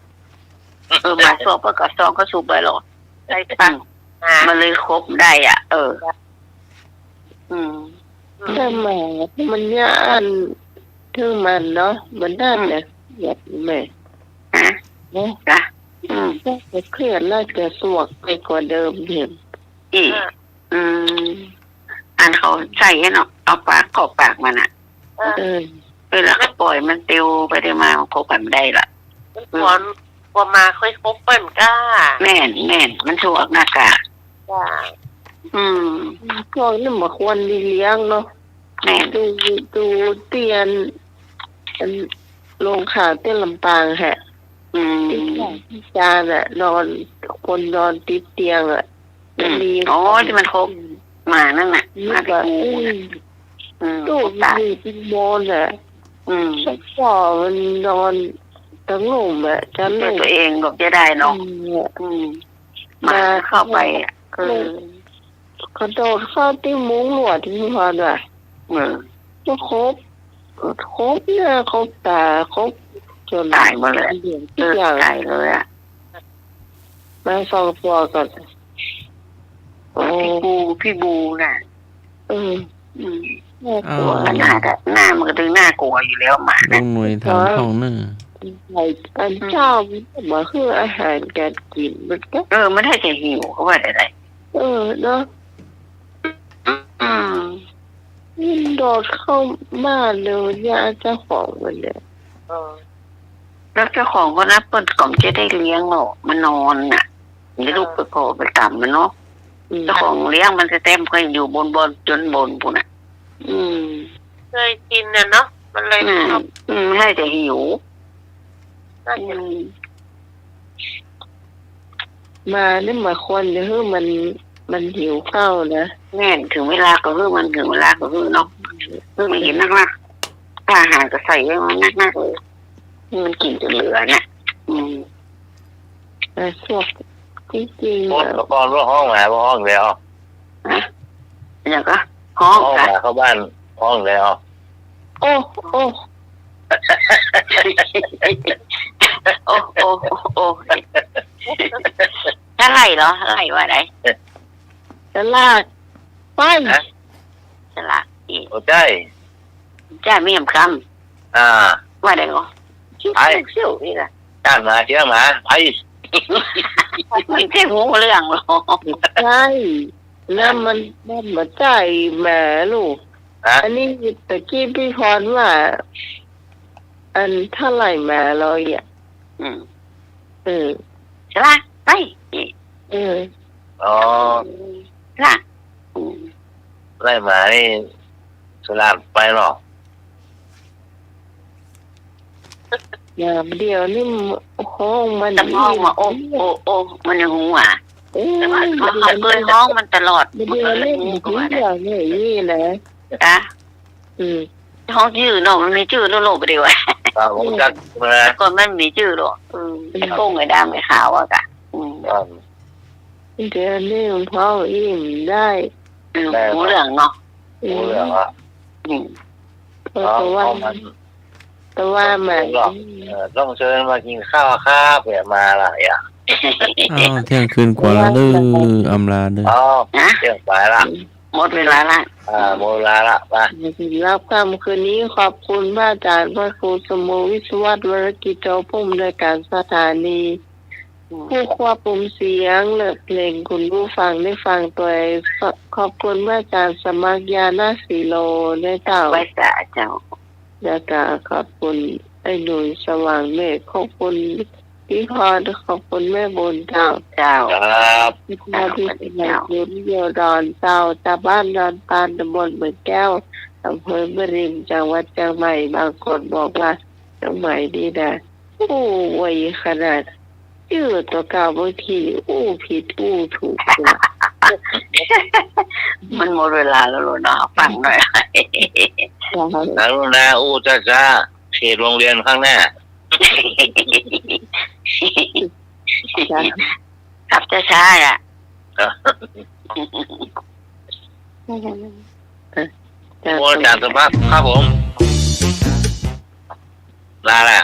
เออ หมาสั่วเปิ้นก็เอาซองเข้าสุบไว้โลด ใส่ปาก อืม มันเลยขบได้อะ เออ อืม แต่หมามันย้าน ถือมันเนาะ มันย้านเนี่ย เยียดแม่ ฮะ เนาะ จ้ะ อืม ก็จะเครียดแล้วจะสวกไปกว่าเดิมเห็น อีก อ่า อืม อันเขาใส่เนาะ เอาปากเข้าปากมันน่ะ เออ เออ แล้วก็ปล่อยมันเตียวไปเตียวมา มันคบกันบ่ได้ละ มันกลัว อืม กลัวหมาค่อยคบเปิ้นก้า แม่น แม่น มันสวกนักก้า จ้ะ อืม พวกนี้บ่ควรได้เลี้ยงเนาะ แม่น ดู ดูเตียน อัน โรงข่าวเตี้ยลำปางแฮะ อืม พิการ พิการอะ นอน คนนอนติดเตียงอะ อืม มี อ๋อ ที่มันคบหมานั่นน่ะ นี่ หมาพิษบู อืม อืม ตู้ คบตาย มีเป็นโมนอะ อืม แล้วก็มันนอนตังลุ่มอะ ตังลุ่ม ตัวเองก็จะได้เนาะ อืม อืม หมา หมาเข้าไปอะ เออ กระโดดเข้าตี้มุ้งลวดตี้พอดว่ะ เออ ก็คบ คบเนี่ย คบต๋า คบจ๋น ต๋ายหมดเลย เหลืองทุกอย่าง เออ ต๋ายเลยอะ มาสองตั๋วก่อน โอ้ พิษบู พิษบูน่ะ เออ อืม น่ากลัว อ้าว หน้าก็ หน้ามันก็ดูน่ากลัวอยู่แล้วหมาน่ะ ลุงหน่วยถามพ่องนึ่ง ไอ้อันเจ้ามันบ่หื้ออาหารการกิ๋นมันก็ เออ มันได้แต่หิว เขาว่าได้ เออ เนาะ อืม มันโดดเข้าบ้านเลย ย่าเจ้าของมันเนี่ย เออ แล้วเจ้าของก็นับเปิ้นก็จะได้เลี้ยงเนาะ มันนอนน่ะ เดี๋ยวลูกไปขอไปต๋ามมันเนาะ อืม เจ้าของเลี้ยงมันจะแต้มก็อยู่บน บน จ๋นบนปู้นน่ะ อืม เคยกิ๋นน่ะเนาะ มันเลย อืม ชอบ อืม ให้แต่หิว น่าจะ อืม หมานี่หมาควรจะหื้อมัน มันหิวข้าวนะ แม่น เถิงเวลาก็หื้อมัน เถิงเวลาก็หื้อเนาะ หื้อมันกิ๋นนักๆ ถ้าอาหารก็ใส่ไว้มันนักๆ เลย หื้อมันกิ๋นจ๋นเหลือน่ะ อืม แต่พวกจริงๆ โอ๊ย อะ เมื่อก่อนว่าฮ้องหมา บ่ฮ้องแล้ว ฮะ อย่างก็ฮ้อง ฮ้องหมาเข้าบ้าน ฮ้องแล้ว โอ้ โอ้ โอ้ โอ้ โอ้ ถ้าไล่เหรอ ไล่ว่าได สลาก ไป ฮะ สลากอีก โอ้ ใจ้ ใจ้ มีหยังกำ อ่า ว่าได๋ก็ ไป เสี่ยวๆ นี่นะ ต้านหมาเตี้ยงหมา ไป มันจะฮู้เรื่องเหรอ ใจ้ แล้วมัน มันบ่ใจ้หมาลูก ฮะ อันนี้ตะกี้พี่พรว่า อันเท่าไหร่หมาเราอ่ะ อืม เออ ใจ้ละ ไป เออ อ๋อ ละ อืม ไล่หมานี่ สลากไปเนาะ ยามเดียวนี่ฮ้องมัน แต่ฮ้องมา โอ้ โอ้ โอ้ มันยังฮู้อ่ะ เออ แต่ว่าเขา เขาเกยฮ้องมันตลอด เดี๋ยวนี้ มันก็เลยฮู้ มันก็ว่าได้ อย่างนี้นะ จ้ะ อืม ฮ้องจื้อเนาะ มันมีจื้อโลกๆ ไปดีกว่า ครับ ผมจักมา แต่ก่อนมันมีจื้อหรอก อืม อืม ไอ้โก้งไอ้ดำไอ้ขาวอะกะ อืม ครับ เดี๋ยวนี้มันฮ้องอี้ได้ อืม ได้ครับ ฮู้เรื่องเนาะ ฮู้เรื่องละ อืม เพราะ เอา แต่ว่า เอามัน แต่ว่าหมา เออ ต้องเชิญมากิ๋นข้าวครับ เนี่ย มาละ อย่า อ้าว เที่ยงคืนกว่าแล้วเด้อ อำลาเด้อ อ๋อ ฮะ เที่ยงไปละ หมดเวลาละ อ่า หมดเวลาละ ไป สำหรับค่ำคืนนี้ ขอบคุณพระอาจารย์พระครูสมพงษ์ วิศวัฒน์ วรกิจโจ ผู้อำนวยการสถานี อืม ผู้ควบคุมเสียง และเพลงคุณผู้ฟังได้ฟังตวย ขอบคุณพระอาจารย์สมัคร ญาณศิโล ด้วยเจ้า ไหว้สาเจ้า แล้วก็ขอบคุณไอ้หนุ่ยสว่างเมฆ ขอบคุณพี่พร ขอบคุณแม่บุญเจ้า เจ้า ครับ พี่พร ขอบคุณเจ้า ที่สนับสนุนเยี่ยวดอนเจ้า จากบ้านดอนตาล ตำบลเหมืองแก้ว อำเภอแม่ริม จังหวัดเจียงใหม่ บางคนบอกว่าเจียงใหม่นี่นะ อู้ไวขนาด จื้อตั๋วเก่าบางทีอู้ผิดอู้ถูกตัว มันหมดเวลาแล้วลูกเนาะ ฟังหน่อย กรุณาอู้ช้าๆ เขตโรงเรียนข้างหน้า ขับช้าๆ อ่ะ ครับ โอ้ อาจารย์สมภาพ ครับผม ลาละ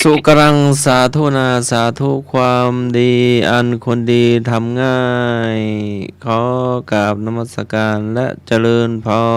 สุกรังสาธุนา สาธุ ความดีอันคนดีทำง่าย ขอกราบนมัสการและเจริญพร